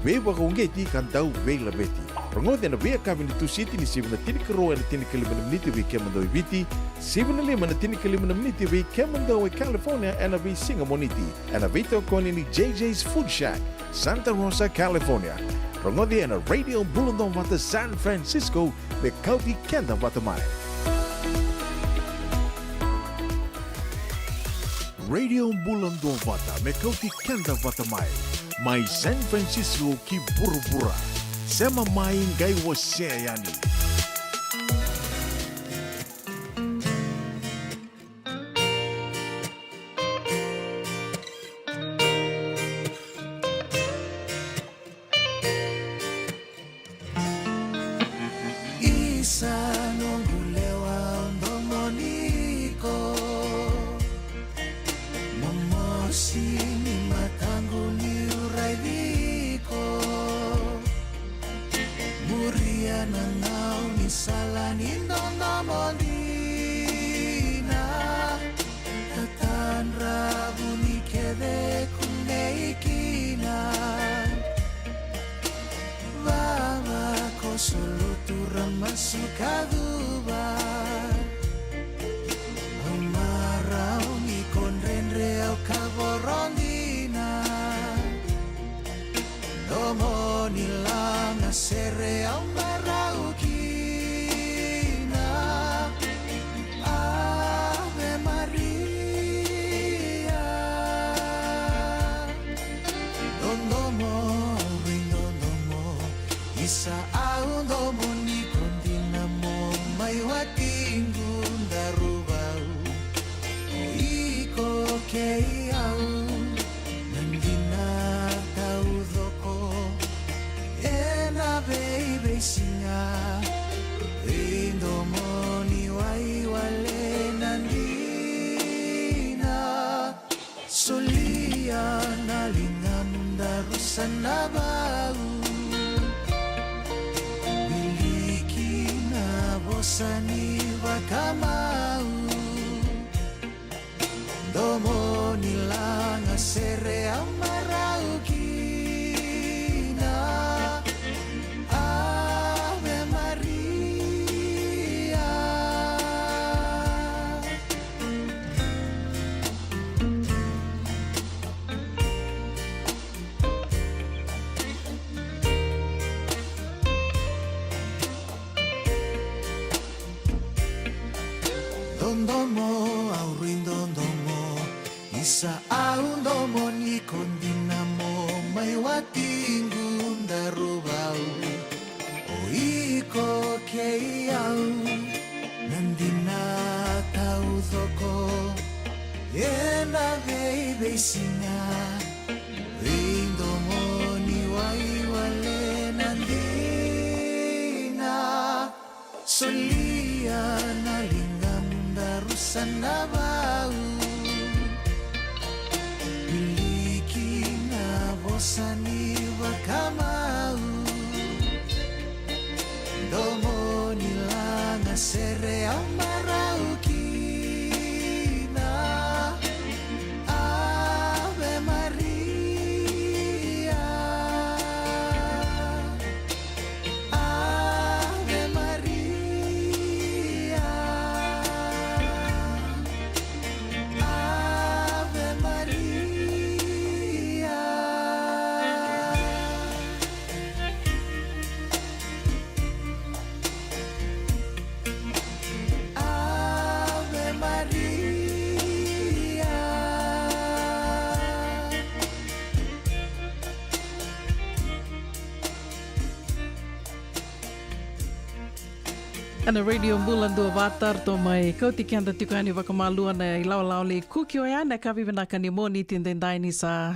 veivakauqeti ka dau veilaveti. Rogoci ena veiyakavi ni Tusiti ni sivi na tinikarua ena tinikalima na miniti vei kemudou e Viti, sivi na lima na tinikalima na miniti vei kemudou e California ena veisiga Moniti, ena veitokoni ni J J's Food Shack, Santa Rosa, California. Rogoci ena Radio Bula Duavata San Francisco, me kauti keda vata mai. Radio Bula Duavata, me kauti keda vata mai. Mai San Francisco ki vuravura. Sema mai, qai wasea yani. Isa noqu lewa, au domoni iko. Momosi ni mataqu niu raici iko. Muria na gaunisala ni dodomo dina. Tatadra vuni kece kunei kina. Vava ko solutu ra masu ka cuva. Au marau ni ko dredre au ka voro dina. Domo ni lagasere au marau kina. Ave Sa au domoni ko dina mo mai watiqu daruvau. O iko kei au na dina taucoko. Ena veiveisiga veidomoni waiwale na dina. Solia na ligamu daru sa na vau. Wiliki na vosa ni vakamau. Domoni laga sere au marau kina. Ave Maria. Dodomo, au rui dodomo. Isa au domoni ko dina mo mai watiqu daruvau. O iko kei au na dina taucoko. Ena veiveisiga veidomoni waiwale na dina. Solia na ligamu daru sa na vau. Wiliki na vosa ni vakamau. Domoni laga sere au marau kina. Ave Maria. Ave Maria. Ave Maria. Ave Maria. Ena Radio Bula Duavata, ratou mai kauti keda tiko yani vakamalua na ilawalawa lei kuki oya ena yakavi vinaka ni Moniti edaidai ni sa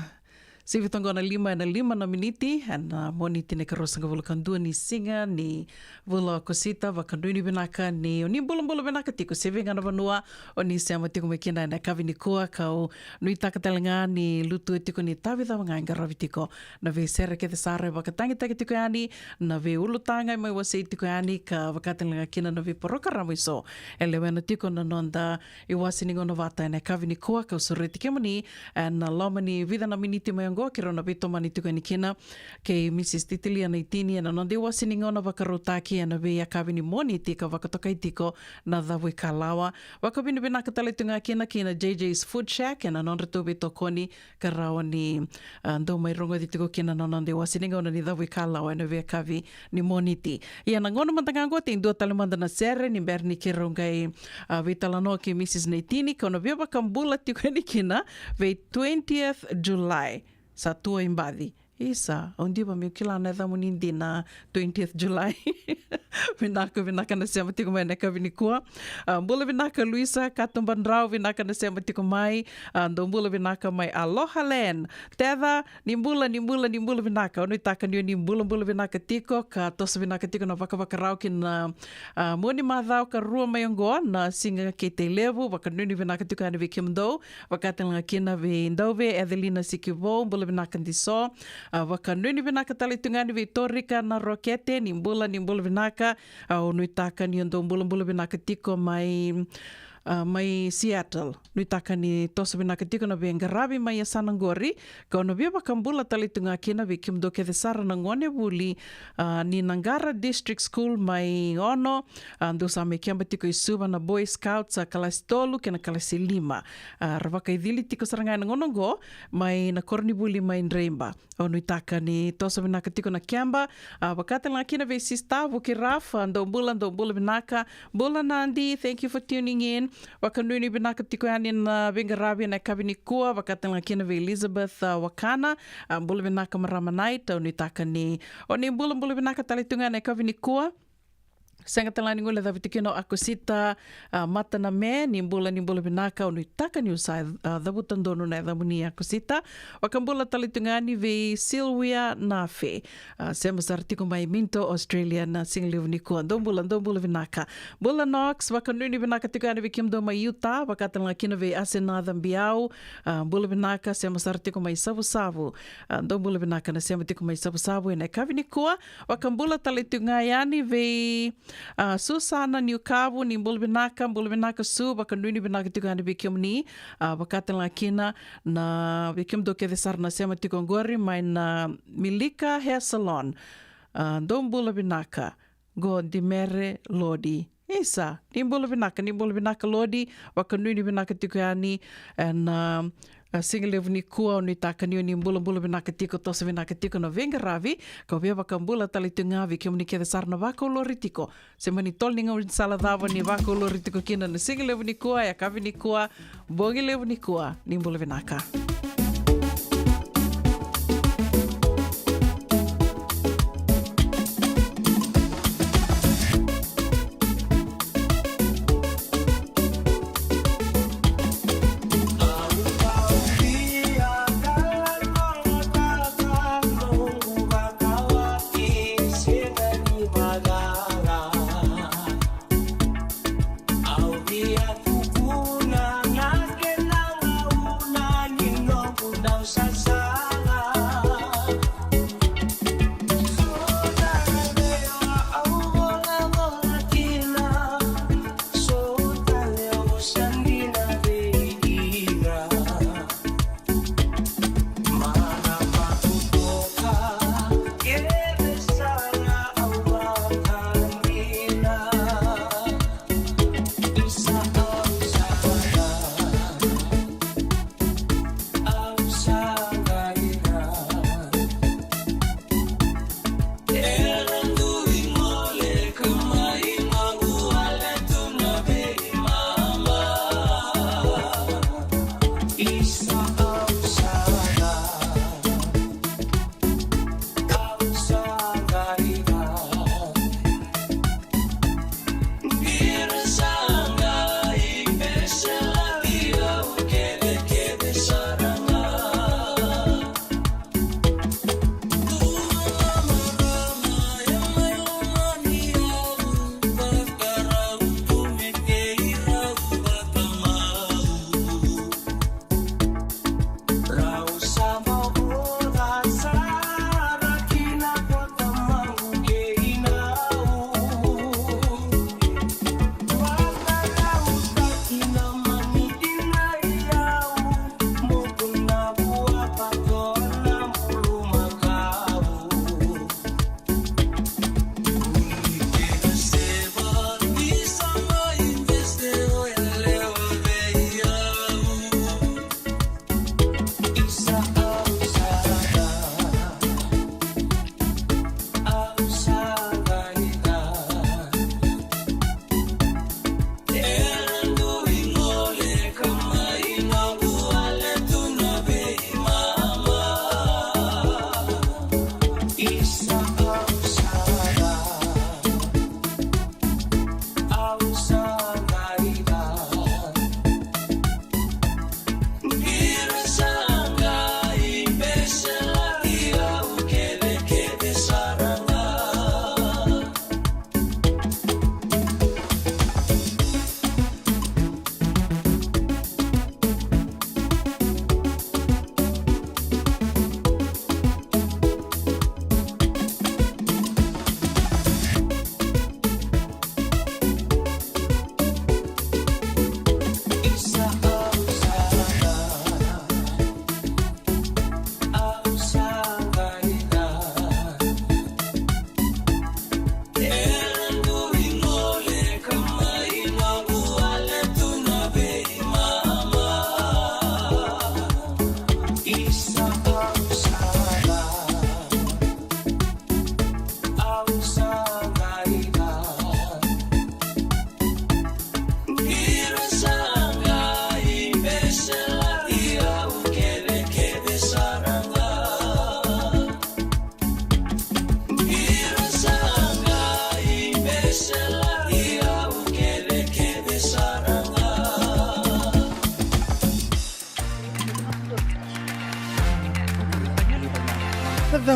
sivi toqo na lima ena lima na miniti ena Moniti na ikaruasagavulu ka dua ni siga ni vula o Okosita. Vakanuinui vinaka ni o ni bulabula vinaka tiko se vei ga na vanua o ni sema tiko mai kina ena yakavi nikua, kau nuitaka tale ga ni lutu e tiko ni tavi cava ga e qaravi tiko na veisere kece sara e vakatagitaki tiko yani, na veiulutaga e mai wasei tiko yani, ka vaka tale ga kina na veiporokaramu eso e lewena tiko na noda iwase ni gauna vata ena yakavi nikua. Kau sureti kemuni ena loma ni vica na miniti mai oqo keirau na veitomani tiko yani kina kei Mrs Titilia Naitini ena noda iwase ni gauna vakarautaki ena veiyakavi ni Moniti ka vakatokai tiko na cavuikalawa. Vakavinavinaka tale tu ga kina kei na JJ's Food Shack ena nodratou veitokoni ka rawa ni, a, dou mai rogoci tiko kina na noda iwase ni gauna ni cavuikalawa ena veiyakavi ni Moniti. Ia na gauna mada ga oqo e dua tale mada na sere ni bera ni keirau qai, a, veitalanoa kei Mrs Naitini, kau na via vakabula tiko yani kina vei twentieth July. Sa tu i baci. Isa, au diva meu kila na yacamuni dina, twentieth July. Vinaka, vinaka na sema tiko mai ena yakavi nikua. A, bula vinaka Luisa Katubadrau, vinaka na sema tiko mai. A, dou bula vinaka mai Aloha Land. Teca, ni bula, ni bula, ni bula vinaka. Au nuitaka ni o ni bulabula vinaka tiko ka toso vinaka tiko na vakavakarau ki na, a, mua ni macawa ka rua mai oqo na siga kei Tailevu. Vakanuinui vinaka tiko yani vei kemudou. Vaka tale ga kina vei Dauve Edelina Sikivou, bula vinaka Diso. A, vakanuinui vinaka tale tu ga yani vei Torika na Rokete, ni bula, ni bula vinaka. A, au nuitaka ni o dou bulabula vinaka tiko mai, a, mai Seattle. Nuitaka ni toso vinaka tiko na veiqaravi mai yasana qori. Kau na via vakabula tale tu ga kina vei kemudou kece sara na gonevuli, a, ni Naqara District School mai Ono. A, dou sa mai keba tiko i Suva na Boy Scouts, a, kalasi tolu kei na kalasi lima. A, ra vakaicili tiko sara ga ena gauna oqo mai na koronivuli mai Dreiba. Au nuitaka ni toso vinaka tiko na keba. A, vaka tale ga kina vei Sista Vuki Raf, a, dou bula, dou bula vinaka. Bula Nadi, thank you for tuning in. Vakanuinui vinaka tiko yani na veiqaravi ena yakavi nikua, vakatalega kina vei Elizabeth, a, Wakana, a, bula vinaka marama Nait, au nuitaka ni o ni bula, bula vinaka tale tu ga ena yakavi nikua. Sega tale ni guilecavi tiko kina o Akosita, a, Mataname, ni bula, ni bula vinaka, au nuitaka niu sa, a, cavuta donu na yacamuni Akosita. Vakabula tale tu ga yani vei Sylvia Nafe, a, sema sara tiko mai Minto, Australia, na sigalevu nikua. Dou bula, dou bula vinaka. Bula Knox, vakanuinui vinaka tiko yani vei kemudou mai Utah, vakatalega kina vei Asenaca Biau, a, bula vinaka, sema sara tiko mai Savusavu. A, dou bula vinaka na sema tiko mai Savusavu ena yakavi nikua. Vakabula tale tu ga yani vei, a, Susana Niukavu, ni bula vinaka, bula vinaka Su, vakanuinui vinaka tiko yani vei kemuni, a, vakatalega kina na vei kemudou kece sara na sema tiko oqori mai na Milika Hair Salon. A, dou bula vinaka. Qo Dimere Lodi. Isa, ni bula vinaka, ni bula vinaka Lodi, vakanuinui vinaka tiko yani ena, a, sigalevu nikua, au nuitaka ni o ni bulabula vinaka tiko, toso vinaka tiko na veiqaravi, kau via vakabula tale tu ga vei kemuni kece sara na vakaulori tiko. Se mani tolo ni gaunisala cava ni vakaulori tiko kina na sigalevu nikua, yakavi nikua, bogi levu nikua, ni bula vinaka.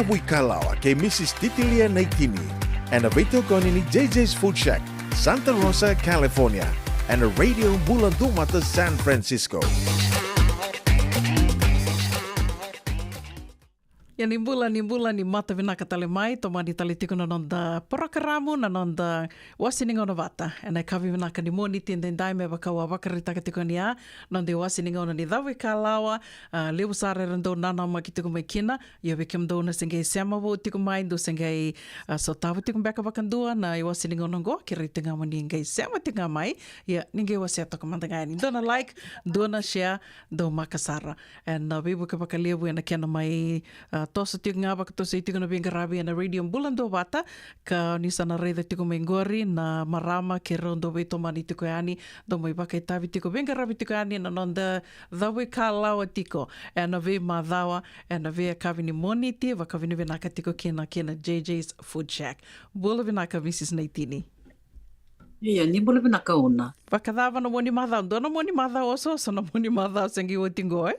Vuikalawa kei Mrs Titilia Naitini, ena veitokoni ni J J's Food Shack, Santa Rosa, California, ena Radio Bula Duamata, San Francisco. Ia ni bula, ni bula, ni mata vinaka tale mai, tomani tale tiko na noda porokaramu, na noda wasi ni gauna vata. Ena yakavi vinaka ni Moniti edaidai, me vaka au a vakaraitaka tiko ni a, noda wasi ni gauna ni Cavuikalawa, a, levu sara era dau nanamaki tiko mai kina. Ia vei kemudou na se qai sema vou tiko mai, dou se qai, a, sotava tiko beka vakadua na iwasi ni gauna oqo, kerei tiko ga mo ni qai sema tiko ga mai. Ia ni qai wasea toka mada ga yani, dua na like, dua na share, dau maka sara. Ena veivuke vakalevu ena kena mai, a, toso tiko ga, vakatosoi tiko na veiqaravi ena Radio Bula Duavata, ka ni sa na raica tiko mai qori na marama keirau dau veitomani tiko yani, dau mai vakaitavi tiko, veiqaravi tiko yani ena noda Cavuikalawa tiko ena veimacawa, ena veiyakavi ni Moniti, vakavinavinaka tiko kina kei na J J's Food Shack. Bula vinaka, Mrs Naitini. Ia, ni bula vinaka Una. Vakacava na moni macawa? Dua na moni macawa osooso, na moni macawa se qai oti qo, e?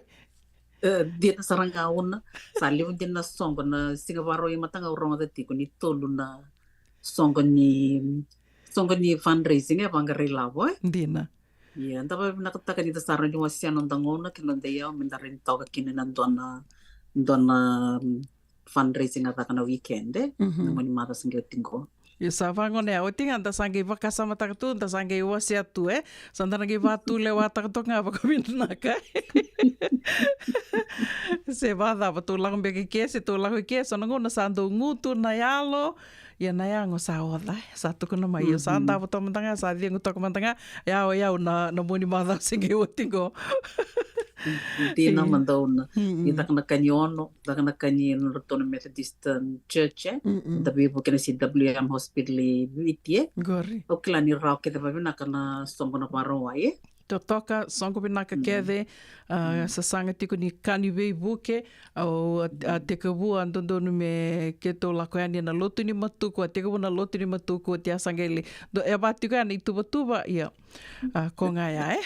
E, dina sara ga Una. Sa levu dina na soqo, na siga Vakarauwai mada ga au rogoca tiko ni tolu na soqo ni, soqo ni fundraising e vaqara ilavo, e? Dina. Ia, da vakavinakataka ni da sa rawa ni wasea noda gauna kei na noda iyau, me da rawa ni toka kina ena dua na, dua na, mm, fundraising a caka na weekend, e? Mhm. Na moni macawa se qai oti qo. Ia sa vagone ya, oti ga da sa qai vakasamataka tu, da sa qai wasea tu, e? Sa da na qai vatulewataka toka ga vakavinaka. Se vacava, tou lako beka i ke, se tou lako i ke, so na gauna sa dau gutu na yalo, ia na yago sa oca, e? Sa tukuna mai, ia sa, mhm, davo toka mada ga, sa cegu toka mada ga, yau, yau na, na moni macawa se qai oti qo. Dina mada Una. Mm-mm. Ni caka na ka ni ono, caka na ka ni nodratou na Methodist, um, Church, e? Mm-mm. Da veivuke ena C W M Hospital i Viti, e? Qori. Au kila ni rawa kece vakavinaka na soqo na Vakarauwai, e? Totoka, soqo vinaka, mm, kece, a, mm, sasaga tiko ni ka ni veivuke, au, a, a, mm, tekivu a dodonu me keitou lako yani ena lotu ni Matuku, a tekivu na lotu ni Matuku, oti a sa qai lai, do, e va tiko yani ituvatuva, ia. A, ko ga ya, e?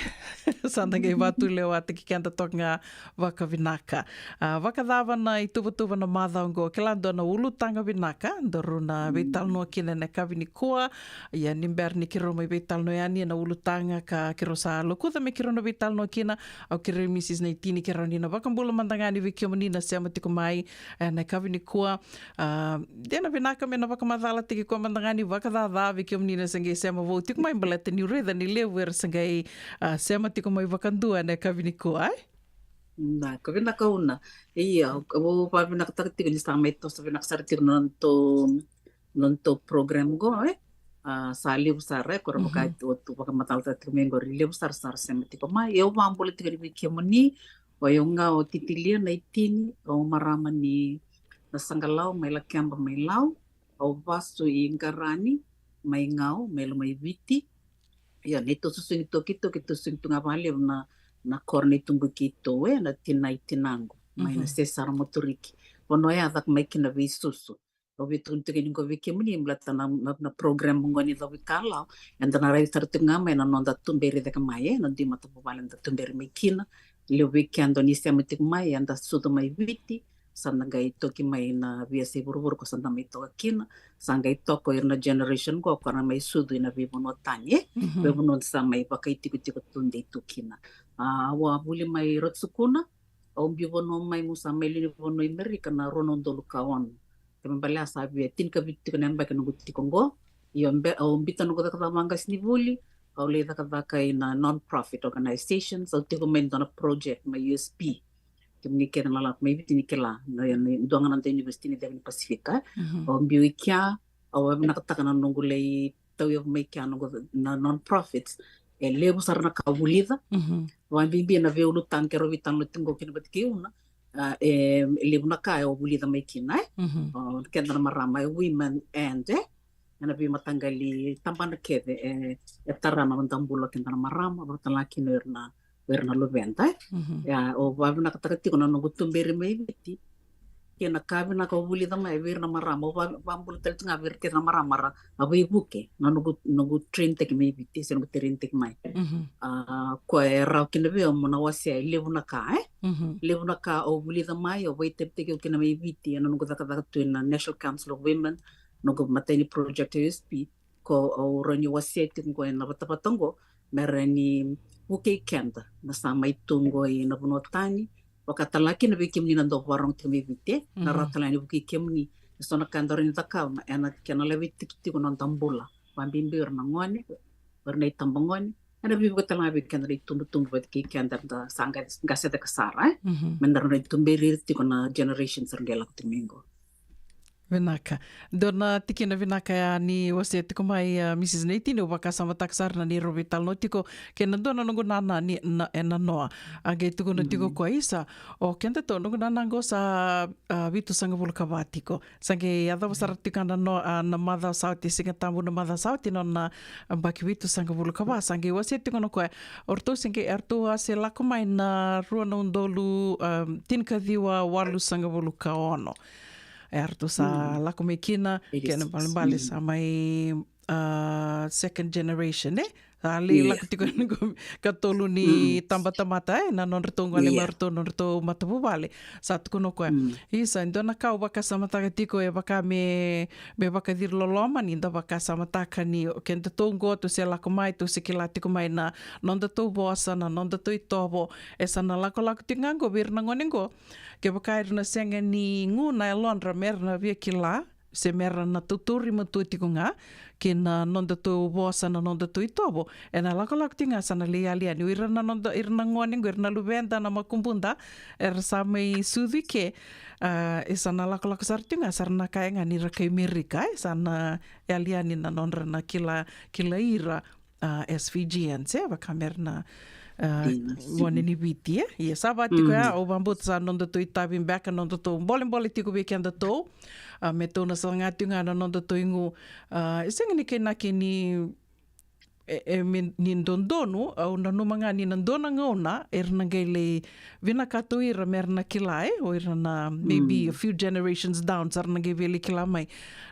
Sa da qai vatulewataki keda toka ga vakavinaka. A, vakacava na ituvatuva na macawa oqo? Kila dua na ulutaga vinaka daru na, mm, veitalanoa kina ena yakavi nikua. Ia ni bera ni keirau mai veitalanoa yani ena ulutaga ka keirau sa lokuca me keirau na veitalanoa kina, au kerei Mrs Naitini ke rawa ni na vakabula mada ga yani vei kemuni na sema tiko mai ena yakavi nikua. A, dina vinaka me na vakamacalataki koya mada ga ni vakacaca vei kemuni na se qai sema vou tiko mai, baleta niu raica ni levu era se qai, a, sema tiko mai vakadua ena yakavi nikua, e? Vinaka, vinaka Una. Ia, au, au vakavinakataka tiko ni sa mai toso vinaka sara tiko na nodatou, nodatou program qo, e? A, sa levu sara, e, ko ira, mhm, vaka tu, tu vakamacalataka tiko mai qori, levu sara sa ra sema tiko mai. Ia au vakabula tiko yani vei kemuni, o yau ga o Titilia Naitini, au marama ni Nasaqalau mai Lakeba mai Lau, au vasu i Qarani mai Gau, mai Lomaiviti. Ia, neitou susugi toka i Tokyo, e susugi tu ga vakalevu na, na koro ni tubu keitou, e, na tina i tinaqu mai, mhm, Nasesara, Moturiki. Vanua ya caka mai kina veisusu. Au via tukuna tiko yani qo vei kemuni, baleta na, na, na program qo ni Cavuikalawa, eda na raica sara tiko ga mai na noda tuberi cake mai, e, na dui matavuvale eda tuberi mai kina. Levu vei keda ni sema tiko mai, eda sucu mai Viti, sa da qai toki mai na veiyasai vuravura ko sa da mai toka kina, sa qai toka o ira na generation qo, ko ra mai sucu ina veivanua tani, e? Mhm. Veivanua da sa mai vakaitikotiko tudei tu kina. A, au a vuli mai Ratu Sukuna, au biu vanua mai, meu sa mai liu ni vanua i Merika na rua na udolu ka ono. Kena ibalebale sa via tinikavitu tiko na yabaki noqu tiko qo. Io, be, au biuta noqu cakacaka vaqasenivuli, au lai cakacaka ina non-profit organizations, au tiko mai dua na project mai U S P. Kemuni kece na lako mai Viti ni kila, na, na dua ga na dua university ni ceva ni Pasifika. Mhm. Au biu i kea, au vakavinakataka na noqu lai tauyavu mai kea noqu na non-profits. E levu sara na ka au vulica. Mhm. Vakabibi na veiulutaga keirau veitalanoa tiko qo kina vata kei Una. A, e, e levu na ka au vulica mai kina, e? Mhm. O, keda na marama, e women and, e? Ena veimataqali tabana kece, e, e tara na noda bula keda na marama, vakatale ga kina o ira na, o ira na luveda, e? Mhm. Ia, au vakavinakataka tiko na noqu tuberi mai Viti. kei na ka vinaka au vulica mai vei ira na marama, au va- vabula tale tu ga vei ira kece na marama ra a veivuke na noqu, noqu train taki mai Viti se noqu train taki mai. Mhm. A, ko e rawa kina vei au mo na wasea e levu na ka, e? Mhm. Levu na ka au vulica mai, au vakaitavitaki au kina mai Viti ena noqu cakacaka tu ena National Council of Women, noqu matai ni project U S P, ko au rawa ni wasea tiko qo ena vatavata qo, me rawa ni vukei keda na sa mai tu qo ena vanua tani, vaka tale ga kina vei kemuni na dau vakarorogo tiko mai Viti, e? Na rawa tale ga ni vukei kemuni eso na ka eda rawa ni cakava ena kena laveti tiko na noda bula, vabibi ira na gone, ira na itabagone, ena veivuke tale ga vei keda na itubutubu vata kei keda eda sa qase, qase cake sara, e? Mhm. Me da rawa ni tuberi ira tiko na generations era qai lako tiko mai qo. Vinaka. Dua na tikina vinaka ya ni wasea tiko mai, a, Mrs Naitini, au vakasamataka sara na neirau veitalanoa tiko kei na dua na noqu nana ni na, e nanoa. A qai tukuna tiko, mm, o koya, isa, o kedatou, noqu nana qo sa, a, vitusagavulu ka va tiko. Sa qai yacova sara tiko ga na no-, a, na macawa sa oti, Siga Tabu na macawa sa oti, nona yabaki vitusagavulu ka va. Sa qai wasea tiko o koya, o ratou se qai, eratou a se lako mai na rua na udolu, a, tinikaciwa walusagavulu ka ono. E, eratou sa, mm, lako mai kina, kena ibalebale, mm, sa mai, a, second generation, e? A lai, ia, lako tiko ena ikatolu ni, mm, tabatamata, e, na nodratou gone, ia, mai o ratou, nodratou matavuvale. Sa tukuna o koya, mm, isa, e dua na ka au vakasamataka tiko, e vaka me, me vakaciri loloma ni da vakasamataka ni o kedatou qo tou se lako mai, tou se kila tiko mai na nodatou vosa, na nodatou itovo. E sa na lakolako tiko ga qo vei ira na gone qo, kevaka era na sega ni gu na yalodra me ra na via kila se me ra na tautauri matua tiko ga ki na nodatou vosa, na nodatou itovo, ena lakolako tiko ga sa na lai yali yani. O ira na noda, ira na gone qo, ira na luveda, na makubuda era sa mai sucu i ke, a, e sa na lakolako sara tiko ga, sa ra na kaya ga ni ra kai Merika, e sa na yali yani na nodra na kila, kilai ira, a, as Fijians, e, vaka me ra na, a, gone ni Viti, e. Ia, sa va tiko ya, au vabauta sa nodatou itavi beka, nodatou bolebole tiko vei kedatou. A, me tou na saga tiko ga na nodatou igu. A, e sega ni kena kena, e, e, me ni dodonu, au nanuma ga ni na dua na gauna era na qai lai vinakatou ira me ra na kila, e, o ira na maybe a few generations down, sa ra na qai via lai kila mai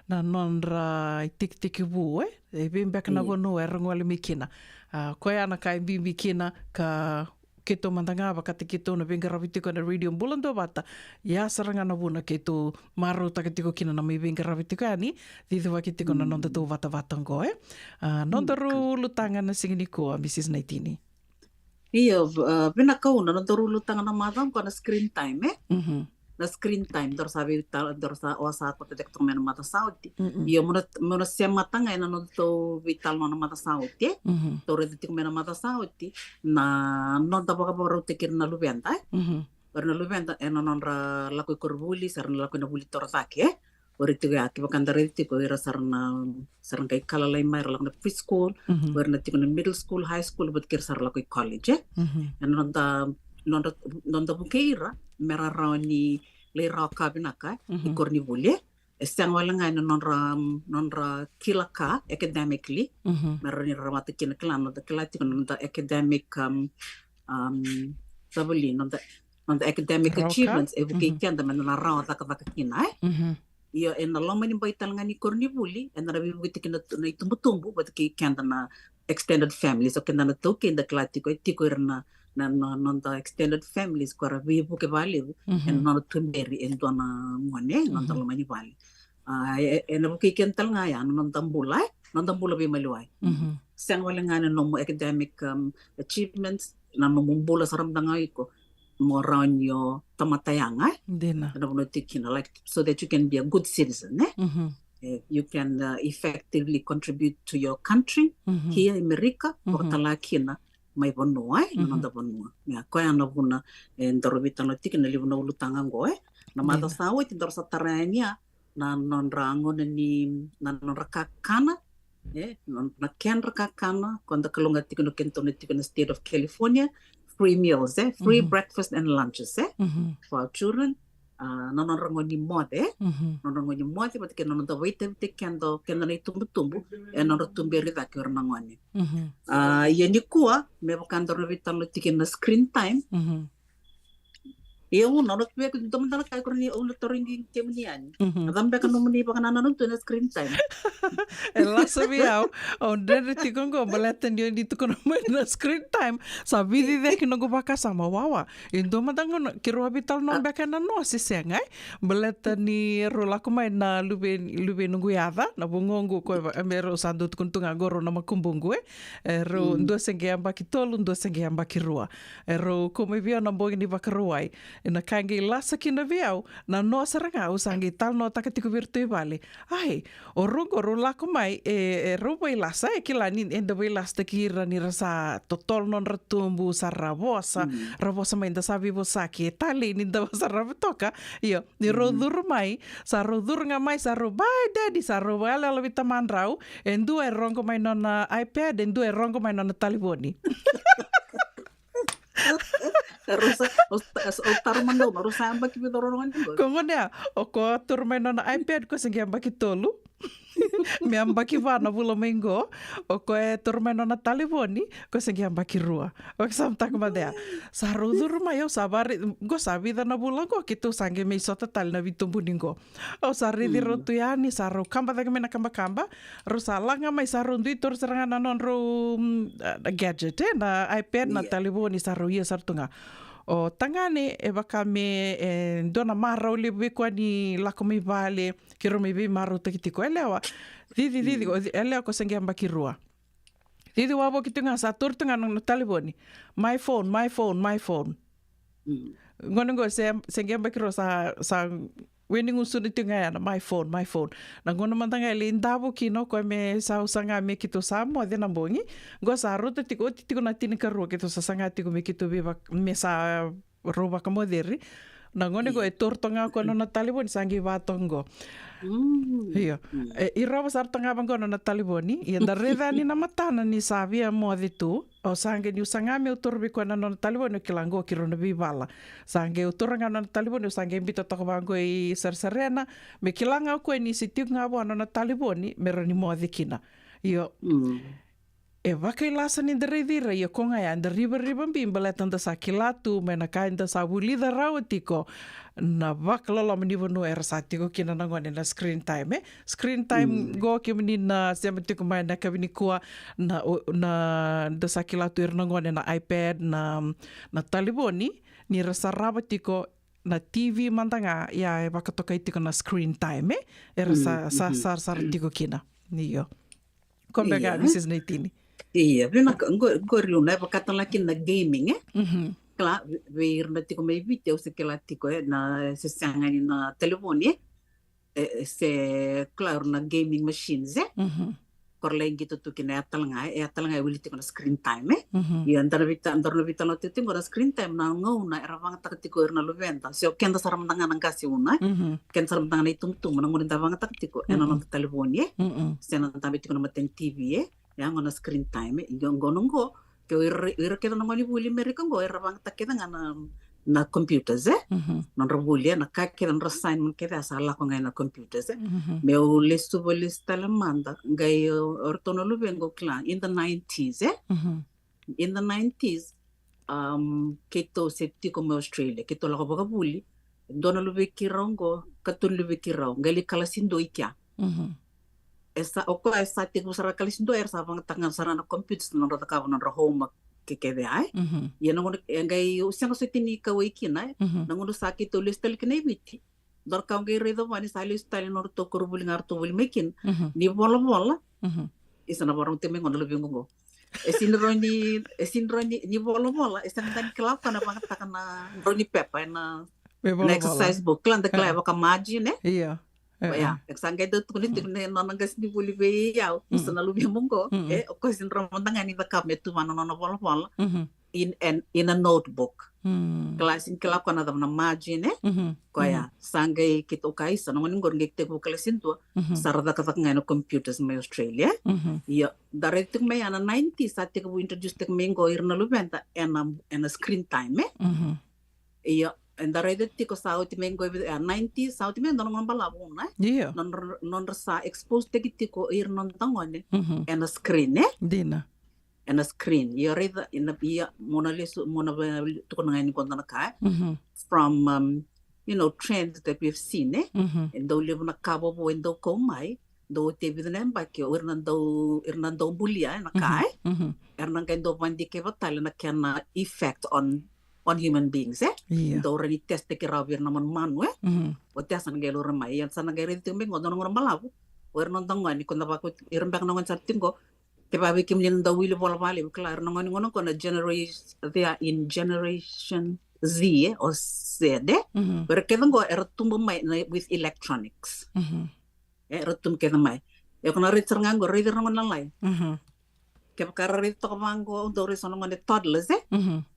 na nodra itekitekivu, e. E vei beka na vanua era gole mai kina. A, koya na ka e bibi kina ka keitou mada ga vakataki keitou na veiqaravi tiko ena Radio Bula Duavata. Ia sara ga na vuna keitou marautaka tiko kina na mai veiqaravi tiko yani, cicivaki tiko na nodatou vatavata qo, e. A, nodaru ulutaga na siga nikua, Mrs Naitini. Io, v-, a, vinaka, na nodaru ulutaga na macawa qo na screen time, e? Mhm. Na screen time, daru sa veital-, daru sa, o sa koto tiko mai na macawa sa oti. Mm-mm. Io, mo na, mo na semata ga ena nodatou veitalanoa na macawa sa oti, e? Mhm. Tou raica tiko mai na macawa sa oti na noda vakavakarautaki ira na luveda, e? Mhm. O ira na luveda ena nodra lako i koronivuli, sa ra na lako ina vuli torocake, e? O ira tiko ya, kevaka da raica tiko, o ira sa ra na, sa ra qai kalalai mai, ra lako na preschool, mhm, o ira na tiko na middle school, high school, vata kei ira sa ra lako i college, e? Mhm. Ena noda, noda, noda vukei ira me ra rawa ni lai rawa ka vinaka, e, i, mhm, koronivuli, e? E sega wale ga ena nodra, nodra kila ka academically, mhm, me rawa ni ra rawata kina, kila, noda kila tiko na noda academic, um, um, tavali, noda, noda academic achievements, e vukei keda me da na rawa cakacaka kina, e? Mhm. Io, ena loma ni bai tale ga ni koronivuli, eda na veivuke tiko na, na itubutubu vata kei keda na extended families, o keda na taukei da kila tiko, e tiko ira na, na, na noda extended families ko era veivuke vakalevu, mhm, ena nona tuberi e dua na gone ena noda, mhm, loma ni vale. A, e, ena vukei keda tale ga ya na noda bula, e, noda bula veimaliwai. Mhm. Sega wale ga na nomu academic, um, achievements, na nomu bula sara mada ga o iko, mo rawa ni o tamata yaga, e? Dina. Ena vanua tiko kina, like, so that you can be a good citizen, e? Mhm. E, you can, uh, effectively contribute to your country, mhm, here in America, mhm, vakatale kina mai vanua, e? Na, mhm, noda vanua. Ia, koya na vuna, e, daru veitalanoa tiko na levu na ulutaga qo, e? Na macawa, dina, sa oti daru sa tara yani ya na nodra gauna ni, na nodra kakana, e, na, na kedra kakana, ko da kalougata tiko na, kedatou na tiko na state of California, free meals, e, free, mhm, breakfast and lunches, e, mhm, for our children. A, na nodra gauna ni moce, e, mhm, nodra gauna ni moce, vata kei na noda vakaitavitaki keda, keda na itubutubu, e, nodra tuberi cake o ira na gone. Mhm. A, ia nikua, me vaka daru na veitalanoa tiko na screen time, mhm, Ia, au na, na tu beka, dua mada na ka e kora ni au na tarogi kemuni yani. Mhm. A cava beka nomuni vakanananu tu na screen time? E lasa vei au, au dredre tiko qo, baleta ni o ni tukuna mai na screen time. Sa vici cake noqu vakasama, wawa. E dua mada qo na, keirau a veitalanoa beka ena noa se sega, e? Baleta ni rau lako mai na luve, luve noqu yaca, na vugoqu ko e va-, me rau sa dau tukuna tu ga qo rau na makubuqu, e? E rau dua se qai yabaki tolu, dua se qai yabaki rua. E rau kau mai vei au na bogi ni Vakarauwai. E na ka e qai lasa kina vei au, na noa sara ga au sa qai talanoataka tiko vei iratou i vale. Ai, o rau qo rau lako mai, e, e rau vailasa, e kila ni, eda vailasataki ira ni ra sa totolo nodra tubu, sa ra vosa, ra vosa mai da sa veivosaki, e talei ni da vosa ra vatoka. Io, ni rau curu mai, sa rau curu ga mai, sa rau, "Bye, Daddy," sa rau vakayaloyalo vei tamadrau, e dua e rogo mai nona iPad, e dua e rogo mai nona talevoni. Rau sa, o, o taro mada, rau sa yabaki vica rau rogo ni qo? Ko gone ya, o ko turu mai nona iPad, ko se qai yabaki tolu. Me yabaki va na vula mai qo, o ko e turu mai nona talevoni, ko se qai yabaki rua. O ke sa mataka mada ya. Sa rau curu mai, au sa vari, qo sa vica na vula qo, keitou sa qai mai sota tale na veitubu ni qo. Au sa raici rau tu yani, sa rau kaba cake mai na kabakaba, rau sa laga mai, sa rau dui toro sara ga na nodrau, mm, ah, na gadget, e, na iPad, na talevoni, sa rau ia sara tu ga. O tagane, e vaka me, e, dua na marau levu vei koya ni lako mai vale, keirau mai veimarautaki tiko. Yalewa, cici, cici, o ci-, yalewa ko se qai yabaki rua. Cici wavoki tu ga, sa turu tu ga na, na talevoni. "My phone, my phone, my phone." Mm. Gone qo se, se qai yabaki rua sa, sa weni gusuna tiko ga ya na "my phone, my phone." Na gauna mada ga e lai davo kina o koya me sa, au saga me keitou sa moce na bogi. Qo sa rauta tiko, oti tiko na tinikarua keitou sa saga tiko me keitou veiva-, me sa rau vakamoceri. Na gone qo e toro toka ga o koya nona talevoni, sa qai vatoka qo. Mm. Io. Mm. E, e rau sara toka ga vaqo nona talevoni. Ia da raica yani na matana ni sa via moce tu. Au sa qai, niu saga meu toro vei koya na nona talevoni, au kila qo keirau na veivala. Sa qai au toro ga nona talevoni, au sa qai biuta toka vaqo i sarisarina. Me kila ga o koya ni se tiko ga vua nona talevoni me rawa ni moce kina. Io. Mm. E vakailasa ni da raici ira, ia ko ga ya da rivarivabi baleta da sa kila tu mai na ka eda sa vulica rawa tiko na vakaloloma ni vanua era sa tiko kina na gone na screen time, e? Screen time, mm, qo kemuni na sema tiko mai na yakavi nikua, na, o, na, da sa kila tu ira na gone na iPad, na, na talevoni, ni ra sarava tiko na T V mada ga, ia e vakatokai tiko na screen time, e? Era sa, mm, sa, mhm, sarasara tiko kina. Io. Ko beka, ia, Missus Naitini. Ia, vinaka, qo, qori au na vakatala kina na gaming, e? Mhm. Kila, ve-, vei ira na tiko mai Viti, au se kila tiko, e, na se sega ni na talevoni, e? E, e, se kila ira na gaming machines, e? Mhm. Ko ra lai qito tu kina, e a tale ga, e a tale ga e wili tiko na screen time, e? Mhm. Ia, da na vita-, da na veitalanoa tiko qo na screen time, na gauna era vagataka tiko ira na luveda. Se o keda sara mada ga na qase, una, e? Mhm. Keda sara mada ga na itubutubu, na gauna da vagataka tiko, e na, mhm, noda talevoni, e? Mhm. Se na dabe tiko na mata ni T V, e? Ya qo na screen time, e? Qo, qo na qo, ke o ira, ira kece na gone vuli Merika qo, era vagataka kece ga na, na computers, e? Mhm. Nodra vuli, e, na ka kece, nodra assignment kece, a sa lako ga ena computers, e? Mhm. Meu lesuva lesu tale mada, qai o, o ratou na luvequ, kila, in the nineties, e? Mhm. In the nineties, um, keitou se tiko mai Australia, keitou lako vakavuli, dua na luvei keirau qo, katolu ni luvei keirau, qai lai kalasi dua i kea. Mhm. E sa, o koya e sa tekivu sara kalasi dua, era sa vagataka ga sara na computers, nodra cakava nodra homework ke kece, ai. Mhm. Ia na gauna, e qai, au sega soti ni kauwai kina, e. Mhm. Na gauna sa keitou lesu tale kina i Viti, dua na ka au qai raica vua ni sa lesu tale nodratou koronivuli ga ratou vuli mai kina. Mhm. Ni volavola. Mhm. Isa, na vakarorogo tiko mai qo na luvequ qo. E sega ni rawa ni, e sega ni rawa ni, ni volavola, e sega ni kila o koya na vagataka na drau ni pepa ena, na exercise book, kila, da kila, e vaka margin, e? Ia. E, ia, e. E sa qai dau tukuni tiko na nona qasenivuli vei au, mm, isa, na luvemu qo, mm, e, o koya sega ni rawa mada ga ni cakava me tu vua na nona volavola. Mhm. In an, in a notebook. Mm. Kila, sega ni kila o koya na cava na margin, e? Mhm. Koya, mhm, sa qai keitou, ka isa, na gone qori qai tekivu kalasi dua, mhm, sa ra cakacaka ga ena computers mai Australia, e? Mhm. Ia, da raica tiko mai ya na nineties, sa tekivu introduce tiko mai qo ira na luveda ena, ena screen time, e? Mhm. Ia, eda raica tiko sa oti mai qo, e, nineties, sa oti mai dua na gauna balavu, e? Ia. Nodra, nodra sa expose taki tiko ira na noda gone, mhm, ena screen, e? Dina. ena screen. Ia raica, ena, ia mo na lesu, mo na tukuna ga yani qo dua na ka, e? From, um, you know, trends that we've seen, e? E dau levu na ka vovou e dau kau mai, dau oti e vica na yabaki, o ira na dau, ira na dau bulia, e, na ka, e? Era na qai dau vakadikevi tale na kena effect on, on human beings, e? Dau rawa ni test-taki rawa vei ira na manumanu, e? Oti ya sa na qai lura mai, ia sa na qai raici tiko mai qo dua na gauna balavu. O ira na noda gone, ko da vaka, ira beka na gone sara tiko qo, kevaka vei kemuni na dau wili vola vakalevu, kila, era na gone qo na, qo na generation, they are in generation Z, e, o Z, e? Era kece qo era tubu mai na, with electronics. E, era tubu kece mai. E, ko na raici sara ga qo, raici ira na gone lalai. Kevaka ra raici toka vaqo, au dau raici so na gone toddlers, e?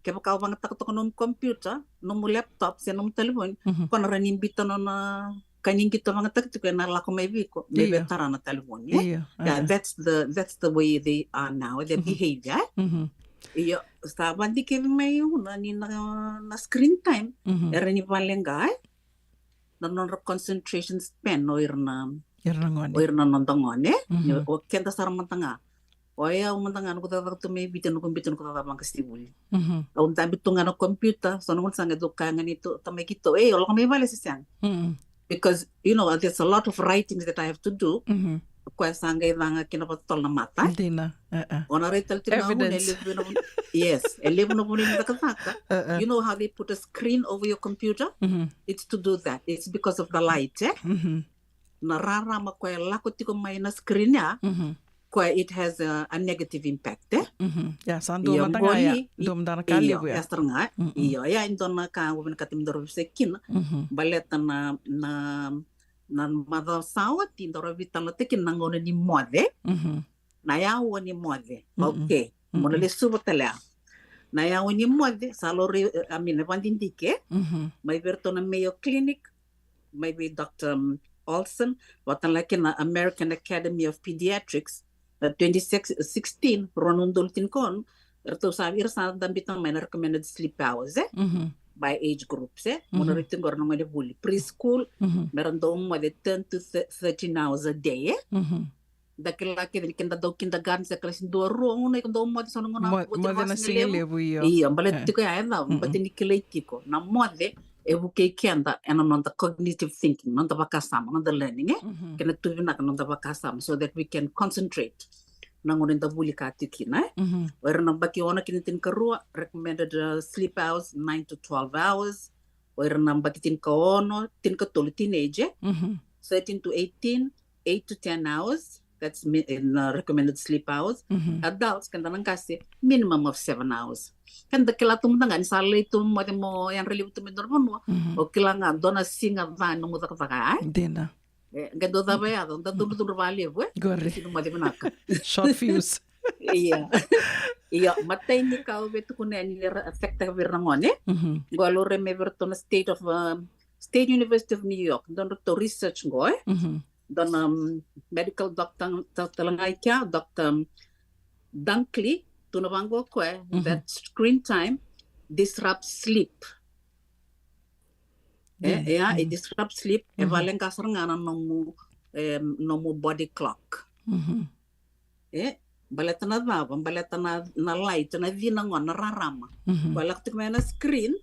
Kevaka o vagataka toka nomu computer, nomu laptop, se nomu talevoni, ko na rawa ni biuta nona ka ni qito vagataka tiko, ena lako mai vei iko me via tara na talevoni, e? Yeah, that's the, that's the way they are now, their behavior, e? Io, sa vakadikevi mai, e, na, ni na, na screen time, era ni valeqa, e? Na nodra concentration span o ira na, ira na gone, o ira na noda gone, e? O keda sara mada ga. O yau mada ga, noqu cakacaka tu mai Viti, noqu biuta noqu cakacaka vaqasenivuli. Au dabe tu ga na computer, so na gauna sa qai dau kaya ga ni tu, tamai keitou, e, o lako mai vale se sega? Because, you know, there's a lot of writings that I have to do. Koya sa qai ca ga kina vakatotolo na mata. Dina. O na raica tale tiko na gauna, e levu na vuna, yes, e levu na vuna ni cakacaka. You know how they put a screen over your computer? It's to do that. It's because of the light, e? Na rarama koya e lako tiko mai na screen ya, koya it has a, a negative impact, e? Ia, sa dua mada ga ya, dua mada na ka levu ya. Ia sara ga, io, ia e dua na ka au vinakata me daru veisau kina. Baleta na, na, na macawa sa oti daru veitalanoataka kina na gauna ni moce. Na yawa ni moce. Okay. Mo na lesuva tale ya. Na yawa ni moce, sa laurai, I mean, e vakadidike mai vei iratou na Mayo Clinic, mai vei Doctor, um, Olson, vata na kena American Academy of Pediatrics, na twenty sixteen, rua na udolu tinikaono, eratou sa, ira sa dabe tiko mai na recommended sleep hours, e? By age groups, e? Mo na raica qori na gone vuli, preschool, mera dau moce ten to thirteen hours a day, e? Da kila kece ni keda dau kindergarten se kalasi dua, rua, gauna iko dau moce so na gauna, moce na siga levu, io. Io, baleta tiko ya e cava, baleta ni kilai tiko na moce e vukei keda ena noda cognitive thinking, noda vakasama, noda learning, e? Kena tu vinaka noda vakasama, so that we can concentrate na gauna eda vuli ka tiko kina, e? O ira na yabaki ono ki na tinikarua, recommended, uh, sleep hours, nine to twelve hours. O ira na yabaki tinikaono, tinikatolu, teenage, e? Thirteen to eighteen, eight to ten hours. That's mi-, in, uh, recommended sleep hours. Adults, keda na qase, minimum of seven hours. Keda kila tu mada ga ni sa lai tu moce mo yadra levu tu mai dua na vanua, o kila ga dua na siga ca nomu cakacaka, e? Dina. E, qai dau cava e yaco, da cudrucudru vakalevu, e? Qori. Sega ni moce vinaka. Short fuse. Ia. Ia, matai ni ka au via tukuna yani ni ra affect-taka vei ira na gone. Qo au laurai mai vei iratou na State of, um, State University of New York, dua nodratou research qo, e? Dua na, um, medical doctor, doctor tale ga i kea, Doctor Dunkley, tukuna vaqo o koya, that screen time disrupts sleep. E, e, e disrupt sleep, e valeqa sara ga na nomu, e, nomu body clock. E, baleta na cava, baleta na, na light, na cina qo, na rarama. Koya lako tiko mai na screen,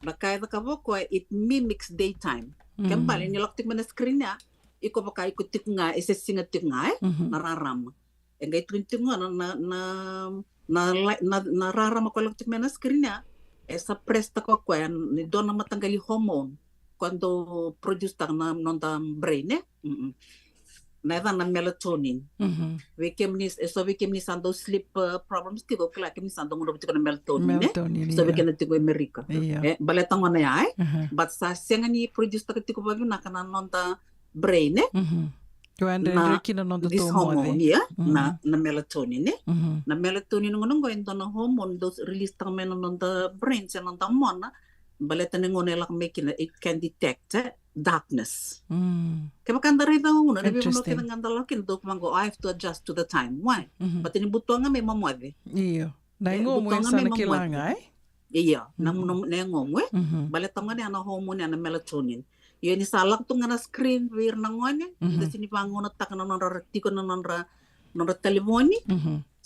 na ka e cakava o koya, it mimics daytime. Ke bale ni lako tiko mai na screen ya, iko vaka iko tiko ga, e se siga tiko ga, e, na rarama. E qai tukuni tiko ga na, na, na, na, na, na rarama koya lako tiko mai na screen ya, e suppress-taka o koya ni dua na mataqali hormone koya dau produce-taka na noda brain, e? Na yacana na melatonin. Vei kemuni, e so vei kemuni sa dau sleep, uh, problems tiko, kila kemuni sa dau gunuva tiko na melatonin, e? So vei keda tiko e Amerika. E, baleta gona ya, e? But sa sega ni produce-taka tiko vavinaka na noda brain, e? Ko yadredre kina noda, this hormone, ia, na, na melatonin, e? Na melatonin gona qo e dua na hormone dau release-taka mai na noda brain se noda mona, baleta ni gauna e lako mai kina, it can detect, e, darkness. Kevaka da raica gauna, na veivanua kece ga da lako kina, dau vaqo, I have to adjust to the time. Why? Baleta ni butuaga mai mo moce. Io. Na yagomu e sa na kila ga, e? Io, na, na yagomu, e? Baleta gona ya na hormone ya na melatonin. Io, ni sa lako tu ga na screen vei ira na gone, da sega ni vagunautaka na nodra tiko na nodra, nodra talevoni.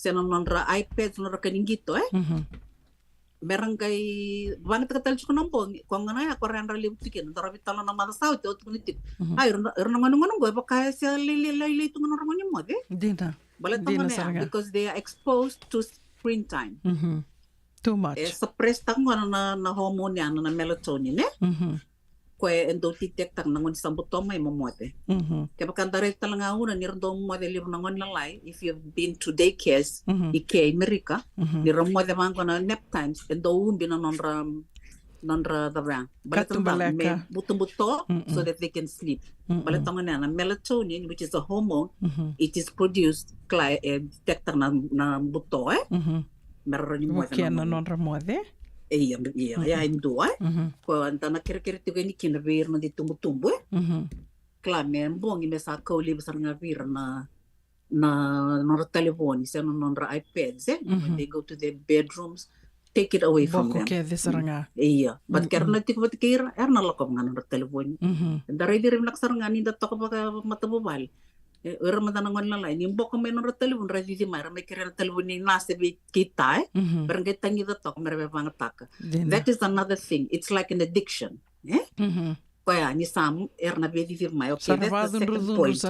se na nodra iPads, nodra kani qito, e? Me ra qai vagataka tale tiko na bogi, ko gona ya ko ra yadra levu tiko kina, dau ravi tale na maca sa oti, au tukuna tiko. Ai, ira na, ira na gone gona qo, e vaka e se lailai, lailai tu ga nodra gone moce. Dina. Baleta gona ya, because they are exposed to screen time. Too much. E suppress taka gona na, na hormone ya, na, na melatonin, ne? Koya e dau detect taka na gone sa buto mai mo moce. Kevaka da raica tale ga una ni ra dau moce levu na gone lalai, if you've been to daycares i ke i Merika, ni ra moce vaqo na nap times, e dau ubi na nodra, nodra cava ya. Baleta na me butobuto, so that they can sleep. Baleta gona ya na melatonin, which is a hormone, it is produced, kila e detect taka na, na buto, e? Me ra rawa ni moce na nodra moce. E ia, ia, ia e dua, e? Ko da na kerekere tiko yani kina vei ira na dui tubutubu, e? Kila me bogi me sa kau levu sara ga vei ira na, na nodra talevoni, se na nodra iPads, e? When they go to their bedrooms, take it away from them. Boko kece sara ga. E ia. But ke ra na tiko vata kei ira, era na lakova ga nodra talevoni. Da raici ira vinaka sara ga ni da toka vakamatavuvale. E, o ira mada na gone lalai, ni boko mai nodra talevoni, ra cici mai, ra mai kerea na talevoni na se vei kei ta, e? Me ra qai tagica toka, me ra veivagataka. That is another thing. It's like an addiction, e? Koya, ni sa, era na veicici mai. Okay, that's the second point.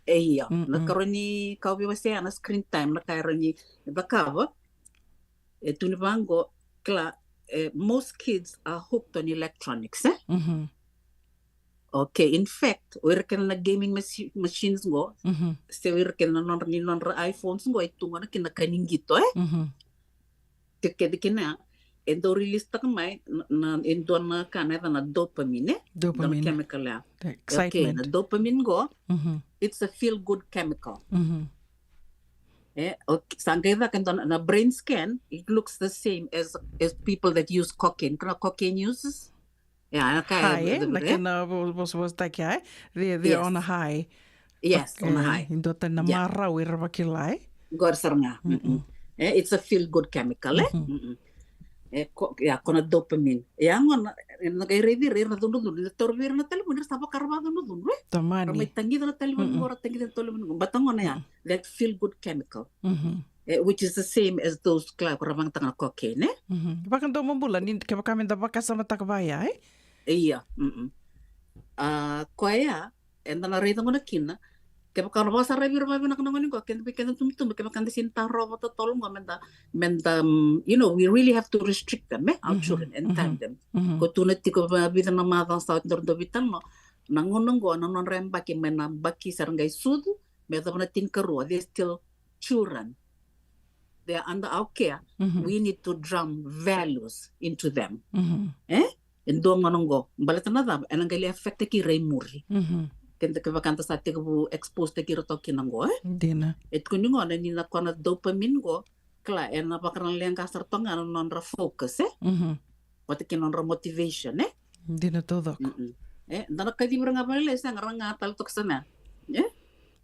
E ia, na karua ni ka au veiwasea na screen time, na ka era ni cakava. E tukuni vaqo, kila, e, most kids are hooked on electronics, e? Okay, in fact, o ira kece na gaming machi-, machines qo, se o ira kece na nodra, ni nodra iPhones qo, e tu gona kina ka ni qito, e? Tiko kece kina, e dau release taka mai na, na, e dua na ka na yaca na dopamine, e? Dua na chemical ya. Okay, na dopamine qo, it's a feel good chemical. E, okay, sa qai caka e dua na, na brain scan, it looks the same as, as people that use cocaine. Kena cocaine uses? Ya, na ka e, high, e, na kena vo-, vosavosataki, e? They, they're on a high. Yes, on a high. E dua tani na marau era vakila, e? Qori sara ga. E, it's a feel good chemical, e? E, ko, ya, ko na dopamine. Ya, gona, e, na qai raici ira, ira na cudrucudru, ni taura vei ira na talevoni, ira sa vaka ra vakacudrucudru, e? Tamani. Ra mai tagica na talevoni qo, ra tagica na talevoni qo. Baleta gona ya, that feel good chemical. E, which is the same as those, kila, ko ra vagataka na cocaine, e? Vakadomobula, ni kevaka me da vakasamataka vaya, e? E ia, mm. A, koya, eda na raica gona kina, kevaka na vakasaravi ira vakavinaka na gone qo, keda vei keda tubutubu, kevaka da sega ni tarova totolo qo, me da, me da, mm, you know, we really have to restrict them, e, our children, and time them. Ko tu na tiko va-, vica na macawa sa oti, dau, dau vica na, na gauna qo, na nodra yabaki, mai na yabaki sa ra qai sucu me yacova na tinikarua, they're still children. They are under our care. We need to drum values into them. E? E dua gauna qo, baleta na cava, ena qai lai affect-taki ira i muri. Keda, kevaka da sa tekivu expose-taki ira toka kina qo, e? Dina. E tukuni gona ni na, ko na dopamine qo, kila, ena vakaraleqa sara toka ga na nodra focus, e? Vata kei na nodra motivation, e? Dina taucoko. E, da na kacivi ira ga vakalailai, sega, ra ga tale toka sa na. E?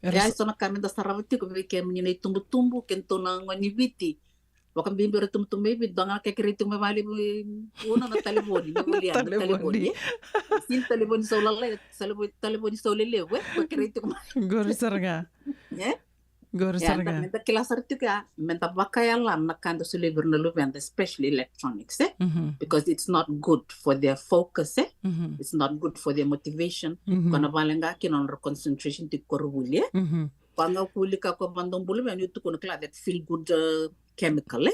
E, e so na ka me da sarava tiko vei kemuni na itubutubu, kedatou na gone ni Viti. Vakabibi ira tubutubu mai Viti, dua ga na ka e kerei tiko mai vakalevu, una na talevoni, me volia na talevoni, e? Sega ni talevoni sau lalai, talevoni, talevoni sau lelevu, e? Ko kerei tiko mai. Qori sara ga. E? Qori sara ga. Me da kila sara tiko ya, me da vakayala na ka da solia vei ira na luveda, especially electronics, e? Because it's not good for their focus, e? It's not good for their motivation. Ko na valeqa kina nodra concentration tiko koronivuli, e? Ko a ga ko wilika ko vakadomobula vei au, ni tukuna, kila, that feel good, uh, chemical, e?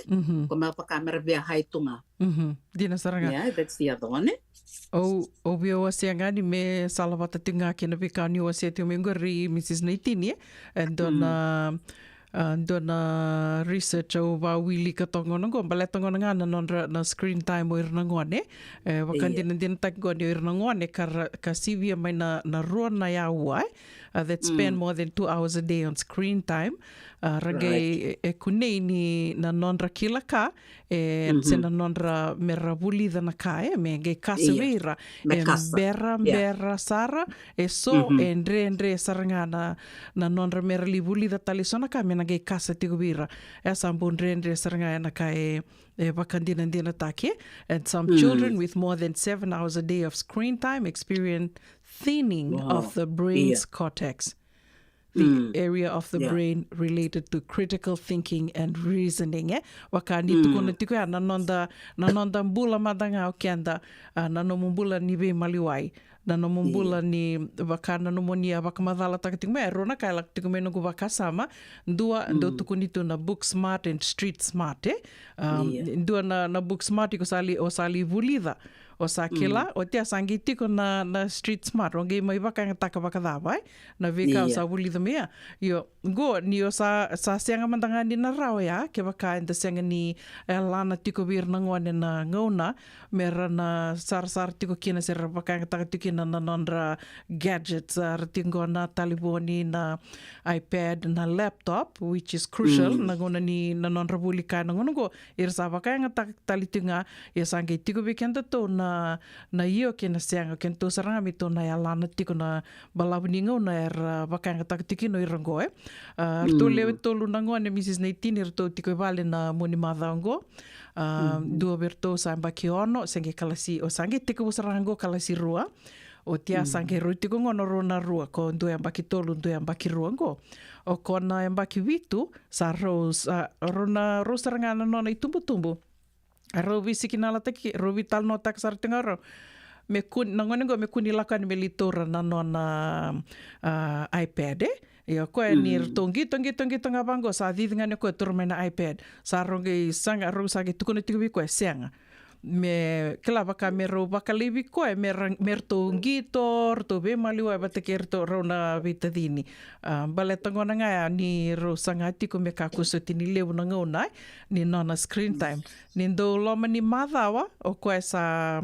Ko me vaka me ra via high tu ga. Dina sara ga. Yeah, that's the other one, e? Au, au via wasea ga ni me salavata tiko ga kei na veika ni wasea tiko mai qori, Mrs Naitini, e? E dua na, a, dua na research au vakawilika toka gona qo, baleta gona ga na nodra, na screen time o ira na gone. E, vakadinadinataki gona o ira na gone ka ra, ka sivia mai na, na rua na aua, e? A, that spend more than two hours a day on screen time. A, ra qai, e, e kunei ni na nodra kila ka, e, se na nodra me ra vulica na ka, e, me qai kasa vei ira. E bera, bera sara, e so, e dredre sara ga na, na nodra me ra lai vulica tale so na ka me na qai kasa tiko vei ira. E sa bau dredre sara ga ena ka e, e vakadinadinataki. And some children with more than seven hours a day of screen time experience thinning of the brain's cortex. the area of the brain related to critical thinking and reasoning, e? Vaka ni tukuna tiko ya na noda, na noda bula mada ga o keda, a, na nomu bula ni veimaliwai, na nomu bula ni vaka na nomuni a vakamacalataka tiko mai, e rua na ka e lako tiko mai noqu vakasama, dua, dau tukuni tu na book smart and street smart, e? Um, dua na, na book smart iko sa li, o sa li vulica, o sa kila, o tia sa qai tiko na, na street smart, o qai mai vakayagataka vakacava, e? Na veika o sa vulica mai ya. Io, qo, ni o sa, sa sega mada ga ni na rawa ya, kevaka eda sega ni, e, yalana tiko vei ira na gone na gauna, me ra na sarasara tiko kina se ra vakayagataka tiko kina na nodra gadgets, a, ra tiko qo na talevoni, na iPad, na laptop, which is crucial, na gauna ni na nodra vuli kaya na gauna qo, ira sa vakayagataka tale tiko ga, ia sa qai tiko vei kedatou na, na io kei na sega, kedatou sara ga me tou na yalana tiko na balavu ni gauna era vakayagataka tiko kina o ira qo, e. A, ratou lewe tolu na gone, Mrs Naitini, ratou tiko i vale na mua ni macawa qo. A, dua vei ratou sa yabaki ono, se qai kalasi, o sa qai tekivu sara ga qo kalasi rua. O tia sa qai rau tiko qo na rau na rua, ko dua yabaki tolu, dua yabaki rua qo. O ko na yabaki vitu, sa rau, sa rau na rau sara ga na nona itubutubu. A rau veisikinala taki, rau veitalanoataka sara tiko ga rau. Me kua ni, na gone qo me kua ni lako yani me lai taura na nona, a, iPad, e? Ia o koya ni ratou qito, qito, qito ga vaqo, sa cici ga ni o koya taura mai na iPad. Sa rau qai saga, rau sa qai tukuna tiko vei koya, sega. Me kila vaka me rau vakalaivi koya, me ra, me ratou qito, ratou veimaliwai vata kei ratou rau na veitacini. A, baleta gona ga ya ni rau saga tiko me kakua soti ni levu na gauna, e, ni nona screen time. Ni dau loma ni macawa, o koya sa,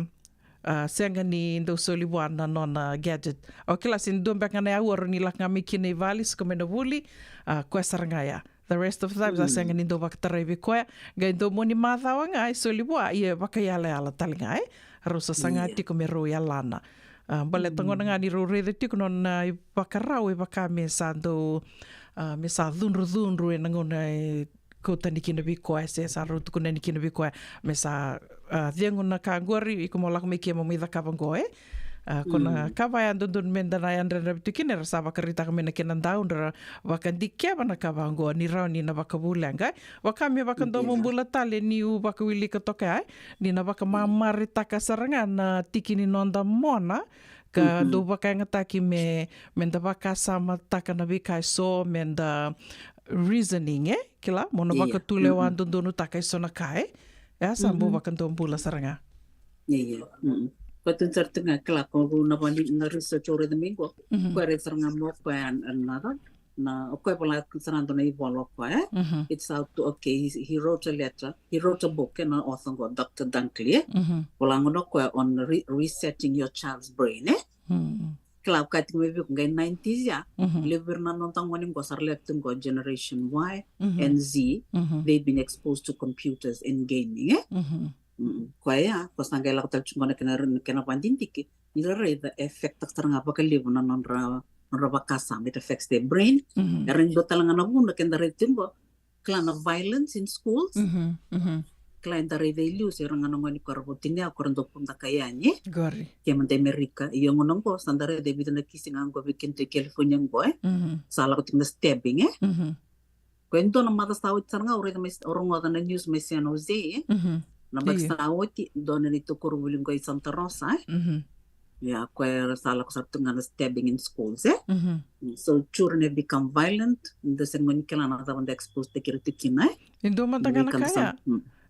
a, sega ni dau soli vua na nona gadget. O kila se ni dua beka ga na aua rau ni lako ga mai kina i vale, suka mai na vuli, a, koya sara ga ya. The rest of the time, sa sega ni dau vakatarai vei koya. Qai dau mua ni macawa ga e soli vua, ia vakaiyalayala tale ga, e. Rau sa saga tiko me rau yalana. A, baleta gona ga ni rau raica tiko nona ivakarau e vaka me sa dau, a, me sa cudrucudru ena gauna e kau tani kina vei koya, se sa rau tukuna yani kina vei koya me sa, a, cegu na ka qori, iko mo lako mai ke mo mai cakava qo, e. A, ko na ka vaya dodonu meda na yadrayadravi tu kina, era sa vakaraitaka mai na kena daudra, vakadikeva na ka vaqo ni rawa ni na vakavuleqa, e. Vaka me vakadomobula tale niu vakawilika toka ya, e, ni na vakamamaretaka sara ga na tiki ni noda mona, ka dau vakayagataki me, meda vakasamataka na veika eso, meda reasoning, e, kila, mo na vakatulewa dodonutaka eso na ka, e. E a sa bau vakadomobula sara ga. Ia, ia. Koya tu sara tu ga, kila, ko rau na vani na research au raica mai qo. Koya raica sara ga mo koya another. Na, o koya vola sara ga dua na ivola o koya, e. It's how to, okay, he, he wrote a letter, he wrote a book, e, na author qo, Doctor Dunkley, e. Vola gona o koya on re-, resetting your child's brain, e. Kila, au kaya tiko mai vei iko, qai nineties ya, levu vei ira na noda gone qo sa ra lewe tu qo, Generation Y and Z, they've been exposed to computers and gaming, e? Koya ya, ko sa qai lako tale tu qo na kena, kena vakadidike, ni ra raica e affect-taka sara ga vakalevu na nodra, nodra vakasama, it affects their brain. Era dua tale ga na vuna keda raica tu qo, kila, na violence in schools. Kila, eda raica i liu se ira ga na gone ko ra vo tini ya ko ra dau kudaka yani. Qori. Ke mada i Amerika, io gona qo, sa da raica e vica na kisi ga qo vei keda i California qo, e. Sa lako tiko na stabbing, e. Ko e dua na macawa sa oti sara ga, au raica mai, au rogoca na news mai San Jose, e. Na baki sa oti, dua na neitou koronivuli qo i Santa Rosa, e. Ia, koya era sa lako sara tu ga na stabbing in schools, e? So children have become violent, da sega ni kila na cava da expose-taki ira tu kina, e? E dua mada ga na ka ya.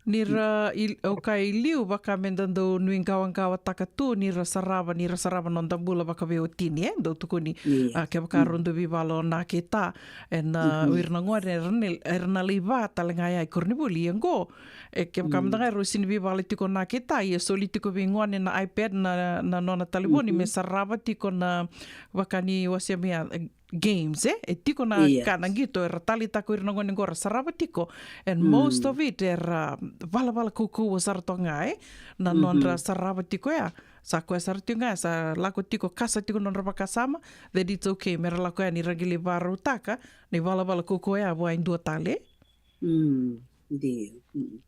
Ni ra, i, o ka i liu, vaka me da dau nuiqawaqawataka tu, ni ra sarava, ni ra sarava noda bula vakaveiwatini, e? Dau tukuni, a, kevaka rau dau veivala o Nakita, ena, o ira na gone, era na, era na lai va tale ga ya i koronivuli, ia qo, e, kevaka mada ga e rau sega ni veivala tiko o Nakita, ia soli tiko vei gone na iPad, na, na nona talevoni, me sarava tiko na, vaka ni wasea mai ya, e, games, e? E tiko na ka na qito era taleitaka o ira na gone qo ra sarava tiko. And most of it era valavala kaukauwa sara toka ga, e? Na nodra sarava tiko ya. Sa koya sara tiko ga, sa lako tiko, kasa tiko nodra vakasama, that it's okay me ra lako ya ni ra qai lai vakarautaka na ivalavala kaukauwa ya vua e dua tale. Mm, dina. Mm.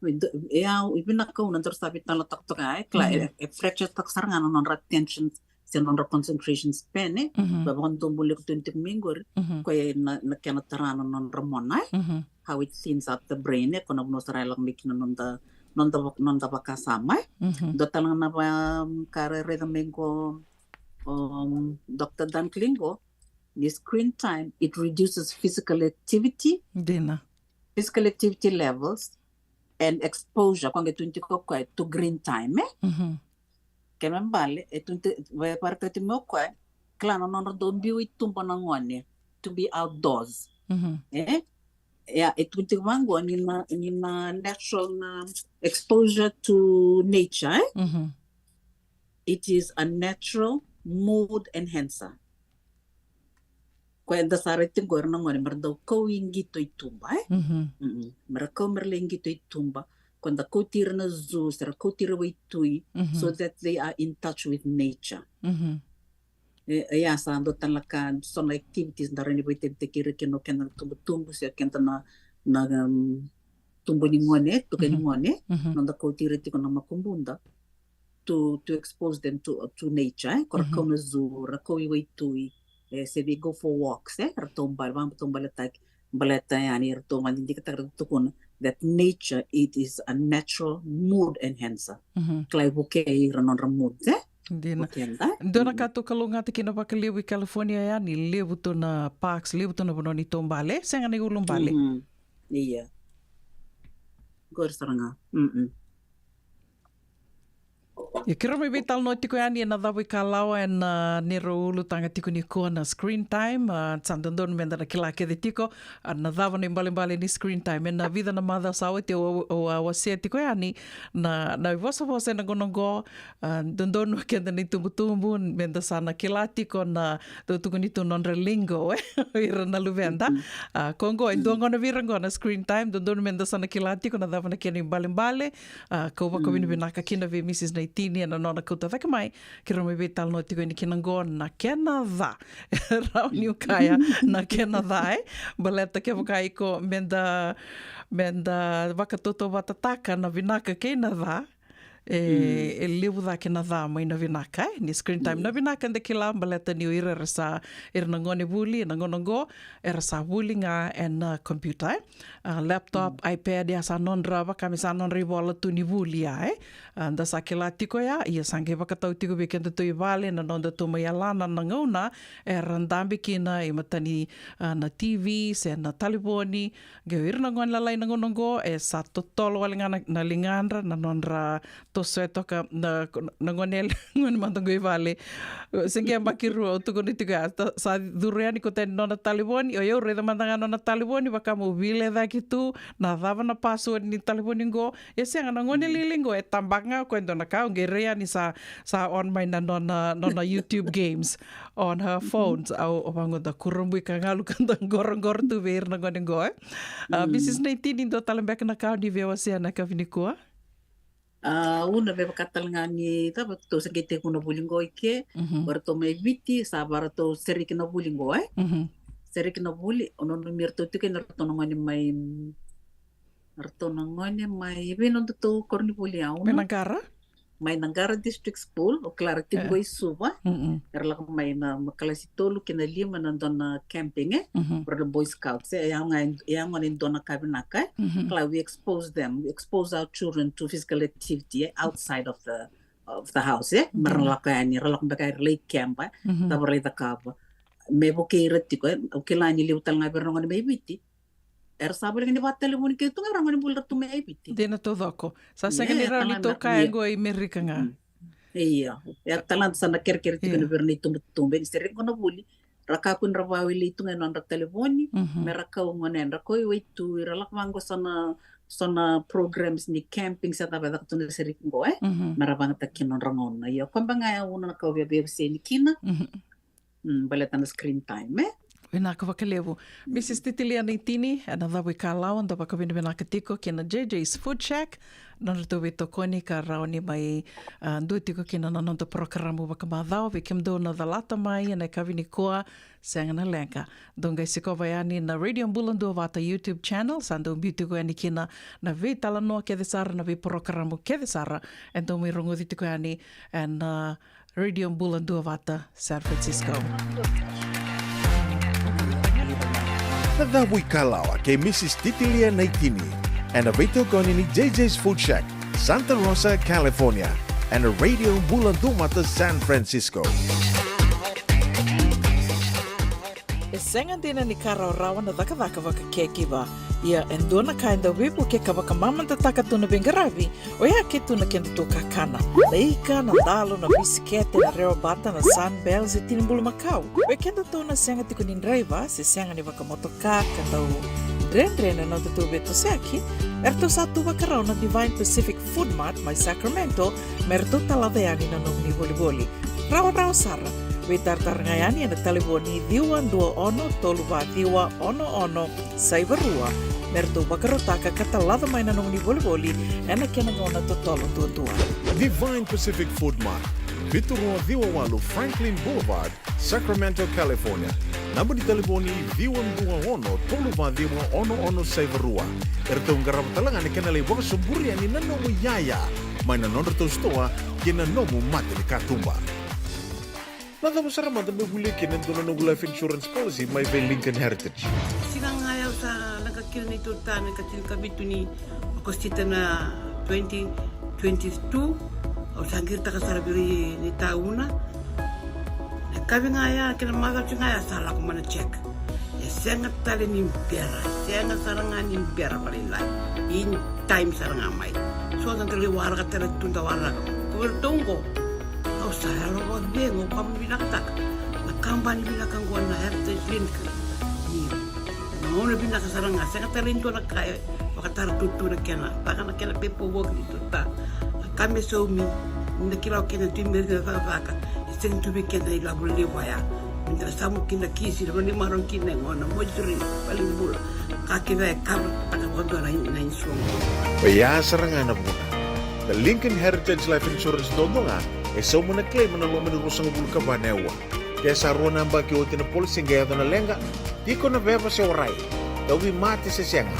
E, e au, e vinaka au na daru sa veitalanoataka toka, e, kila, e, e fracture-taka sara ga na nodra attention te nodra concentration span, e. Mhm. Ko e vakadobu leko tu ni tiko mai qori, mhm, ko e na, na kena tara na nodra mona, e. Mhm. How it thins out the brain, e, ko na vanua sara e lako mai kina noda, noda, noda vakasama, e. Mhm. Dua tale ga na va, ka ra raica mai qo, um, Doctor Dunkley qo, ni screen time, it reduces physical activity, dina, physical activity levels and exposure, ko qai tu ni tiko ko e to green time, e? Mhm. Kena bale, e tu ni ti-, ve-, varetati mo ko e, kila na nodra dau biu i tuba na gone, to be outdoors. Mhm. E? Ia, e tu ni tiko vaqo ni na, ni na natural na exposure to nature, e? Mhm. It is a natural mood enhancer. Ko eda sa raica tiko era na gone, mera dau kau i qito i tuba, e? Mhm. Mm-mm. Mera kau mera lai qito i tuba. Ko eda kauti ira na zoo, se ra kauti ira waitui, mhm, so that they are in touch with nature. Mhm. E, e, ia sa dua tale na ka, so na activities da rawa ni vakaitavitaki ira kina o keda na tubutubu, se o keda na, na, um, tubu ni gone, tuka ni, mhm, gone, mhm, noda kauti ira tiko na makubuda. To, to expose them to, to nature, e? Ko ra, mhm, kau na zoo, ra kau i waitui, e, se they go for walks, e? Ra taubale, vakatabaleataki, baleta yani, ra taubale, dikataka ra tukuna that nature, it is a natural mood enhancer. Mhm. Kila e vukei ira nodra mood, e? Dina. Vukei da. Dua na ka tu kalougata kina vakalevu i California yani, levu tu na parks, levu tu na vanua ni taubale, sega ni ulubale. Mhm. Ia. Qori sara ga. Mm-mm. Ia, keirau mai veitalanoa tiko yani ena cava ikalawa ena, ah, neirau ulutaga tiko nikua na screen time, ah, sa dodonu meda na kila kece tiko, ah, na cava na ibalebale ni screen time. Ena vica na macawa sa oti au, au, au a wasea tiko yani na, na ivosavosa ena gauna oqo, ah, dodonu keda na itubutubu meda sa na kila tiko na, dau tukuni tu nodra lingo, e, ira na luveda. Mhm. Ah, ko oqo, e dua, mhm, gona vei ira oqo na screen time, dodonu meda sa na kila tiko na cava na kena ibalebale, ah, kau vakavinavinaka kina vei Mrs Naitini ena nona kauta cake mai, keirau mai veitalanoa tiko yani kina oqo na kena ca. Rawa niu kaya na kena ca, e? Baleta kevaka iko meda, meda vakatautauvatataka na vinaka kei na ca, e, mm, e levu cake na ca mai na vinaka, e? Ni screen time. Mm. Na vinaka da kila baleta ni o ira era sa, ira na gone vuli, na gauna oqo, era sa vuli ga ena, ah, computer, e? Ah, laptop, mm, iPad, ia sa nodra, vaka me sa nodra ivola tu ni vuli, ia, e? Ah, da sa kila tiko ya, ia sa qai vakatau tiko vei kedatou i vale na nodatou mai yalana na gauna era dabe kina i matani, ah, na T V se na talevoni. Qai o ira na gone lalai na gauna oqo, e sa totolo wale ga na, na ligadra, na nodra toso e toka na, na gone, gone mada qo i vale. Se qai yabaki rua, au tukuna tiko ya, sa, sa curu yani ko tani nona talevoni, o yau raica mada ga nona talevoni, vaka meu vile cake tu, na cava na password ni talevoni qo. E sega, na gone, mm, lili qo, e tabaka ga o koya e dua na ka, au qai rai yani sa, sa on mai na nona, nona YouTube games on her phones. Au, au vaqo da kurabui ka galu ka da qoroqoro tu vei ira na gone qo, e. Ah, mm, Mrs Naitini, dua tale beka na ka o ni via wasea ena yakavi nikua? Ah, au na me vaka tale ga ni, cava, tou se qai tekivuna vuli qo i ke, mhm, o ratou mai Viti, sa varatou sereki na vuli qo, e? Mhm. Sereki na vuli, o nanumi ratou tiko kina ratou na gone mai, ratou na gone mai, vei nodatou koronivuli, au na mai Naqara? Mai Naqara District School, o kila ra tiko, e, qo i Suva. Mm-mm. Era lako mai na, ma kalasi tolu kei na lima na dua na camping, e? Mhm. Ra na Boy Scouts, e? E yaga, e yaga ni dua na ka vinaka, e? Mhm. Kila, we expose them, we expose our children to physical activity, e? Outside of the, of the house, e? Mera, mhm, lako yani, ra lako beka, era lai keba, e? Mhm. Cava ra lai cakava. Me vukei ira tiko, e? Au kila ni levu tale ga vei ira na gone mai Viti era sa voleka ni vakatalevoni kece tu ga, ra gone buli ra tu mai Viti. Dina taucoko. Sa sega ni rawa ni tou kaya qo i Merika ga. Mm. Io. E talanta sa na kerekere tiko, io, na vei ira na itubutubu, e, ni sereki qo na vuli, ra kakua ni ra vakawelei tu ga e nodra talevoni, mhm, mera kau gone, ra kau i waitui, ra lako vaqo so na, so na programs ni camping se cava e caka tu na sereki qo, e? Mhm. Mera vakayagataka kina nodra gauna. Io, koya beka ga e ono na ka au via veiwasei yani kina. Mhm. Mm, baleta na screen time, e? Vinaka vakalevu. Mm. Mrs Titilia Naitini, ena cava ikalawa, da vakavinavinaka tiko kei na J J's Food Shack, nodratou veitokoni ka rawa ni mai, ah, dua tiko kina na noda porokaramu vakamacawa. Vei kemudou na calata mai ena yakavi nikua, sega na leqa, dou qai sikova yani na Radio Bula Duavata YouTube channel, sa dou biu tiko yani kina na veitalanoa kece sara, na veiporokaramu kece sara e dou mai rogoci tiko yani ena, ah, Radio Bula Duavata, San Francisco. Na cavu i kalawa kei Mrs Titilia Naitini, ena veitokoni ni J J's Food Shack, Santa Rosa, California, ena Radio Bula Duavata, San Francisco. E sega dina ni ka rawarawa na cakacaka vakakekiva. Ia e dua na ka e dau veivuke ka vakamamadataka tu na veiqaravi, oya ke tu na kedatou kakana. Na ika, na dalo, na bisikete, na rewabata, na Sunbell, se tini bulumakau. Vei kedatou na sega tiko ni draiva, se sega ni vakamotoka, ka dau dredre na nodatou veitosoyaki, eratou sa tu vakarau na Divine Pacific Food Mart mai Sacramento, me ratou talaca yani na nomuni volivoli. Rawarawa sara, veitaratara ga yani ena talevoni ciwa dua ono tolu va ciwa ono ono saiva rua, me ratou vakarautaka ka talaca mai na nomuni volivoli ena kena gauna totolo duadua. Divine Pacific Food Mart, vitu rua ciwa walu Franklin Boulevard, Sacramento, California. Naba ni talevoni ciwa dua ono tolu va ciwa ono ono saiva rua. Eratou qarava tale ga na kena lai vakasoburi yani na nomu iyaya mai na nodratou sitoa kei na nomu mata ni katuba. Na cava sara mada meu volia kina e dua na noqu life insurance policy mai vei Lincoln Heritage? Siga ga au sa leqa kina neitou ta na ikatini ka vitu ni Okosita na twenty twenty-two. Au sa qiritaka sara vei ira ni tauna. Na kavi ga ya kei na macawa ga ya sa lako mai na check. E sega tale ni bera, sega sara ga ni bera vakalailai. In time sara ga mai. So da dau lai waraka tale tu da waraka. Ko vei ratou oqo. Au sa yalo vakacegu, au kama vinakataka na kabani vinaka oqo na Heritage Link. Ni na gauna vinaka sara ga, sega tale ni dua na ka e vakatara tutu na kena, vaka na kena pepa voki ni tuta. Na ka me saumi, ni na kila o kena tui meri na cakacaka, e sega tu vei kena ilavo levu ya. Me da samu kina kisi, na vani maro kina e gona, moituri, valenibula. Ka kece e kavra taka vakadua na insurance. Oya sara ga na vuna. Na Lincoln Heritage Life Insurance dodonu ga e sauma na claim ena loma ni ruasagavulu ka va na aua. Ke sa rua na yabaki oti na policy qai yaco na leqa, tiko na veva se warai, tauvimate se sega.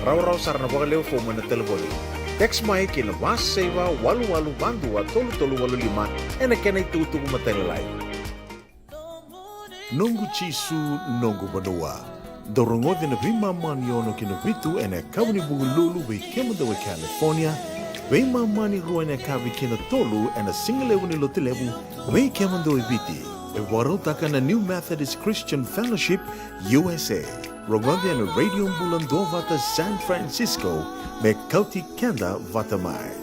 Rawarawa sara na vakalewe fomu ena talevoni. Text mai ki na va saiva walu walu va dua tolu tolu walu lima ena kena itukutuku matailalai. Noqu Jisu, noqu vanua. Dou rogoci na veimama ni ono ki na vitu ena yakavi ni Vukelulu vei kemudou e California, veimama ni rua ena yakavi ki na tolu ena sigalevu ni Lotulevu vei kemudou e Viti. E vakarautaka na New Methodist Christian Fellowship U S A. Rogoci ena Radio Bula Duavata San Francisco me kauti keda vata mai.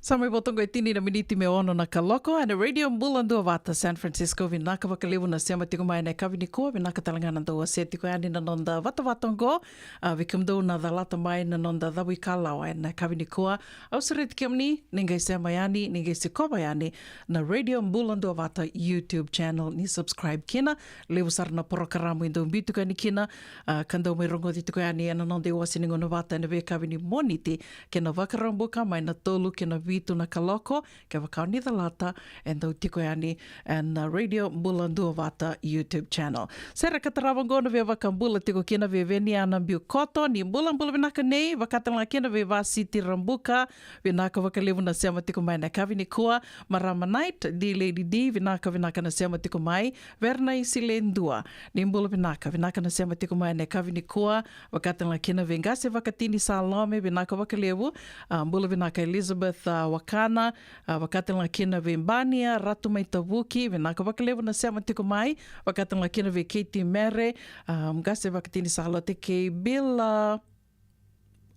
Sa mai vo toka e tini na miniti me ono na kaloko ena Radio Bula Duavata San Francisco. Vinaka vakalevu na sema tiko mai ena yakavi nikua, vinaka tale ga na dau wasea tiko yani na noda vatavata oqo. A, vei kemudou na calata mai na noda cavu i kalawa ena yakavi nikua, au sureti kemuni ni qai sema yani, ni qai sikova yani na Radio Bula Duavata YouTube channel, ni subscribe kina. Levu sara na porokaramu e dau biu tiko yani kina, a, ka dau mai rogoci tiko yani ena noda iwase ni gauna vata ena veiyakavi ni Moniti kei na Vakaraubuka mai na tolu ki na vitu na kaloko. Kevaka o ni calata, e dau tiko yani ena Radio Bula Duavata YouTube channel. Sere ka tarava oqo na via vakabula tiko kina vei Veniana Biukoto, ni bula, bula vinaka nei, vaka tale ga kina vei Vasiti Rabuka, vinaka vakalevu na sema tiko mai ena yakavi nikua. Marama Night, D Lady D, vinaka, vinaka na sema tiko mai. Verna Isiledua, ni bula vinaka, vinaka na sema tiko mai ena yakavi nikua. Vaka tale ga kina vei Qase Vakatini Salome, vinaka vakalevu. A, bula vinaka Elizabeth, a, Wakana, a, vaka tale ga kina vei Bania Ratu mai Tavuki, vinaka vakalevu na sema tiko mai. Vaka tale ga kina vei Katie Mere, a, Qase Vakatini Salote kei Bill, a,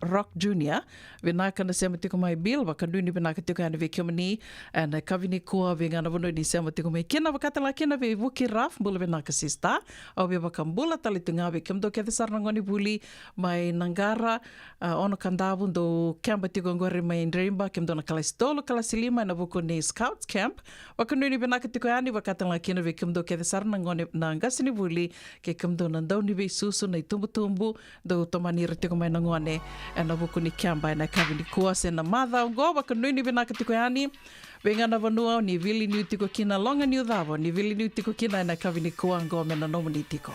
Rock Junior. Vinaka na sema tiko mai Bill, vakanuinui vinaka tiko yani vei kemuni ena yakavi nikua, vei ga na vanua ni sema tiko mai kina. Vaka tale ga kina vei Vuki Raf, bula vinaka sister. Au via vakabula tale tu ga vei kemudou kece sara na gonevuli mai Naqara, a, Ono Kadavu, dou keba tiko oqori mai Dreiba, kemudou na kalasi tolu, kalasi lima ena vuku ni Scouts Camp. Vakanuinui vinaka tiko yani, vaka tale ga kina vei kemudou kece sara na gone, na qasenivuli, kei kemudou na dauniveisusu, na itubutubu, dou tomani ira tiko mai na gone ena vuku ni keba ena yakavi nikua se na macawa oqo. Vakanuinui vinaka tiko yani. Vei ga na vanua o ni veiliutaki tiko kina, loga ni cava o ni veiliutaki tiko kina ena yakavi nikua oqo me na nomuni tiko.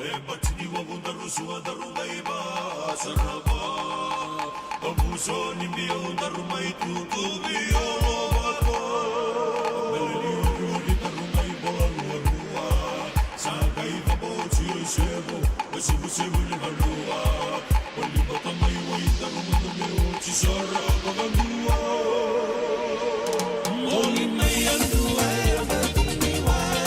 E bati ni wavu daru sua daru mai vasarava. Vavuso ni biau daru mai tutuvi o Lovato. Mele ni uliuli daru mai vola lualua. Sa qai vabauti o Isevu, o Isevusevu ni vanua. Voli vata mai wai daru mudu me oti sara vakadua. Moli mai yadua e bati ni wai.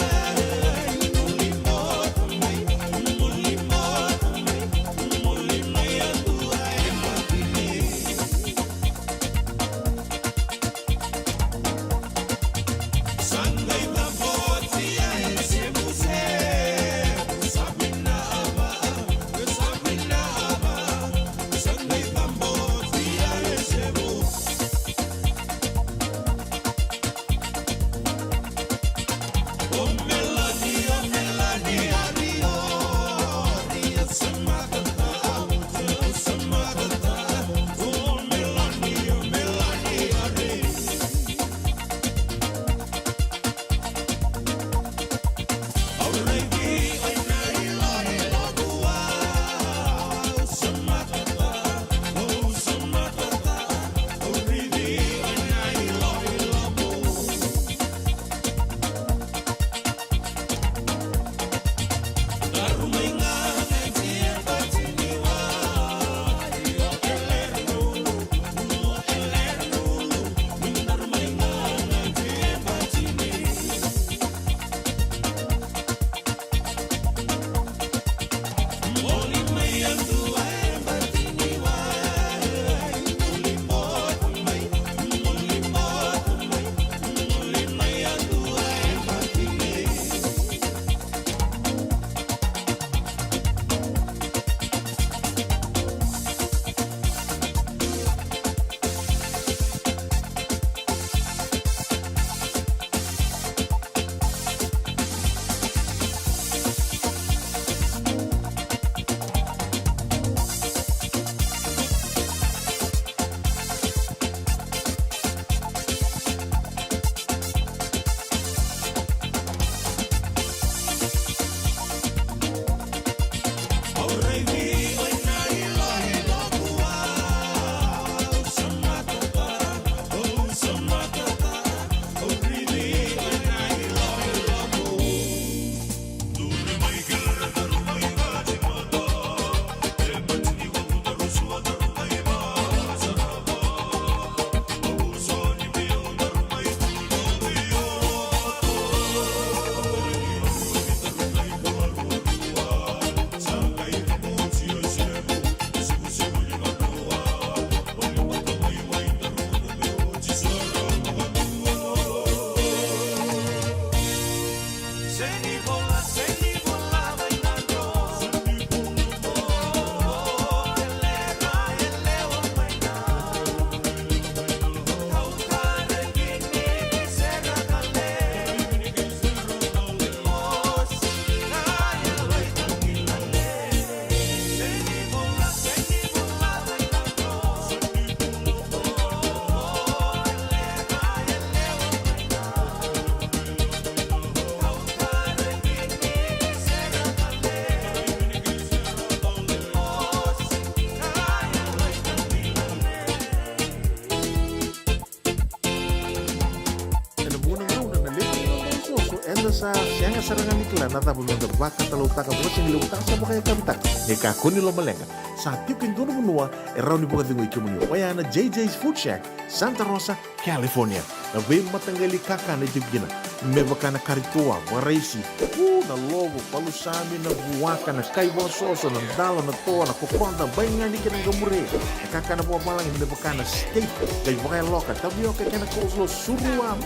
Ena vuqa na gauna na levu ni noda osooso eda sa sega sara ga ni kila na cava meda vakatalautaka vakasigalevu, ka sa vakayakavitaka. Ni kakua ni lomaleqa, sa tiko e dua na vanua e rawa ni vakacegui kemuni, oya na J J's Food Shack, Santa Rosa, California. Na veimataqali kakana e tiko kina, me vaka na kari toa, vakaraisi, u, na lovo, palusami, na vuaka, na kai vakasoso, na dalo, na toa, na kokoda, baigani kei na qamure. Na kakana vakavalagi me vaka na steak, qai vakayaloka, tavioka kei na coleslaw, surua,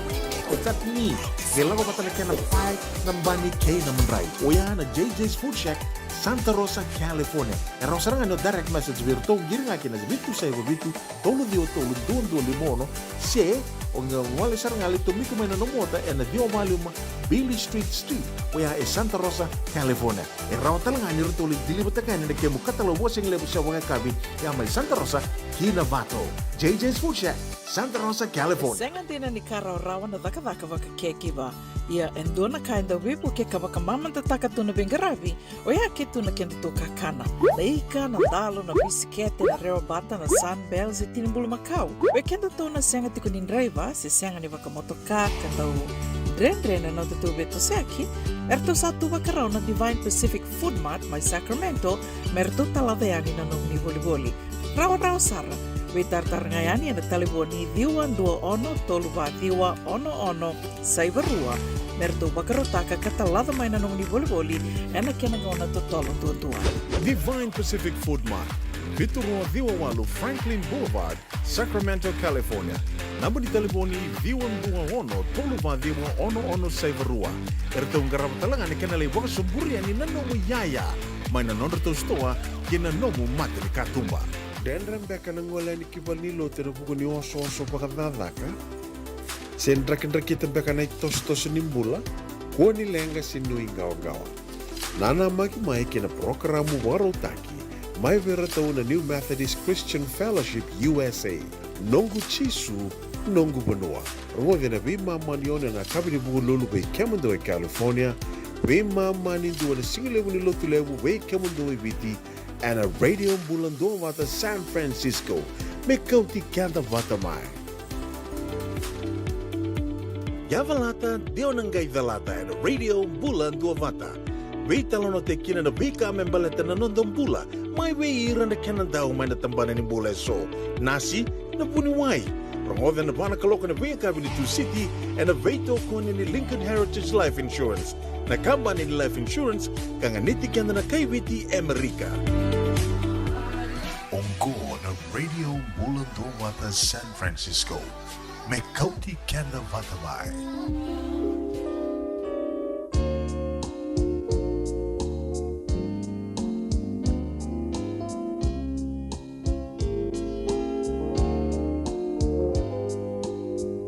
o chutney, qai lako vata na kena pie, na bani kei na madrai. Oya na J J's Food Shack, Santa Rosa, California. E rawa sara ga ni o direct message vei iratou, qiri ga ki na vitu saiva vitu, tolu ciwa tolu, dua dua lima ono, se o qai gole sara ga, lai tomika mai na nomu ota ena ciwa walu lima Beale Street Suite, oya e Santa Rosa, California. E rawa tale ga ni ratou lai deliver-taka yani na kemu katalau vakasigalevu se vakayakavi, ya mai Santa Rosa ki Novato. J J's Food Shack, Santa Rosa, California. Sega dina ni ka rawarawa na cakacaka vaka caregiver. Ia e dua na ka e dau veivuke ka vakamamadataka tu na veiqaravi, oya ke tu na kedatou kakana. Na ika, na dalo, na bisikete, na rewa bata, na Sunbells e tinibulu makau. Vei kedatou na sega tiko ni draiva se sega ni vakamotoka ka dau dredre na nodatou veitosoyaki, eratou sa tu vakarau na Divine Pacific Food Mart mai Sacramento me ratou talaca yani na nomuni volivoli. Rawarawa sara, veitaratara ga yani ena talevoni ciwa dua ono tolu va ciwa ono ono saiva rua me ratou vakarautaka ka talaca mai na nomuni volivoli ena kena gauna totolo duadua. Divine Pacific Food Mart, vitu rua ciwa walu Franklin Boulevard, Sacramento, California. Naba ni talevoni ciwa dua ono tolu va ciwa ono ono saiva rua. Eratou qarava tale ga na kena lai vakasoburi yani na nomu iyaya mai na nodratou sitoa kei na nomu mata ni katuba. Dredre beka na gole yani ki valenilotu ena vuku ni osooso vakacakacaka? Se drakidrakita beka na itosotoso ni bula? Kua ni leqa se nuiqawaqawa. Nanamaki mai kei na parokaramu vakarautaki mai vei iratou na New Methodist Christian Fellowship U S A. Noqu Jisu, noqu vanua. Rogoci ena veimama ni ono ena yakavi ni Vukelulu vei kemudou e California, veimama ni dua ena sigalevu ni Lotulevu vei kemudou e Viti, ena Radio Bula Duavata San Francisco. Me kauti keda vata mai. Yavalata, de o na qai calata ena Radio Bula Duavata. Veitalanoataki kina na veika me baleta na noda bula, mai vei ira na kena dau mai na tabana ni bula eso. Nasi, na vuniwai. Rogoca ena va na kaloko ena veiyakavi ni Tusiti, ena veitokoni ni Lincoln Heritage Life Insurance, na kabani ni life insurance ka ganiti keda na kaiviti e Amerika. Oqo na Radio Bula Duavata San Francisco. Me kauti keda vata mai.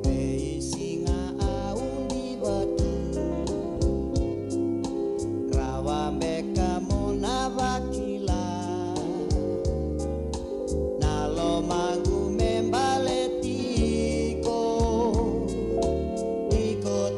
Veisiga au ni vatu, rawa beka mo na vakila. Na lomaqu me baleti iko, iko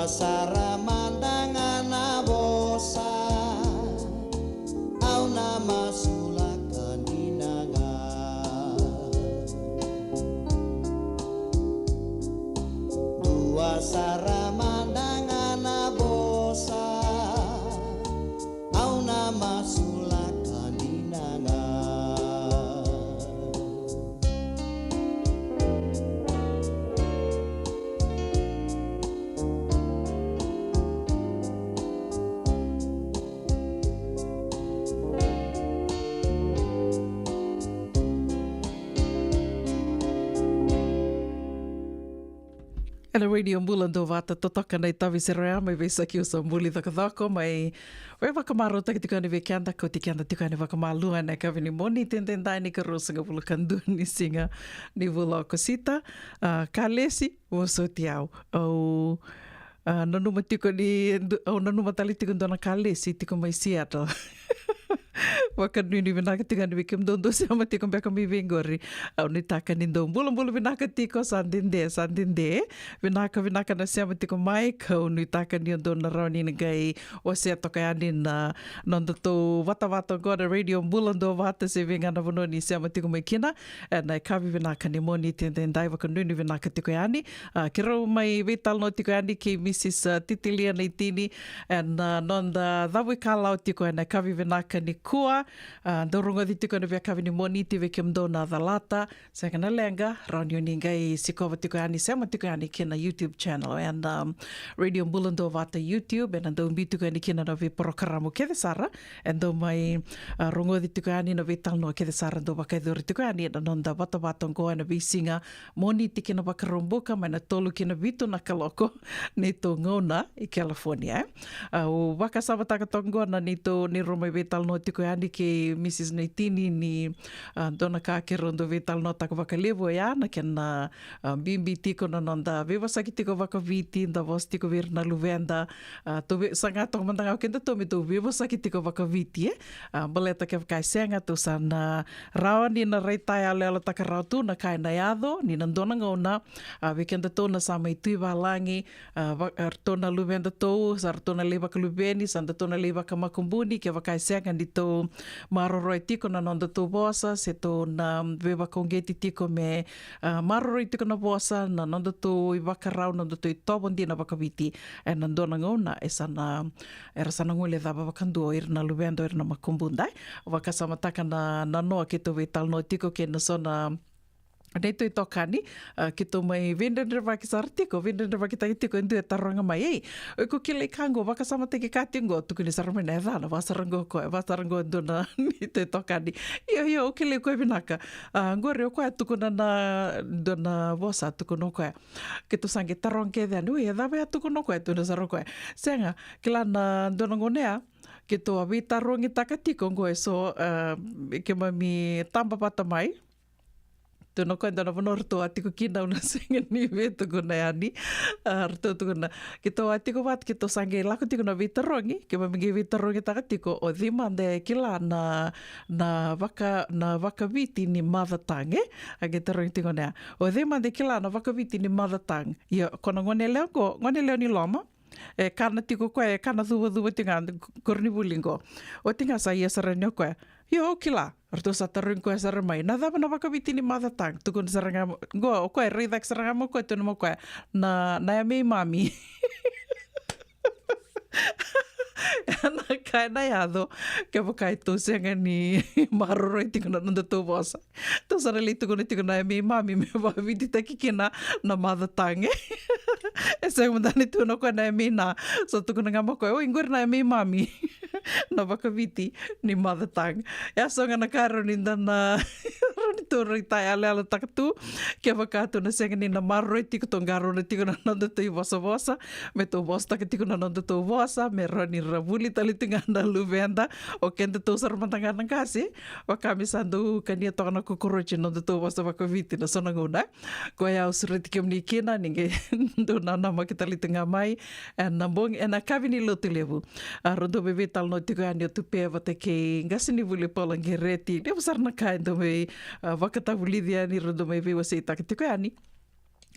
Sara mada ga na vosa, au na masulaka dina ga. Dua sara mada ga na vosa, au na masulaka dina ga. Ena Radio Bula Duavata, totoka na itavi sere oya mai veisaki usa buli cokocoko mai. Veivakamarautaki tiko yani vei keda, kauti keda tiko yani vakamalua ena yakavi ni Moniti edaidai, ni ka ruasagavulu ka dua ni siga ni vula o Okosita. A, kalesi, vosoti au. Au, a, nanuma tiko ni, au nanuma tale tiko dua na kalesi tiko mai Seattle. Vakanuinui vinaka tiko yani vei kemudou dou sema tiko beka mai vei qori. Au nuitaka ni dou bulabula vinaka tiko, sa dede, sa dede. Vinaka, vinaka na sema tiko mai, kau nuitaka ni o dou na rawa ni na qai wasea toka yani na nodatou vatavata oqo na Radio Bula Duavata se vei ga na vanua ni sema tiko mai kina. Ena yakavi vinaka ni Moniti edaidai, vakanuinui vinaka tiko yani. A, keirau mai veitalanoa tiko yani kei Mrs, a, Titilia Naitini, ena, a, noda cavuikalawa tiko ena yakavi vinaka nikua. A, dau rogoci tiko ena veiyakavi ni Moniti vei kemudou na calata, sega na leqa, rawa ni o ni qai sikova tiko yani, sema tiko yani kina YouTube channel ena, um, Radio Bula Duavata YouTube, ena dau biu tiko yani kina na veiporokaramu kece sara e dau mai, a, rogoci tiko yani, na veitalanoa kece sara dau vakayacori tiko yani ena noda vatavata oqo ena veisiga Moniti ki na Vakaraubuka, mai na tolu ki na vitu na kaloko neitou gauna i California, e. A, au vakasamataka toka oqo na neitou, neirau mai veitalanoa tiko yani kei Mrs Naitini ni, a, dua na ka keirau dau veitalanoataka vakalevu oya na kena, a, bibi tiko na noda veivosaki tiko vakaviti, da vosa tiko vei ira na luveda. A, tou vei, saga toka mada ga o kedatou me tou veivosaki tiko vakaviti, e. A, baleta kevaka e sega, tou sa na rawa ni na raitayaloyalotaka rawa tu na ka ena yaco ni na dua na gauna, a, vei kedatou na sa mai tu i valagi, a, va-, a, ratou na luvedatou, sa ratou na lai vakaluveni, sa datou na lai vakamakubuni, kevaka e sega ni tou maroroya tiko na nodatou vosa, se tou na veivakauqeti tiko me, a, maroroi tiko na vosa, na nodatou ivakarau, nodatou itovo dina vakaviti, ena dua na gauna e sa na, era sa na guilecava vakadua o ira na luveda, o ira na makubuda, e. Vakasamataka na, na noa keitou veitalanoa tiko kei na so na neitou itokani, a, keitou mai veidredrevaki sara tiko, veidredrevakitaki tiko e dua e taroga mai, ei, o iko kilai ka qo, vakasamataki ka tiko qo, tukuni sara mai na yacana, vaka sara qo o koya, vaka sara qo e dua na neitou itokani. Io, io, au kilai koya vinaka. A, qori o koya tukuna na, dua na vosa tukuna o koya. Keitou sa qai taroga kece yani, oi, e cava ya tukuna o koya, tukuna sara o koya. Sega, kila na dua na gauna ya, keitou a veitarogitaka tiko qo e so, a, keimami taba vata mai. Tukuna o koya dua na vanua ratou a tiko kina, au na sega ni via tukuna yani. A, ratou tukuna, keitou a tiko vata, keitou sa qai lako tiko na veitarogi, keimami qai veitarogitaka tiko, o cei mada e kila na, na vaka, na vakaviti ni mother tongue, e? A qai tarogi tiko na ya. O cei mada e kila na vakaviti ni mother tongue? Ia, ko na gone yalewa qo, gone yalewa ni loma. E kana tiko koya, e kana cuvacuva tiko ga, koronivuli qo. Oti ga sa ia sara yani o koya. Io, au kila. Ratou sa tarogi koya sara mai. Na cava na vakaviti ni mother tongue? Tukuna sara ga mo-, qo, o koya, raica sara ga mai o koya, tukuna mai o koya. Na, na yame i mami. Na ka ena yaco, kevaka e tou sega ni maroroi tiko na nodatou vosa. Tou sa na lai tukuna tiko na yame i mami me vakavititaki kina na mother tongue. E sega mada ni tukuna o koya na yame i na. Sa tukuna ga mai o koya, oi, qori na yame i mami. Na vakaviti ni mother tongue. E a so ga na ka rawa ni da na, rawa ni tou raitayaloyalotaka tu. Kevaka tou na sega ni na maroroi tiko, tou qarauna tiko na nodatou ivosavosa. Me tou vosataka tiko na nodatou vosa, me rawa ni ra vuli tale tiko ga na luveda. O kedatou sara mada ga na qase, vaka me sa dau kania toka na cockroach na nodatou vosa vakaviti na so na gauna. Koya au sureti kemuni kina, ni qai dou nanamaki tale tiko ga mai ena bogi, ena yakavi ni Lotulevu. A, rau dau mai veitalanoa tiko yani o Tupe vata kei qasenivuli Paula Qereti. Levu sara na ka e dau mai, a, vakatavulici yani, rau dau mai veiwaseitaka tiko yani.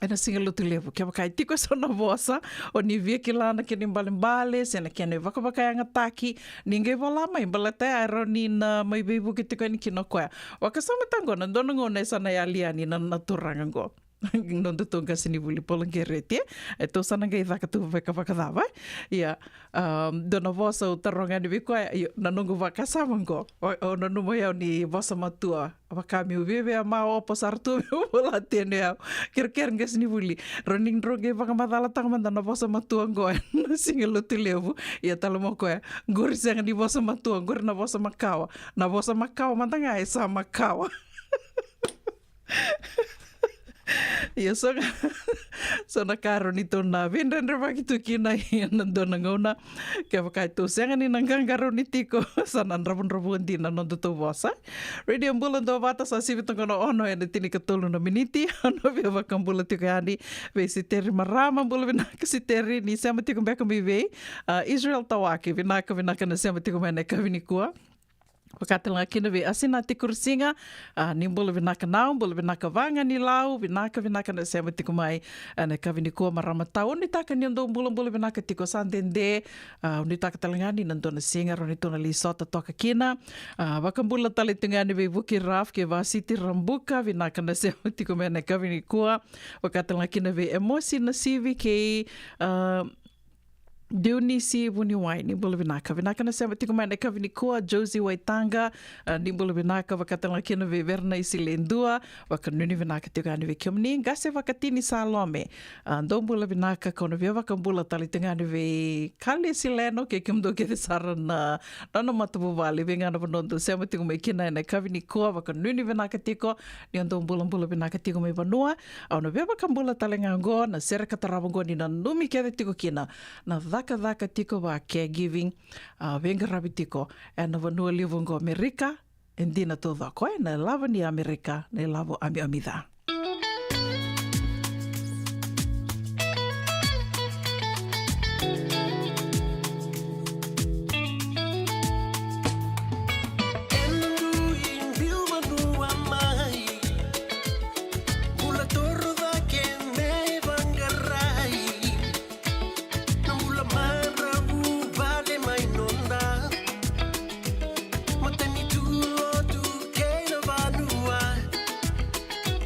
ena Siga Lotulevu. Kevaka e tiko eso na vosa o ni via kila na kena ibalebale se na kena ivakavakayagataki, ni qai vola mai, baleta ya e rawa ni na mai veivuke tiko yani kina o koya. Vakasamataka qo na dua na gauna e sa na yali yani na, na turaga qo. Nodatou qasenivuli Paula Qereti, e? E tou sa na qai caka tu vaka, vakacava, e? Ia, um, dua na vosa au taroga yani vei koya, io, na noqu vakasama qo. O, o nanuma o yau ni vosa matua. Vaka meu viavia maopo sara tu meu vola tenu yau. Kerekere qasenivuli. Rawa ni drau qai vakamacalataka mada na vosa matua qo ena Siga Lotulevu. Ia tale mai o koya, qori sega ni vosa matua, qori na vosa makawa. Na vosa makawa mada ga e sa makawa. Ia so ga, so na ka rawa ni tou na veidredrevaki tu kina ena dua na gauna. Kevaka e tou sega ni na qaqarauni tiko, sa na dravudravua dina na nodatou vosa. Radio Bula Duavata, sa sivi toka na ono ena tinikatolu na miniti. Au na via vakabula tiko yani vei Siteri Marama, bula vinaka Siteri, ni sema tiko beka mai vei, a, Israel Tawake, vinaka, vinaka na sema tiko mai ena yakavi nikua. Vaka tale ga kina vei Asinati Kurisiga, a, ni bula vinaka nau, bula vinaka Vaganilau, vinaka, vinaka na sema tiko mai ena yakavi nikua, marama tau. Au nuitaka ni o dou bulabula vinaka tiko, sa dede, a, au nuitaka tale ga ni na dua na siga rawa ni tou na lai sota toka kina. A, vakabula tale tu ga yani vei Vuki Raf kei Vasiti Rabuka, vinaka na sema tiko mai ena yakavi nikua. Vaka tale ga kina vei Emosi Nasivi kei, a, Dionisi Vuniwai, ni bula vinaka. Vinaka na sema tiko mai ena yakavi nikua, Josie Waitaqa, a, ni bula vinaka, vaka tale ga kina vei Vernaisi Ledua, vakanuinui vinaka tiko yani vei kemuni, qase Vakatini Salome, a, dou bula vinaka, kau na via vakabula tale tiko yani vei Kalesi Leno, kei kemudou kece sara na, na, na matavuvale, vei ga na vanua dou sema tiko mai kina ena yakavi nikua, vakanuinui vinaka tiko, ni o dou bulabula vinaka tiko mai vanua. Au na via vakabula tale ga oqo na sere ka tarava oqo ni nanumi kece tiko kina na cakacaka tiko va caregiving, a, veiqaravi tiko ena vanua levu oqo Amerika. E dina taucoko, e, na ilavo ni Amerika na ilavo amiamica. Ena dui biu vanua mai, bula toro cake me vaqarai. Na bula maravu vale mai noda, matanitu, lotu kei na vanua.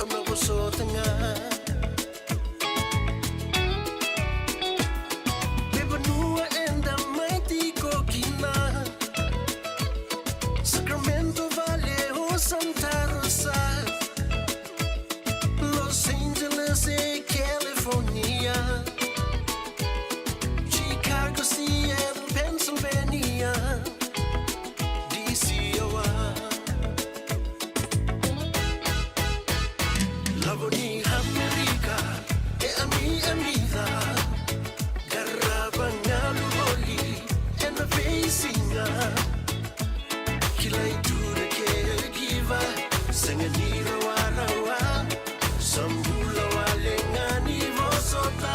Au na vosota ga me vanua eda mai tiko kina. Sacramento vale o Santa Rosa, Los Angeles e California, Chicago, Seattle, Pennsylvania, D C, Iowa. Lavo ni Amerika e amiamica, qarava galu voli ena veisiga. Kilai tu na caregiver, sega ni rawarawa, sa bula wale ga ni vosota.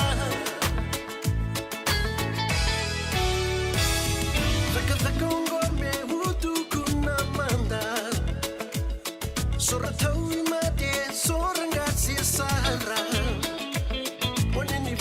Cakacaka oqo meu tukuna mada, so ra tauvimate, so ra qase sara. One ni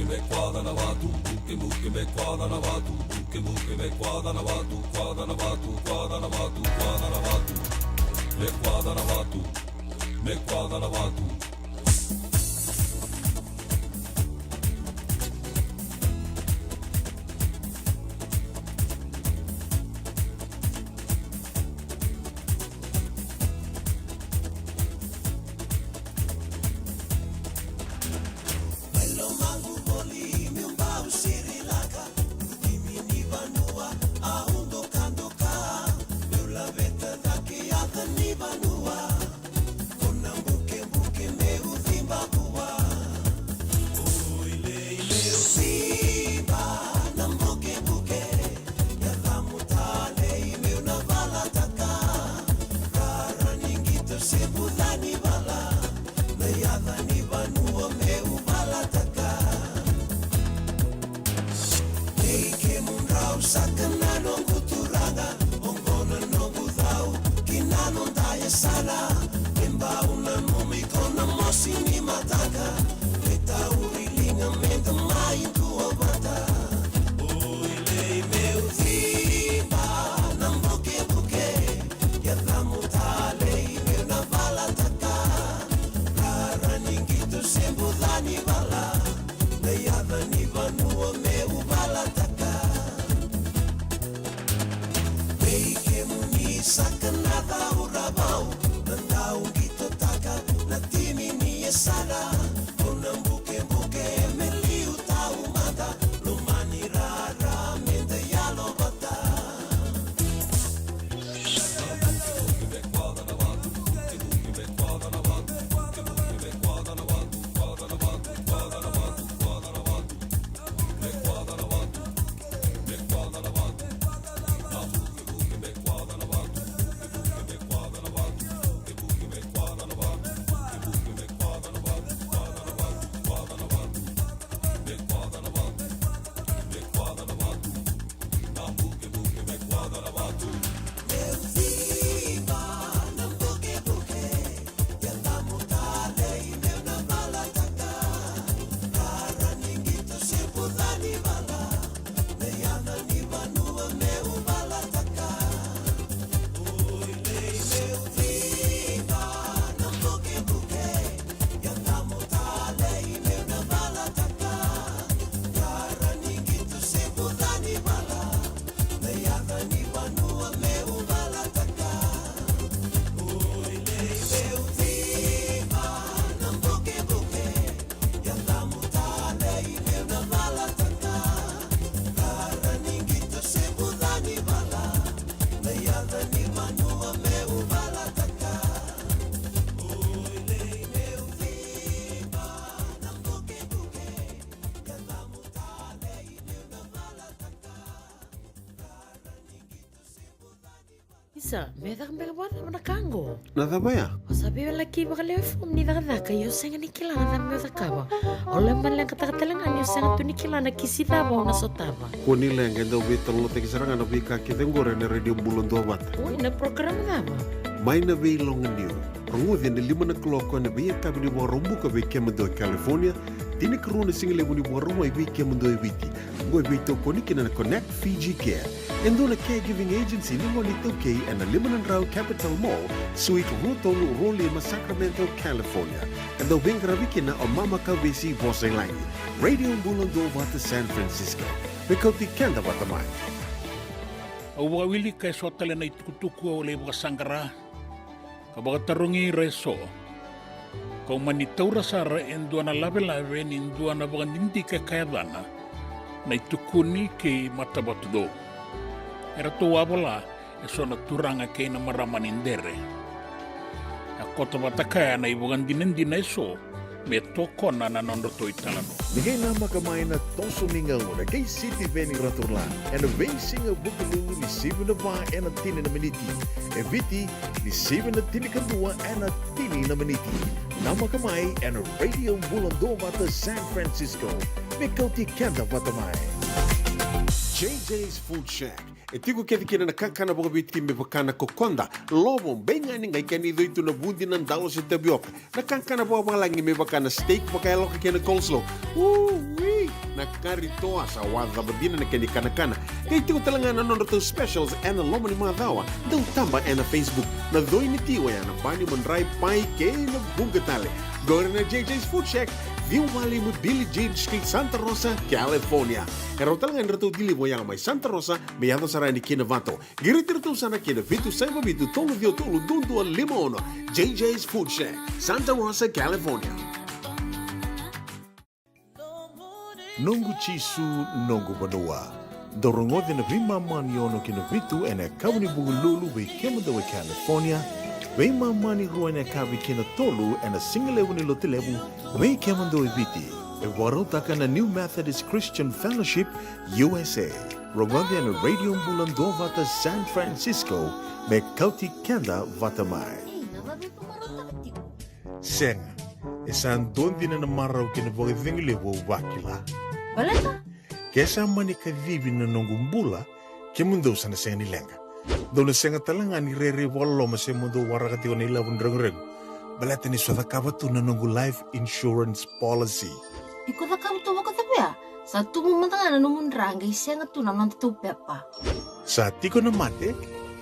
Me kwada na vatu, buke, buke, me kwada na vatu, buke, buke, me kwada na vatu, kwada na vatu, kwada na vatu, kwada na vatu. Me kwada na vatu, me kwada na vatu. Mai lomaqu voli meu bau sirilaka, timi ni vanua au dokadoka, meu laveta cake yaca ni vanua. Ko na bukebuke meu ciba vua. Oi lei meu ciba na bukebuke. Yacamu talei meu na valataka. Rara ni qito se buca ni vala. Na yaca ni vanua meu valataka. Vei kemudrau saka na noqu turaga, oqo na noqu cau ki na noda yasana. Me bau nanumi ko na mosi ni mataka, me tauri liga me da mai duavata. Oi lei meu ciba na bukebuke. Yacamu talei meu na valataka. Rara ni qito se buca ni vala. Na yaca ni vanua meu valataka. Vei kemuni saka na cauravou, na dau qitotaka na timi ni yasana. Ko na bukebuke me liu taumada, lomani rara me da yalo vata. Isa, me caka beka vakacava na ka qo? Na cava ya? O sa veiwalaki vakalewe fomu ni cakacaka, io sega ni kila na cava meu cakava. O lai baleqataka tale ga ni o sega tu ni kila na kisi cava o na sotava. Kua ni leqa, e dau veitalanoataki sara ga na veika kece qori ena Radio Bula Duavata. Oi, na program cava? Mai na Veiloganiu. Rogoci ena lima na kaloko ena veiyakavi ni Vakaraubuka vei kemudou e California, tinikarua na sigalevu ni Vakarauwai vei kemudou e Viti. Oqo e veitokoni kina na Connect Fiji Care. E dua na caregiving agency ni gone iTaukei ena lima na drau Capitol Mall, Suite rua tolu rua lima, Sacramento, California. E dau veiqaravi kina o Mama Kavesi Vosa i Lagi. Radio Bula Duavata San Francisco. Me kauti keda vata mai. Au vakawilika eso tale na itukutuku au lai vakasaqara ka vakatarogi ira eso. Kau mani taura sara e dua na lavelave ni dua na vakadidike ka yacana na iTukuni kei Matavatudou. Eratou a vola eso na turaga kei na marama ni Dere. A koto vata kaya na ivakadinadina eso me tokona na nodratou italanoa. Ni qai namaka mai na toso ni gauna kei Sitiveni Raturla ena veisiga Vukelulu ni sivi na va ena tini na miniti. E Viti ni sivi na tinikadua ena tini na miniti. Namaka mai ena Radio Bula Duavata San Francisco. Me kauti keda vata mai. J J's Food Shack. E tiko kece kina na kakana vakaviti me vaka na kokoda, lovo, beigani, qai kena icoi tu na vudi, na dalo se tavioka. Na kakana vakavalagi me vaka na steak vakayaloka kei na coleslaw. Ui! Na kari toa sa wacava dina na kena ikanakana. Qai tiko tale ga na nodratou specials ena loma ni macawa. Dau taba ena Facebook. Na coi ni ti oya na bani, madrai, pai kei na vuqa tale. Qori na J J's Food Shack, ciwa walu lima Billie Jean Street, Santa Rosa, California. E rawa tale ga ni ratou deliver oya mai Santa Rosa, me yaco sara yani ki Novato. Qiriti iratou sara ki na vitu saiva vitu tolu ciwa tolu dua dua lima ono. J J's Food Shack, Santa Rosa, California. Noqu Jisu, noqu vanua. Dou rogoca na veimama ni ono ki na vitu ena yakavi ni Vukelulu vei kemudou e California, veimama ni rua ena yakavi ki na tolu ena sigalevu ni Lotulevu vei kemudou e Viti. E vakarautaka na New Methodist Christian Fellowship U S A. Rogoca ena Radio Bula Duavata San Francisco me kauti keda vata mai. Sega, e sa dua dina na marau kei na vakacegu levu au vakila. Baleta? Ke sa mani kacivi na noqu bula, kemudou sa na sega ni leqa. Dou na sega tale ga ni rairai vakaloloma se mo dou waraka tiko na ilavo ni reguregu. Baleta ni sa cakava tu na noqu life insurance policy. Iko cakava tu vakacavia? Sa tubu mada ga na nomu dra qai sega tu na nodatou pepa. Sa tiko na mate,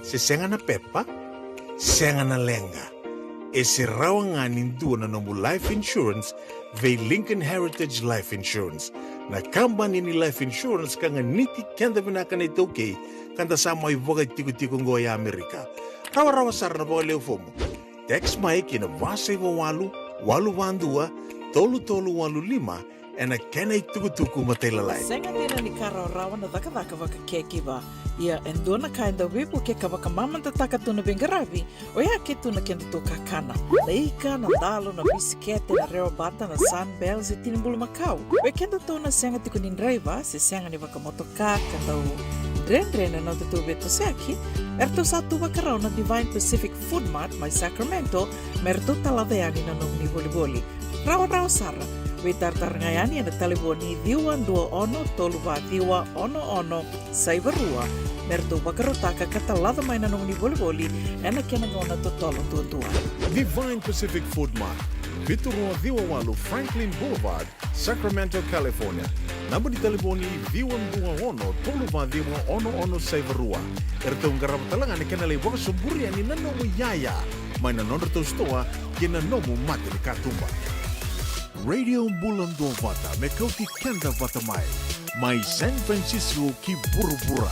se sega na pepa, sega na leqa. E se rawa ga ni dua na nomu life insurance vei Lincoln Heritage Life Insurance, na kabani ni life insurance ka ganiti keda vinaka na iTaukei, ka da sa mai vakaitikotiko oqo e Amerika. Rawarawa sara na vakaleu fomu. Text mai ki na va saiva walu, walu va dua, tolu tolu walu lima, ena kena itukutuku matailalai. Sega dina ni ka rawarawa na cakacaka vaka caregiver. Ia e dua na ka e dau veivukei ka vakamamadataka tu na veiqaravi, oya ke tu na kedatou kakana. Na ika, na dalo, na bisikete, na rewa bata, na Sunbell, se tini bulu makau. Vei kedatou na sega tiko ni draiva, se sega ni vakamotoka, ka dau dredre na nodatou veitosoyaki, eratou sa tu vakarau na Divine Pacific Food Mart mai Sacramento, me ratou talaca yani na nomuni volivoli. Rawarawa sara. Veitaratara ga yani ena talevoni ciwa dua ono tolu va ciwa ono ono saiva rua, me ratou vakarautaka ka talaca mai na nomuni volivoli ena kena gauna totolo duadua. Divine Pacific Food Mart, vitu rua ciwa walu Franklin Boulevard, Sacramento, California. Naba ni talevoni ciwa dua ono tolu va ciwa ono ono saiva rua. Eratou qarava tale ga na kena lai vakasoburi yani na nomu iyaya mai na nodratou sitoa kei na nomu mata ni katuba. Radio Bula Duavata me kauti keda vata mai, mai San Francisco ki vuravura.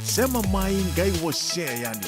Sema mai qai wasea yani.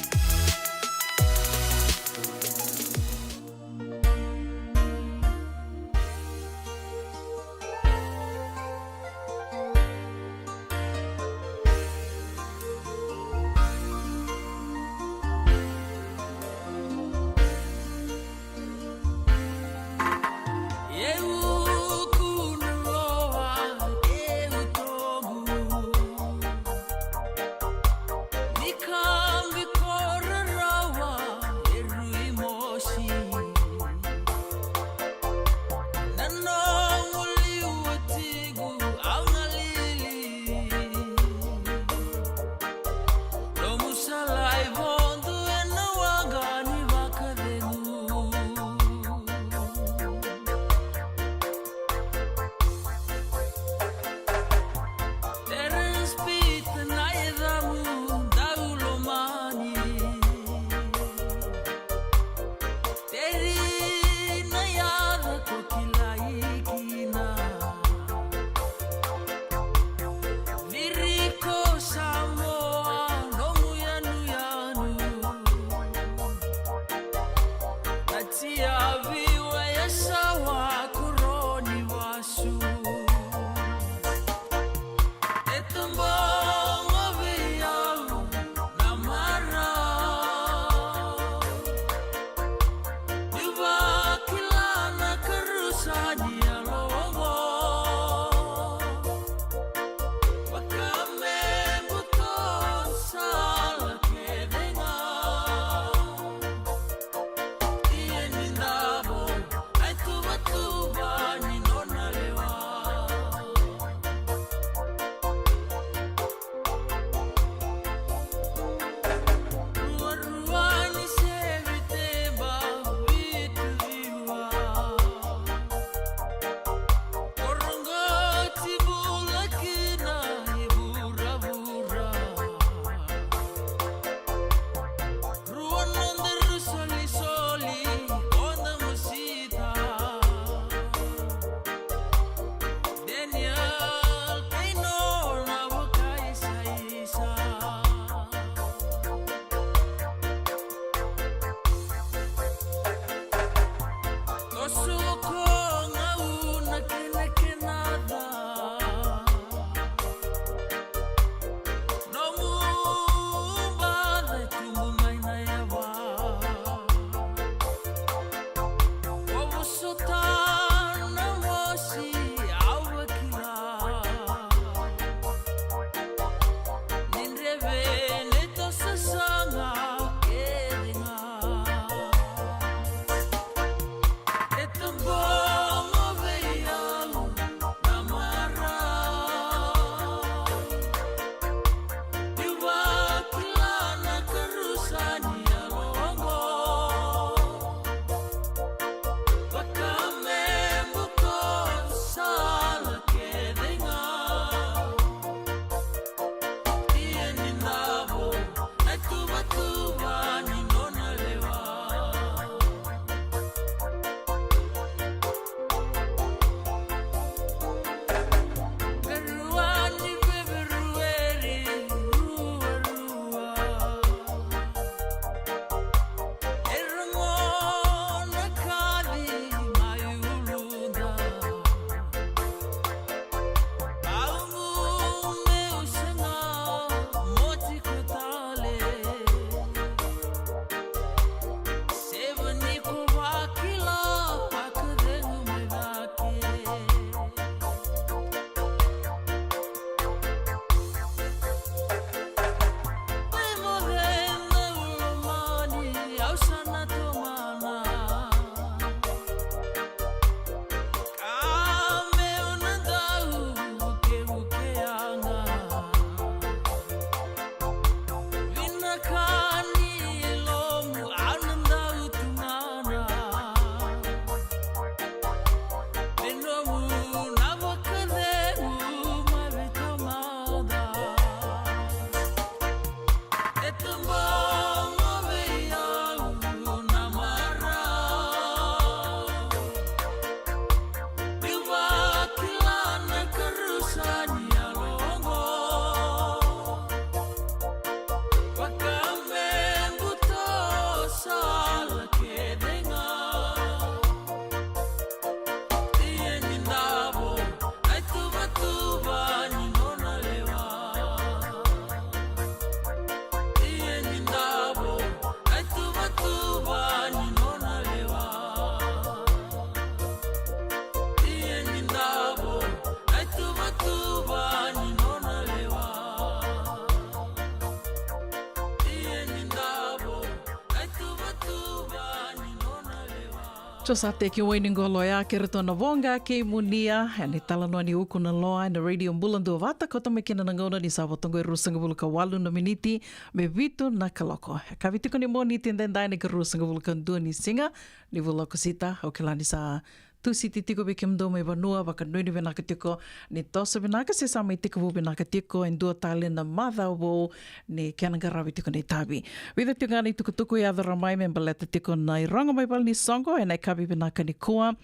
Tosa teki waini qo loya kere to na voqa kei munia ena italanoa ni uku na loa ena Radio Bula Duavata. Kota mai kina na gauna ni sa voto qo e ruasagavulu ka walu na miniti me vitu na kaloko. Ka vitu ko ni Moniti edaidai na ika ruasagavulu ka dua ni siga ni vula o Okosita. Au kila ni sa tusiti tiko vei kemudou mai vanua, vakanuinui vinaka tiko ni toso vinaka se sa mai tekivu vinaka tiko e dua tale na macawa vou ni kena qaravi tiko na itavi. Vica tiko ga na itukutuku e yaco ra mai me baleta tiko na irogo mai vale ni soqo ena ikavi vinaka nikua.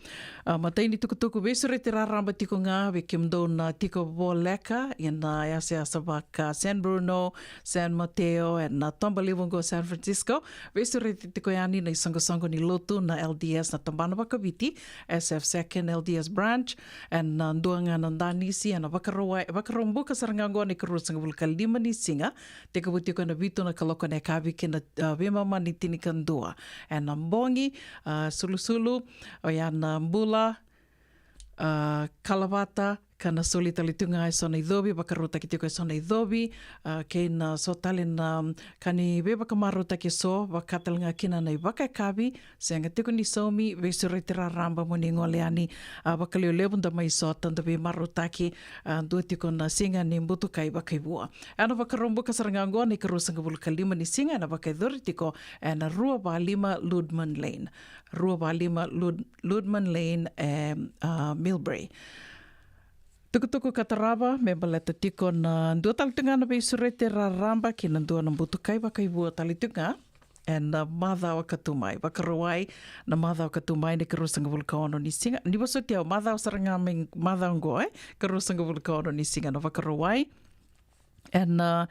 A, matai ni tukutuku veisureti raraba tiko ga vei kemudou na tiko voleka ena yasayasa vaka San Bruno, San Mateo, ena toba levu oqo San Francisco. Veisureti tiko yani na isoqosoqo ni lotu na L D S na tabana vakaviti, S F Second L D S Branch, ena dua ga na danisi ena Vakarauwai, Vakaraubuka sara ga oqo na ika ruasagavulu ka lima ni siga, tekivu tiko ena vitu na kaloko ena yakavi kei na, a, veimama ni tinikadua ena bogi. A, sulusulu oya na bula, a, kalavata, ka na soli tale tu ga eso na icovi, vakarautaki tiko eso na icovi, a, kei na so tale na ka ni veivakamarautaki eso, vaka tale ga kina na ivakayakavi, sega tiko ni saumi, veisureti raraba mo ni gole yani, a, vakalevu da mai sota, da veimarautaki, a, dua tiko na siga ni butukai vakaivua. Ena Vakaraubuka sara ga oqo na ika ruasagavulu ka lima ni siga, ena vakayacori tiko ena rua va lima Ludman Lane. Rua va lima Lud-, Ludman Lane, e, a, Millbrae. Tukutuku ka tarava me baleta tiko na dua tale tu ga na veisureti raraba kei na dua na butukai vakaivua tale tu ga ena macawa ka tu mai. Vakarauwai na macawa ka tu mai na ika ruasagavulu ka ono ni siga. Ni vosoti au, macawa sara ga mai macawa oqo, e, ka ruasagavulu ka ono ni siga na Vakarauwai. Ena, a,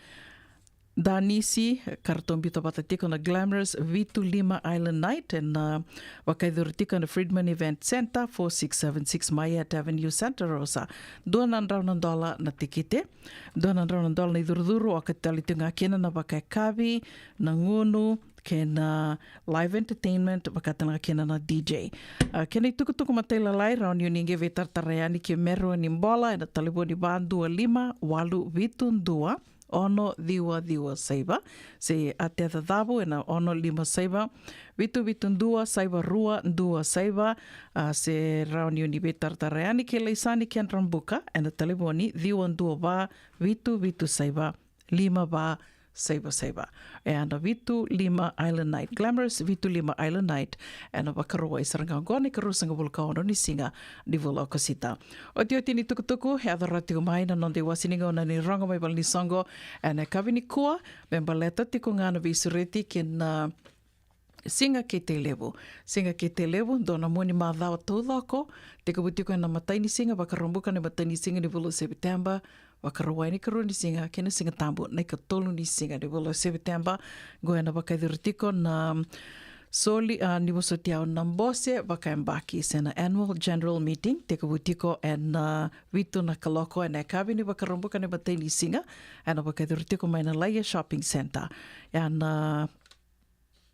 danisi ka ratou biuta vata tiko na Glamorous Vitu Lima Island Night, ena, a, vakayacori tiko ena Friedman Event Center, four six seven six Myatt Avenue, Santa Rosa. Dua na drau na dola na tikite. Dua na drau na dola na icurucuru, oka tale tu ga kina na vakayakavi, na gunu, kei na live entertainment, vaka tale ga kina na D J. A, kei na itukutuku matailalai, rawa ni o ni qai veitaratara yani ki Meru ni Bola ena talevoni va dua lima walu vitu dua ono ciwa ciwa saiva, se a teca cavu ena ono lima saiva vitu vitu dua saiva rua dua saiva, a, se rawa ni o ni veitaratara yani ki Laisani Kedra Buka ena talevoni ciwa dua va vitu vitu saiva lima va saiva saiva. Ena Vitu Lima Island Night, Glamorous Vitu Lima Island Night, ena Vakarauwai sara ga oqo na ika ruasagavulu ka ono ni siga ni vula o Okosita. Otioti ni tukutuku e yaco ra tiko mai na noda iwase ni gauna ni rogo mai vale ni soqo ena yakavi nikua, me baleta tiko ga na veisureti kei na Siga Keitelevu. Siga Keitelevu, dua na mua ni macawa taucoko, tekivu tiko ena matai ni siga, Vakaraubuka na matai ni siga ni vula o Sepiteba, Vakarauwai na ikarua ni siga, kei na Siga Tabu na ikatolu ni siga ni vula o Sepiteba. Qo ena vakayacori tiko na soli, a, ni vosoti au, na bose vakayabaki se na annual general meeting, tekivu tiko ena vitu na kaloko ena yakavi ni Vakaraubuka na matai ni siga, ena vakayacori tiko mai na Laie Shopping Centre. Ena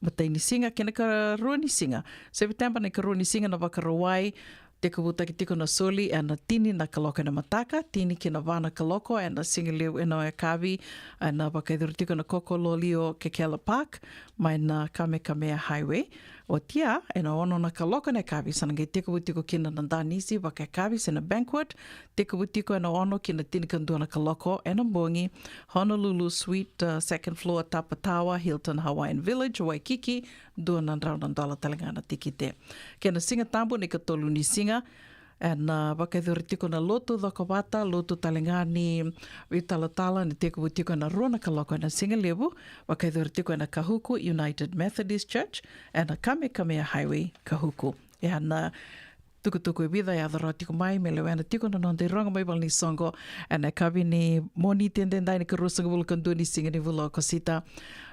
matai ni siga kei na ikarua ni siga, Sepiteba na ikarua ni siga na Vakarauwai, tekivutaki tiko na soli ena tini na kaloko ena mataka, tini ki na va na kaloko ena sigalevu, ena yakavi, ena vakayacori tiko ena Kokololio Kekele Park, mai na Kamehameha Highway. Oti ya, ena ono na kaloko ena yakavi, sa na qai tekivu tiko kina na danisi vakayakavi se na banquet, tekivu tiko ena ono ki na tinikadua na kaloko ena bogi, Honolulu Suite, uh, second floor, Tapa Tower, Hilton Hawaiian Village, Waikiki, dua na drau na dola tale ga na tikite. Kei na Siga Tabu na ikatolu ni siga, ena, uh, vakayacori tiko na lotu cokovata, lotu tale ga ni veitalatala, ena tekivu tiko ena rua na kaloko ena sigalevu, vakayacori tiko ena Kahuku United Methodist Church, ena Kamehameha Highway, Kahuku. Ena, uh, tukutuku e vica e yaco rawa tiko mai me lewena tiko na noda irogo mai vale ni soqo ena yakavi ni Moniti edaidai na ikaruasagavulu ka dua ni siga ni vula o Okosita.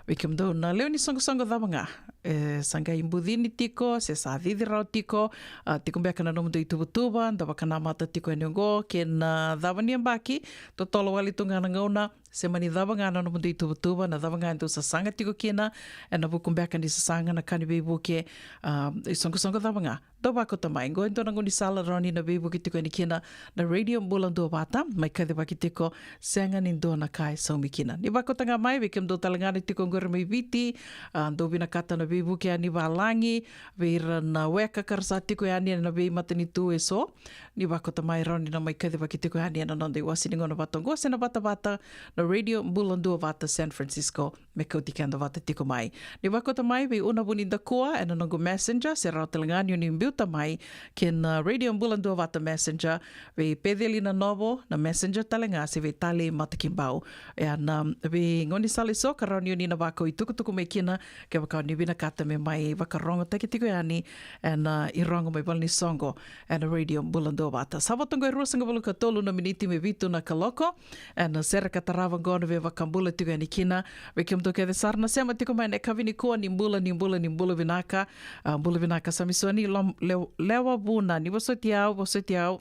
Vei kemudou na lewe ni soqosoqo cava ga e sa qai bucini tiko se sa cici rawa tiko, a, tiko beka na nomudou ituvatuva, da vakanamata tiko yani oqo kei na cava ni yabaki, totolo wale tu ga na gauna, se mani cava ga na nomudou ituvatuva, na cava ga e dou sasaga tiko kina, ena vuku beka ni sasaga, na ka ni veivuke, a, isoqosoqo cava ga, dou vakauta mai. Qo e dua na gaunisala rawa ni na veivuke tiko yani kina na Radio Bula Duavata, mai kacivaki tiko, sega ni dua na ka e saumi kina. Ni vakauta ga mai, vei kemudou tale ga na tiko qori mai Viti, a, dou vinakata na veivuke yani valagi vei ira na weka ka ra sa tiko yani ena veimatanitu eso. Ni vakauta mai, rawa ni na mai kacivaki tiko yani ena noda iwase ni gauna vata oqo se na vatavata na Radio Bula Duavata San Francisco, me kauti keda vata tiko mai. Ni vakauta mai vei Una Vunidakua ena noqu Messenger, se rawa tale ga ni o ni biuta mai kei na Radio Bula Duavata Messenger, vei Peceli Nanovo na Messenger tale ga, se vei Talei Matakibau. Ia na veigaunisala eso ka rawa ni o ni na vakau itukutuku mai kina kevaka o ni vinakata me mai vakarogotaki tiko yani ena irogo mai valenisoqo ena Radio Bula Duavata. Sa vo toqo e ruasagavulu ka tolu na miniti me vitu na kaloko. Ena sere ka tarava oqo na veivakabula tiko yani kina vei kemudou kece sara na sema tiko mai ena yakavi nikua. Ni bula, ni bula, ni bula vinaka. A, bula vinaka Samisoni Lom-, Lew-, Lewavuna, ni vosoti au, vosoti au.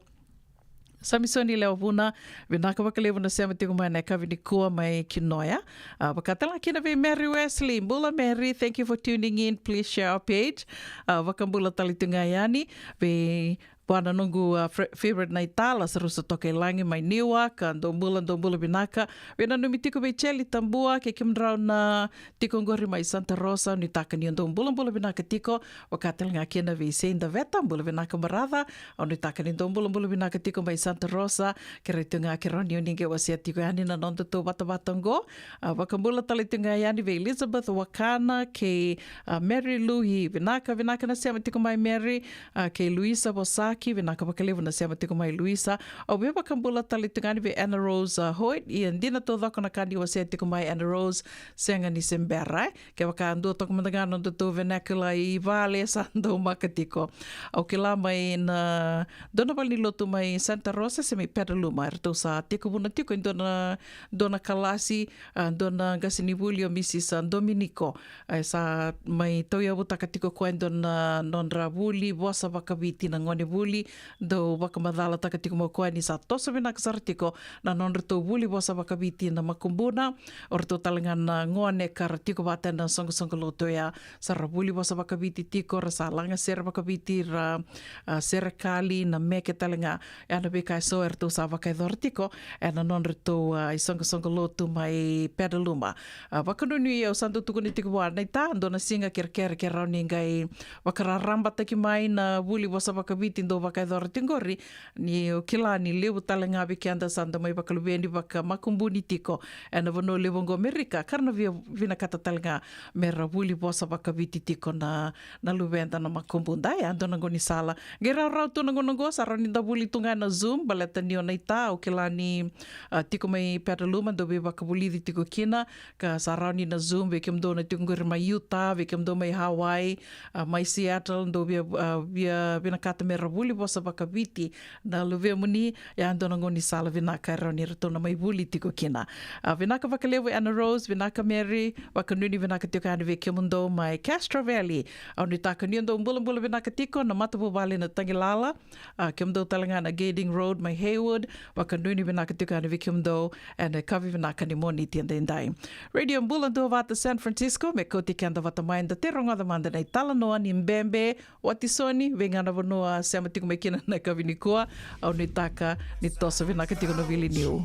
Samisoni Lewavuna, vinaka vakalevu na sema tiko mai ena yakavi nikua mai Kinoya. A, vaka tale ga kina vei Mary Wesley. Bula Mary, thank you for tuning in. Please share our page. A, vakabula tale tu ga yani vei vua na noqu, a, fre-, favorite naita, Lasarusa Tokailagi mai Newark, a, dou bula, dou bula vinaka. Veinanumi tiko vei Cheli Tabua kei kemudrau na tiko oqori mai Santa Rosa, nuitaka ni o dou bulabula vinaka tiko. Vaka tale ga kina vei Seidaveta, bula vinaka maraca. Au nuitaka ni dou bulabula vinaka tiko mai Santa Rosa. Kerei tu ga ke rawa ni o ni qai wasea tiko yani na nodatou vatavata oqo. A, vakabula tale tu ga yani vei Elizabeth Wakana kei, a, Mary Lui. Vinaka, vinaka na sema tiko mai Mary. A, kei Luisa Vosaki, vinaka vakalevu na sema tiko mai Luisa. Au via vakabula tale tu ga yani vei Anna Rose, a, Hoyt. Ia dina taucoko na ka ni wasea tiko mai Anna Rose, sega ni se bera, e. Kevaka dua toka mada ga na nodatou vernacular i vale sa dau maka tiko. Au kila mai na dua na valenilotu mai Santa Rosa se mai Petaluma, eratou sa tekivuna tiko e dua na, dua na kalasi, a, dua na qasenivuli o Misisa Dominiko. E sa mai tauyavutaka tiko koya e dua na nodra vuli vosa vakaViti na gone vuli, dau vakamacalataka tiko mai o koya ni sa toso vinaka sara tiko na nodratou vuli vosa vakaViti na makubuna. O ratou tale ga na gone ka ra tiko vata ena soqosoqo lotu oya, sa ra vuli vosa vakaViti tiko, ra sa laga sere vakaViti, ra, a, serekali, na meke tale ga. Ia na veika eso eratou sa vakayacora tiko ena nodratou, a, isoqosoqo lotu mai Petaluma. A, vakanuinui au sa dau tukuna tiko vua, naita, dua na siga kerekere ke rawa ni qai vakararabataki mai na vuli vosa vakaViti dau vakayacora tiko qori, ni o kila ni levu tale ga vei keda sa dau mai vakaluveni vakamakubuni tiko ena vanua levu oqo Amerika, ka ra na via vinakata tale ga me ra vuli vosa vakaViti tiko na, na luveda na makubuda. Ia dua na gaunisala. Qai rawarawa tu na gauna oqo, sa rawa ni da vuli tu ga ena Zoom, baleta ni o naita, au kila ni, a, tiko mai Petaluma, dau veivakavulici tiko kina, ka sa rawa ni na Zoom, vei kemudou na tiko qori mai Utah, vei kemudou mai Hawaii, a, mai Seattle, dou via, a, via vinakata me ra vuli vosa vakaViti na luvemuni, ia dua na gaunisala vinaka e rawa ni ratou na mai vuli tiko kina. A, vinaka vakalevu Anna Rose, vinaka Mary, vakanuinui vinaka tiko yani vei kemudou mai Castro Valley. Au nuitaka ni o dou bulabula vinaka tiko na matavuvale na Tagilala, a, kemudou tale ga na Gading Road mai Hayward, vakanuinui vinaka tiko yani vei kemudou ena yakavi vinaka ni Moniti edaidai. Radio Bula Duavata San Francisco, me kauti keda vata mai, da tei rogoca mada na italanoa ni Bebe Watisoni, vei ga na vanua sema tiko mai kina na yakavi nikua. Au nuitaka ni toso vinaka tiko na vili niu.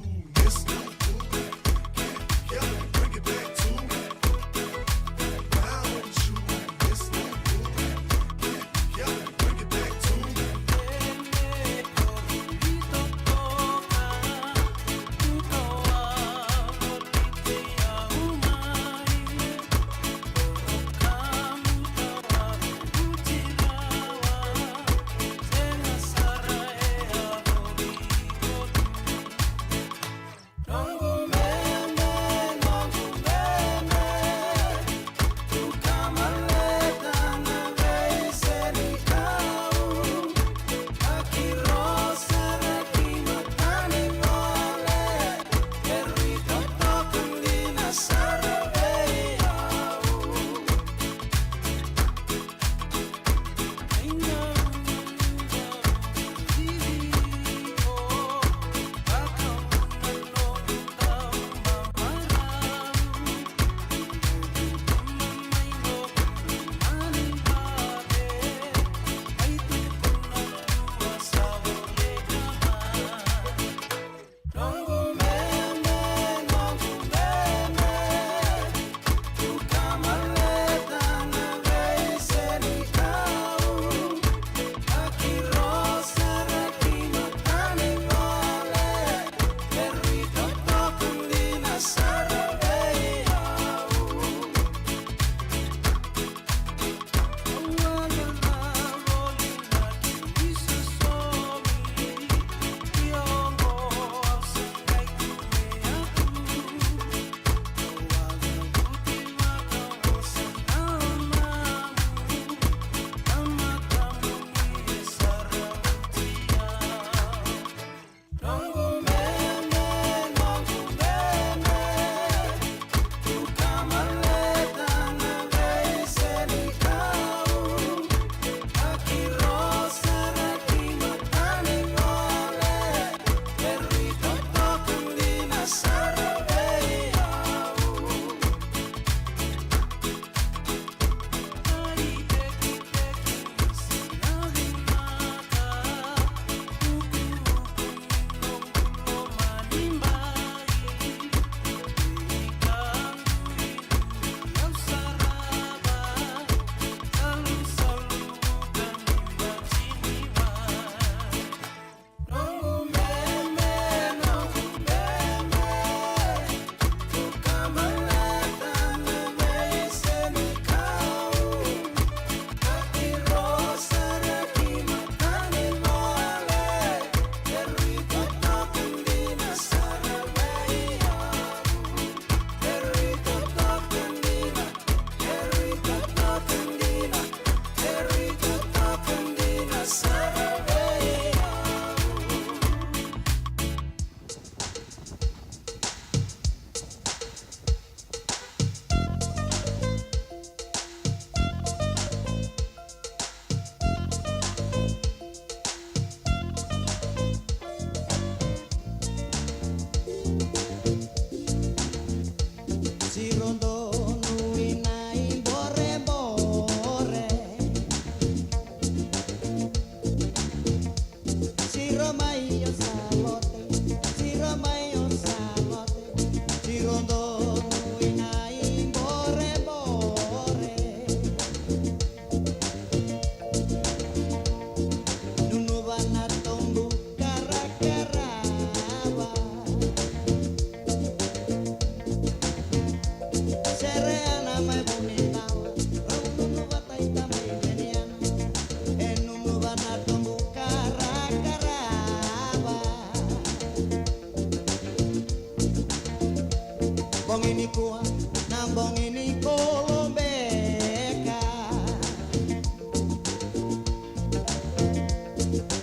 Bogi nikua na bogi ni kolobeka.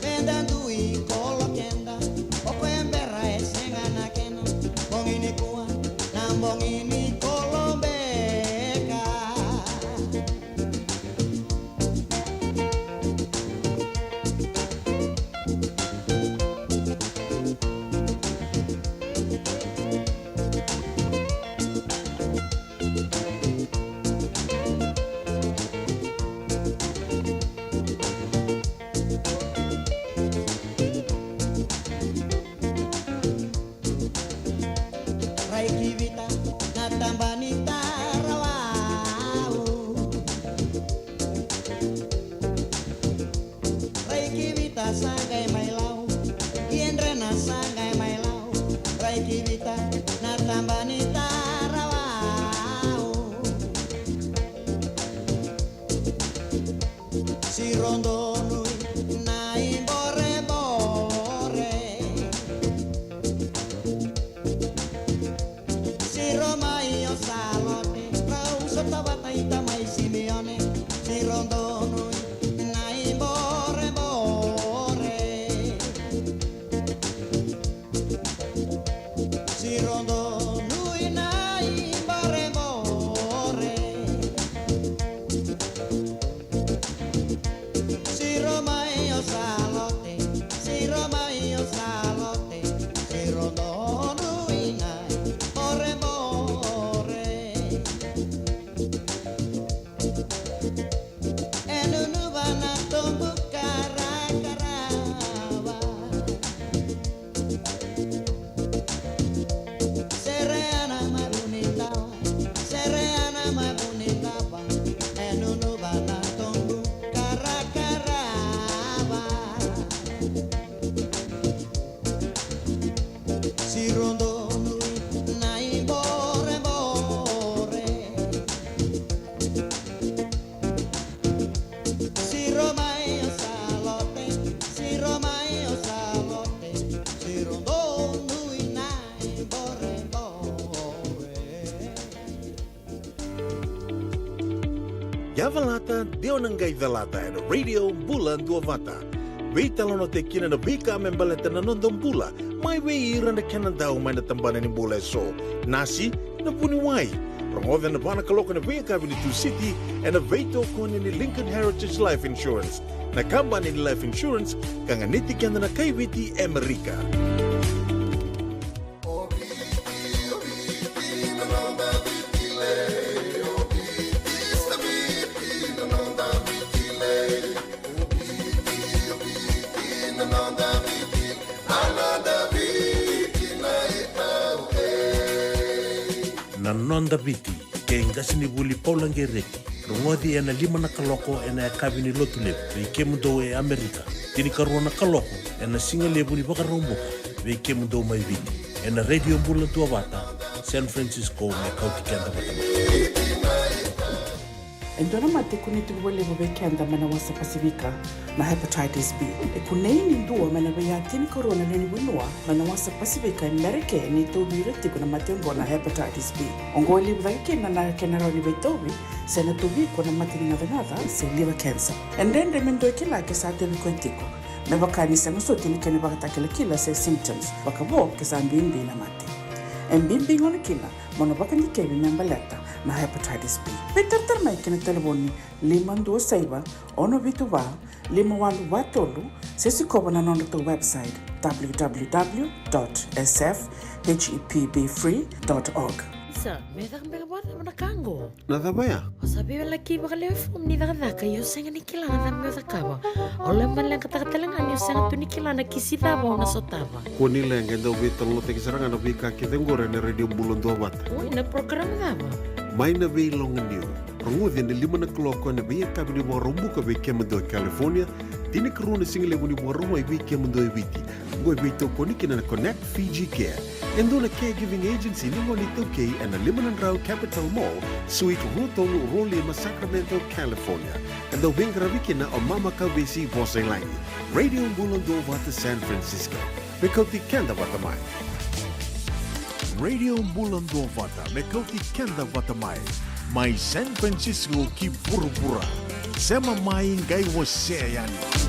Meda dui kolo keda, o koya bera e sega na kena. Bogi nikua na bogi ni kolobeka. Rai ki vita na taba ni tarawau. Rai ki vita sa qai mai lau, i yadrena sa qai mai lau. Rai ki vita na taba ni tarawau. Siro donu i na i borebore. Siro mai o Salote, rau sota vata i tamai Simione. Siro donu i na i borebore. Siro donu i na i borebore. Siro mai o Salote, siro mai o Salote, siro donu i na i borebore. E nunuva na tobu karakarava. Sereana mai vunitawa, sereana mai vunitawa. E nunuva na tobu karakarava. Siro donu i na i borebore. Siro mai o Salote, siro mai o Salote, siro donu i na i borebore. Yavalata, dewa na qai calata ena Radio Bula Duavata. Veitalanoataki kina na veika me baleta na noda bula, mai vei ira na kena dau mai na tabana ni bula eso. Nasi, na vuniwai. Rogoca ena va na kaloko ena veiyakavi ni Tusiti ena veitokoni ni Lincoln Heritage Life Insurance, na kabani ni life insurance ka ganiti keda na kai Viti e Amerika. Na Noda Viti, kei qasenivuli Paula Qereti. Rogoci ena lima na kaloko ena yakavi ni Lotulevu vei kemudou e Amerika, tinikarua na kaloko ena sigalevu ni Vakaraubuka vei kemudou mai Viti, ena Radio Bula Duavata, San Francisco, me kauti keda vata mai. E dua na mate e kunei tiko vakalevu vei keda mai na wasa Pasifika, na hepatitis B. E kunei ni dua mai na veiya tinikarua na lewe ni vanua mai na wasa Pasifika e Merika ni tauvi ira tiko na mate oqo na hepatitis B. Oqo e levu cake kina na kena rawa ni veitauvi, se na tauvi iko na mate ni gacagaca se liver cancer. E dredre me dua e kila ke sa tauvi koya tiko, me vaka ni sega soti na kena ivakatakilakila se symptoms, vakavo ke sa bibi na mate. E bibi gona kina mo na vakadikevi me baleta na hepatitis B. Veitaratara mai ki na talevoni lima dua saiva, ono vitu va, lima walu va tolu, se sikova na nodratou website, w w w dot s f h e p b free dot org. Sa, me caka beka vakacava na ka oqo? Na cava ya? O sa veiwalaki vakalewe fomu ni cakacaka, ia o sega ni kila na cava meu cakava. O lewe baleqataka tale ga ni o sega tu ni kila na kisi cava o na sotava. Kua ni leqa, e dau veitalanoataki sara ga na veika kece oqori ena Radio Bula Duavata. Oi, na program cava? Mai na Veiloganiu. Rogoci ena lima na kaloko ena veiyakavi ni Vakaraubuka vei kemudou e California, tinikarua na sigalevu ni Vakarauwai vei kemudou e Viti. Oqo e veitokoni kina na Connect Fiji Care, e dua na caregiving agency ni gone iTaukei, ena lima na drau Capitol Mall, Suite rua tolu rua lima, Sacramento, California. E dau veiqaravi kina o Mama Kauvesi Vosa i Lagi. Radio Bula Duavata, San Francisco. Me kauti keda vata mai. Radio Bula Duavata, me kauti keda vata mai. Mai San Francisco ki vuravura. Sema mai, qai wasea yani.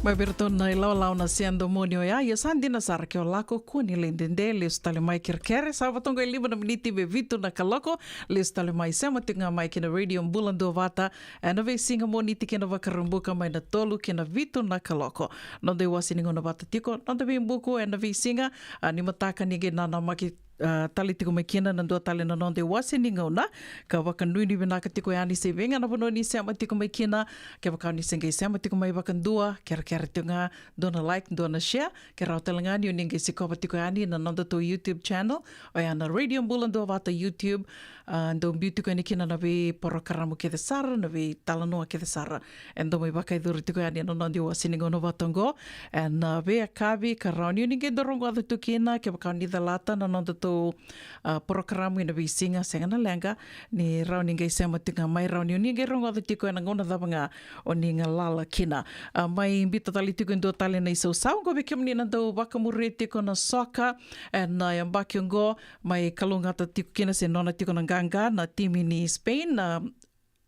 Mai vei iratou na ilawalawa na Sea Domoni oya, ia sa dina sara ke o lako kua ni lai dede, lesu tale mai kerekere, sa vaka toka e lima na miniti me vitu na kaloko, lesu tale mai sema tiko ga mai ki na Radio Bula Duavata, ena veisiga Moniti ki na Vakaraubuka mai na tolu ki na vitu na kaloko. Noda iwase ni gauna vata tiko, noda veibuku ena veisiga, a, ni mataka ni qai nanamaki a, tale tiko mai kina na dua tale na noda iwase ni gauna, ka vakanuinui vinaka tiko yani se vei ga na vanua ni sema tiko mai kina, kevaka ni se qai sema tiko mai vakadua, kerekere tiko ga, dua na like, dua na share, ke rawa tale ga ni o ni qai sikova tiko yani na nodatou YouTube channel, oya na Radio Bula Duavata YouTube, a, dou biu tiko yani kina na veiporokaramu kece sara, na veitalanoa kece sara. E dau mai vakayacori tiko yani ena noda iwase ni gauna vata oqo. Ena, a, veiyakavi ka rawa ni o ni qai dau rogoca tu kina, kevaka o ni calata na nodatou, a, porokaramu ena veisiga, sega na leqa, ni rawa ni qai sema tiko ga mai, rawa ni o ni qai rogoca tiko ena gauna cava ga o ni galala kina. A, mai biuta tale tiko e dua tale na isausau, oqo vei kemuni na dau vakamuria tiko na soka, ena, a, yabaki oqo, mai kalougata tiko kina se nona tiko na qaqa na timi ni Spain, a,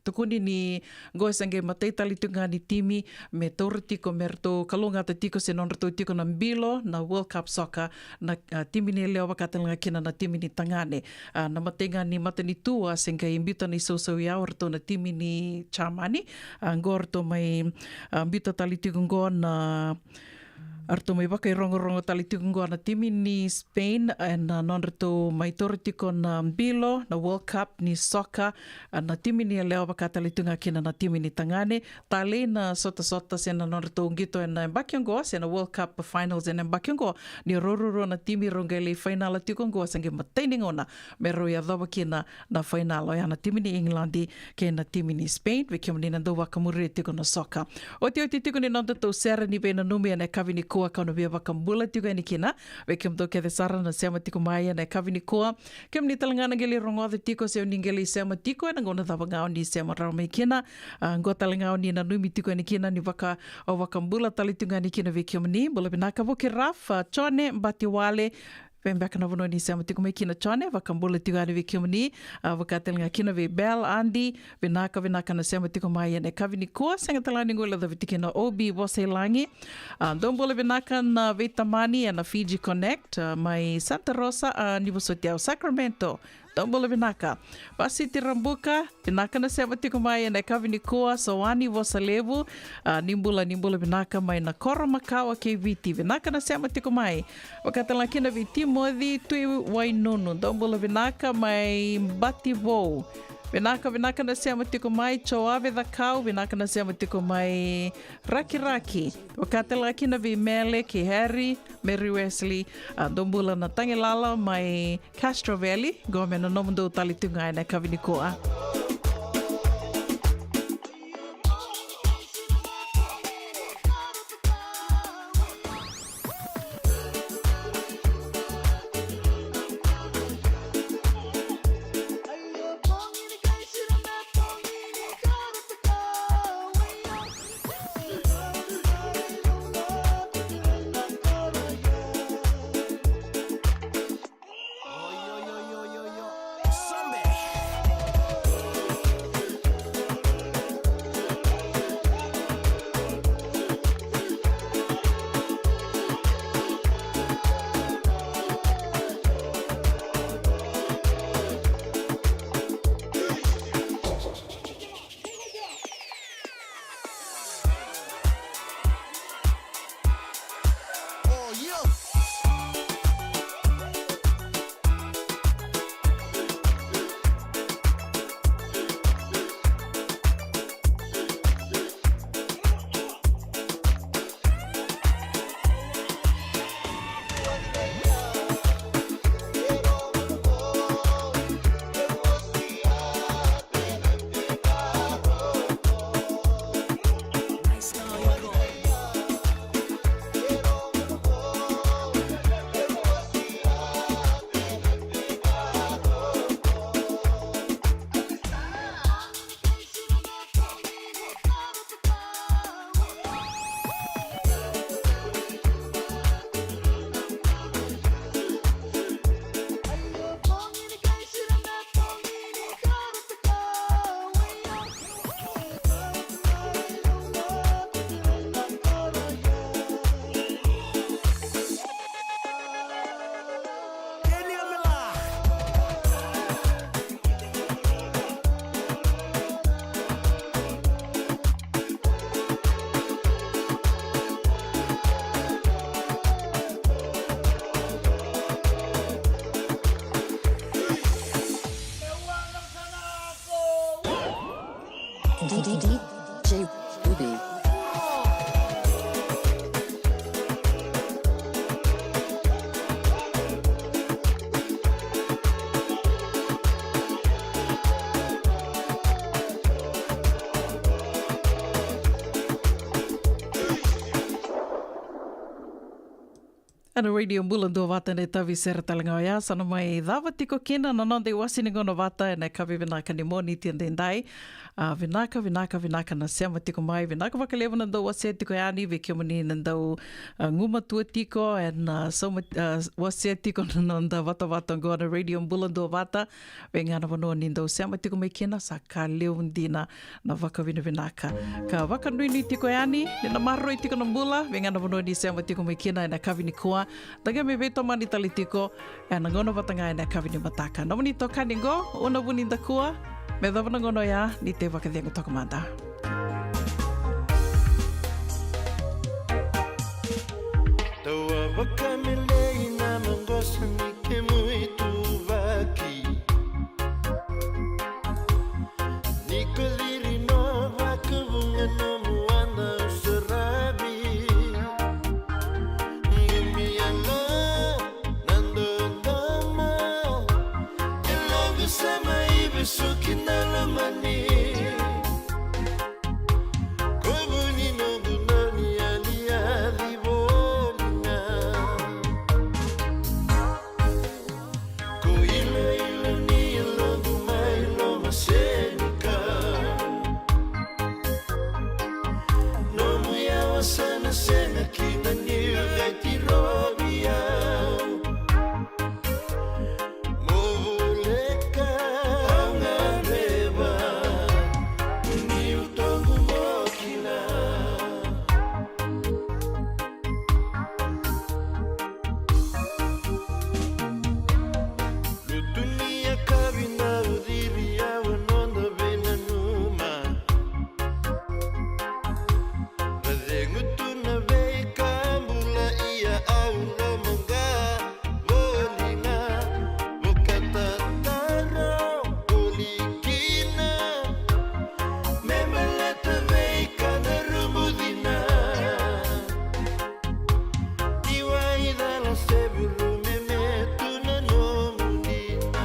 tukuni ni qo e se qai matai tale tiko ga ni timi me taura tiko me ratou kalougata tiko se nodratou tiko na bilo na World Cup Soccer na, a, timi ni yalewa vaka tale ga kina na timi ni tagane. A, na matai ga ni matanitu a se qai biuta na isausau ya o ratou na timi ni Jamani. A, qo ratou mai, a, biuta tale tiko qo na A ratou mai vakairogorogo tale tiko qo na timi ni Spain, ena nodratou mai taura tiko na bilo, na World Cup ni soka, na timi ni yalewa vaka tale tu ga kina na timi ni tagane, talei na sotasota se na nodratou qito ena yabaki oqo, se na World Cup finals ena yabaki oqo, ni rau ruarua na timi rau qai lai fainala tiko oqo, se qai matai ni gauna me rau yacova kina na fainala, oya na timi ni England kei na timi ni Spain, vei kemuni na dau vakamuria tiko na soka. Otioti tiko ni nodatou sere ni veinanumi ena yakavi nikua, kau na via vakabula tiko yani kina vei kemudou kece sara na sema tiko mai ena yakavi nikua. Kemuni tale ga na qai lai rogoca tiko se o ni qai lai sema tiko ena gauna cava ga o ni sema rawa mai kina. A, qo tale ga o ni nanumi tiko yani kina ni vaka, au vakabula tale tiko yani kina vei kemuni. Bula vinaka Vuki Raf, a, Jone Batiwale, vei beka na vanua ni sema tiko mai kina Jone, vakabula tiko yani vei kemuni, a, vaka tale ga kina vei Bel, Adi, vinaka, vinaka na sema tiko mai ena yakavi nikua, sega tale ga ni guilecavi tiko kina O B Vosailagi, a, dou bula vinaka na veitamani ena Fiji Connect, a, mai Santa Rosa, a, ni vosoti au Sacramento, dou bula vinaka. Vasiti Rabuka, vinaka na sema tiko mai ena yakavi nikua, Sawani Vosalevu, a, ni bula, ni bula vinaka mai na koro makawa kei Viti, vinaka na sema tiko mai. Vaka tale ga kina vei Timoci Tui Wainunu, dou bula vinaka mai Bativou. Vinaka, vinaka na sema tiko mai, Joave Cakau, vinaka na sema tiko mai Rakiraki. Vaka tale ga kina vei Mele kei Harry, Mary Wesley, a, dou bula na tagilala mai Castro Valley, qo me na nomudou tale tu ga ena yakavi nikua. Ena Radio Bula Duavata ena itavi sere tale ga oya, sa na mai cava tiko kina na noda iwase ni gauna vata ena yakavi vinaka ni Moniti edaidai. A, vinaka, vinaka, vinaka na sema tiko mai, vinaka vakalevu na dau wasea tiko yani, vei kemuni na dau, a, gumatua tiko, ena, a, sauma, a, wasea tiko na noda vatavata oqo na Radio Bula Duavata. Vei ga na vanua ni dau sema tiko mai kina, sa ka levu dina na vakavinavinaka. Ka vakanuinui tiko yani ni na maroroi tiko na bula, vei ga na vanua ni sema tiko mai kina ena yakavi nikua. Da qai mai veitomani tale tiko ena gauna vata ga ena yakavi ni mataka. Nomuni itokani qo, Una Vunidakua, me yacova na gauna oya ni tei vakacegu toka mada. Tawa vakamelei na maqosa ni kemu ituvaki. Ni ko ciri no vakavuqa nomu wada saravi. Qumi yalo na dodoma. E loqu sa mai vesuki na lomani. Ko vu ni noqu naniyaliyaci voli ga. Ko iloilo ni yaloqu mai lomasenikau. Nomu yawa sa na sega kina ni vetirovi au. Mo voleka au gadreva, niu toqu mo kila. Lutu ni yakavi na uciri au a noda veinanuma. Na cegu tu na veika bula ia au lomaqa voli ga. Vakatataro voli kina me baleta veika na rubucina. Ni waicala se vuru me metu na nomu dina.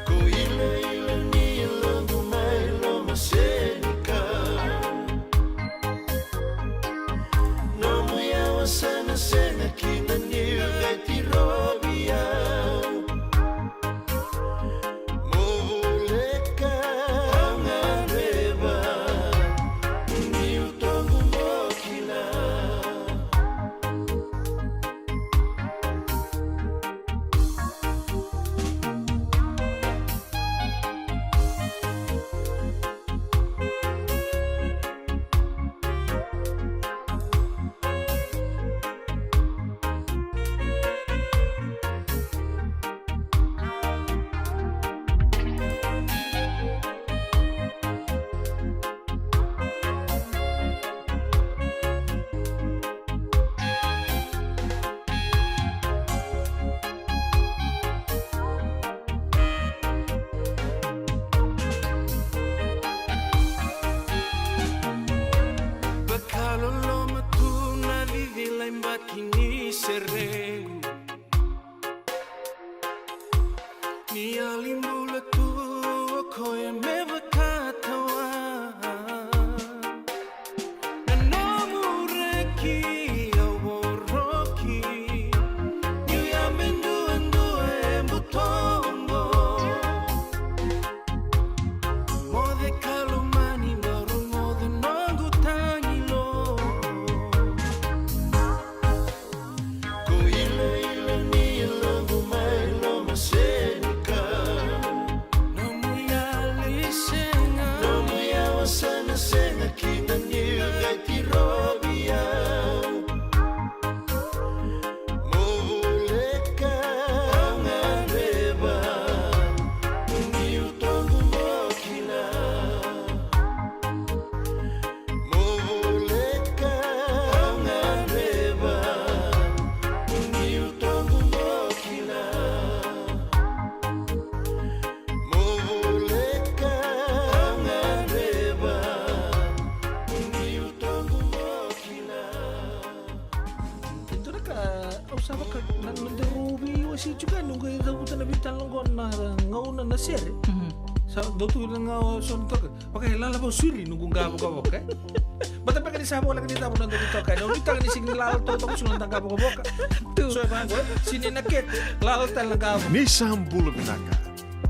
Ko iloilo ni yaloqu mai lomasenikau. Nomu yawa sa na sega kina ni vetirovi au. Mo voleka au gadreva, niu toqu mo kila. Vakaloloma tu na cicila i baki ni serequ. Ni yali bula tu o koya me vakatawa. Na nomu reki au voroki. Niu yabe duadua e butoqo. Moce ka lomani, bau rogoca noqu tagilo. Ko iloilo ni yaloqu mai lomasenikau. Nomu yali sega. Nomu yawa sa na sega kina ni vetirovi au. Mo voleka au gadreva, niu toqu mo kila. Mo voleka au gadreva, niu toqu mo kila. Mo voleka au gadreva, niu toqu mo kila. E dua na ka au sa vaka na, na nodaru veiwasei tiko yani, au qai cavuta na veitalanoa oqo na gauna na sere. Mhm. Sa dau tu na ga o so na toka. Vaka e lala vau suri noqu qa vokavoka, e? Bata beka ni sa voleka ni cava na noqu toka, e? Na nuitaka ni sega ni lala toka, toka suri na qa vokavoka. Tu. So e vaqo, e? Sini na kete, lala tale na qa vokavoka. Ni sa bula vinaka.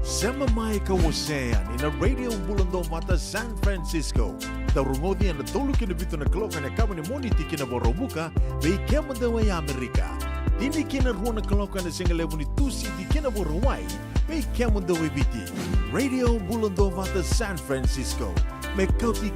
Sema mai ka wasea yani na Radio Bula Dovata San Francisco. Dau rogoci ena tolu ki na vitu na kaloko ena yakavi ni Moniti ki na Vakaraubuka, vei kemudou e Amerika. Tini ki na rua na kaloko ena sigalevu ni Tusiti ki na Vakarauwai, vei kemudou e Viti. Radio Bula Dovata San Francisco. Me kauti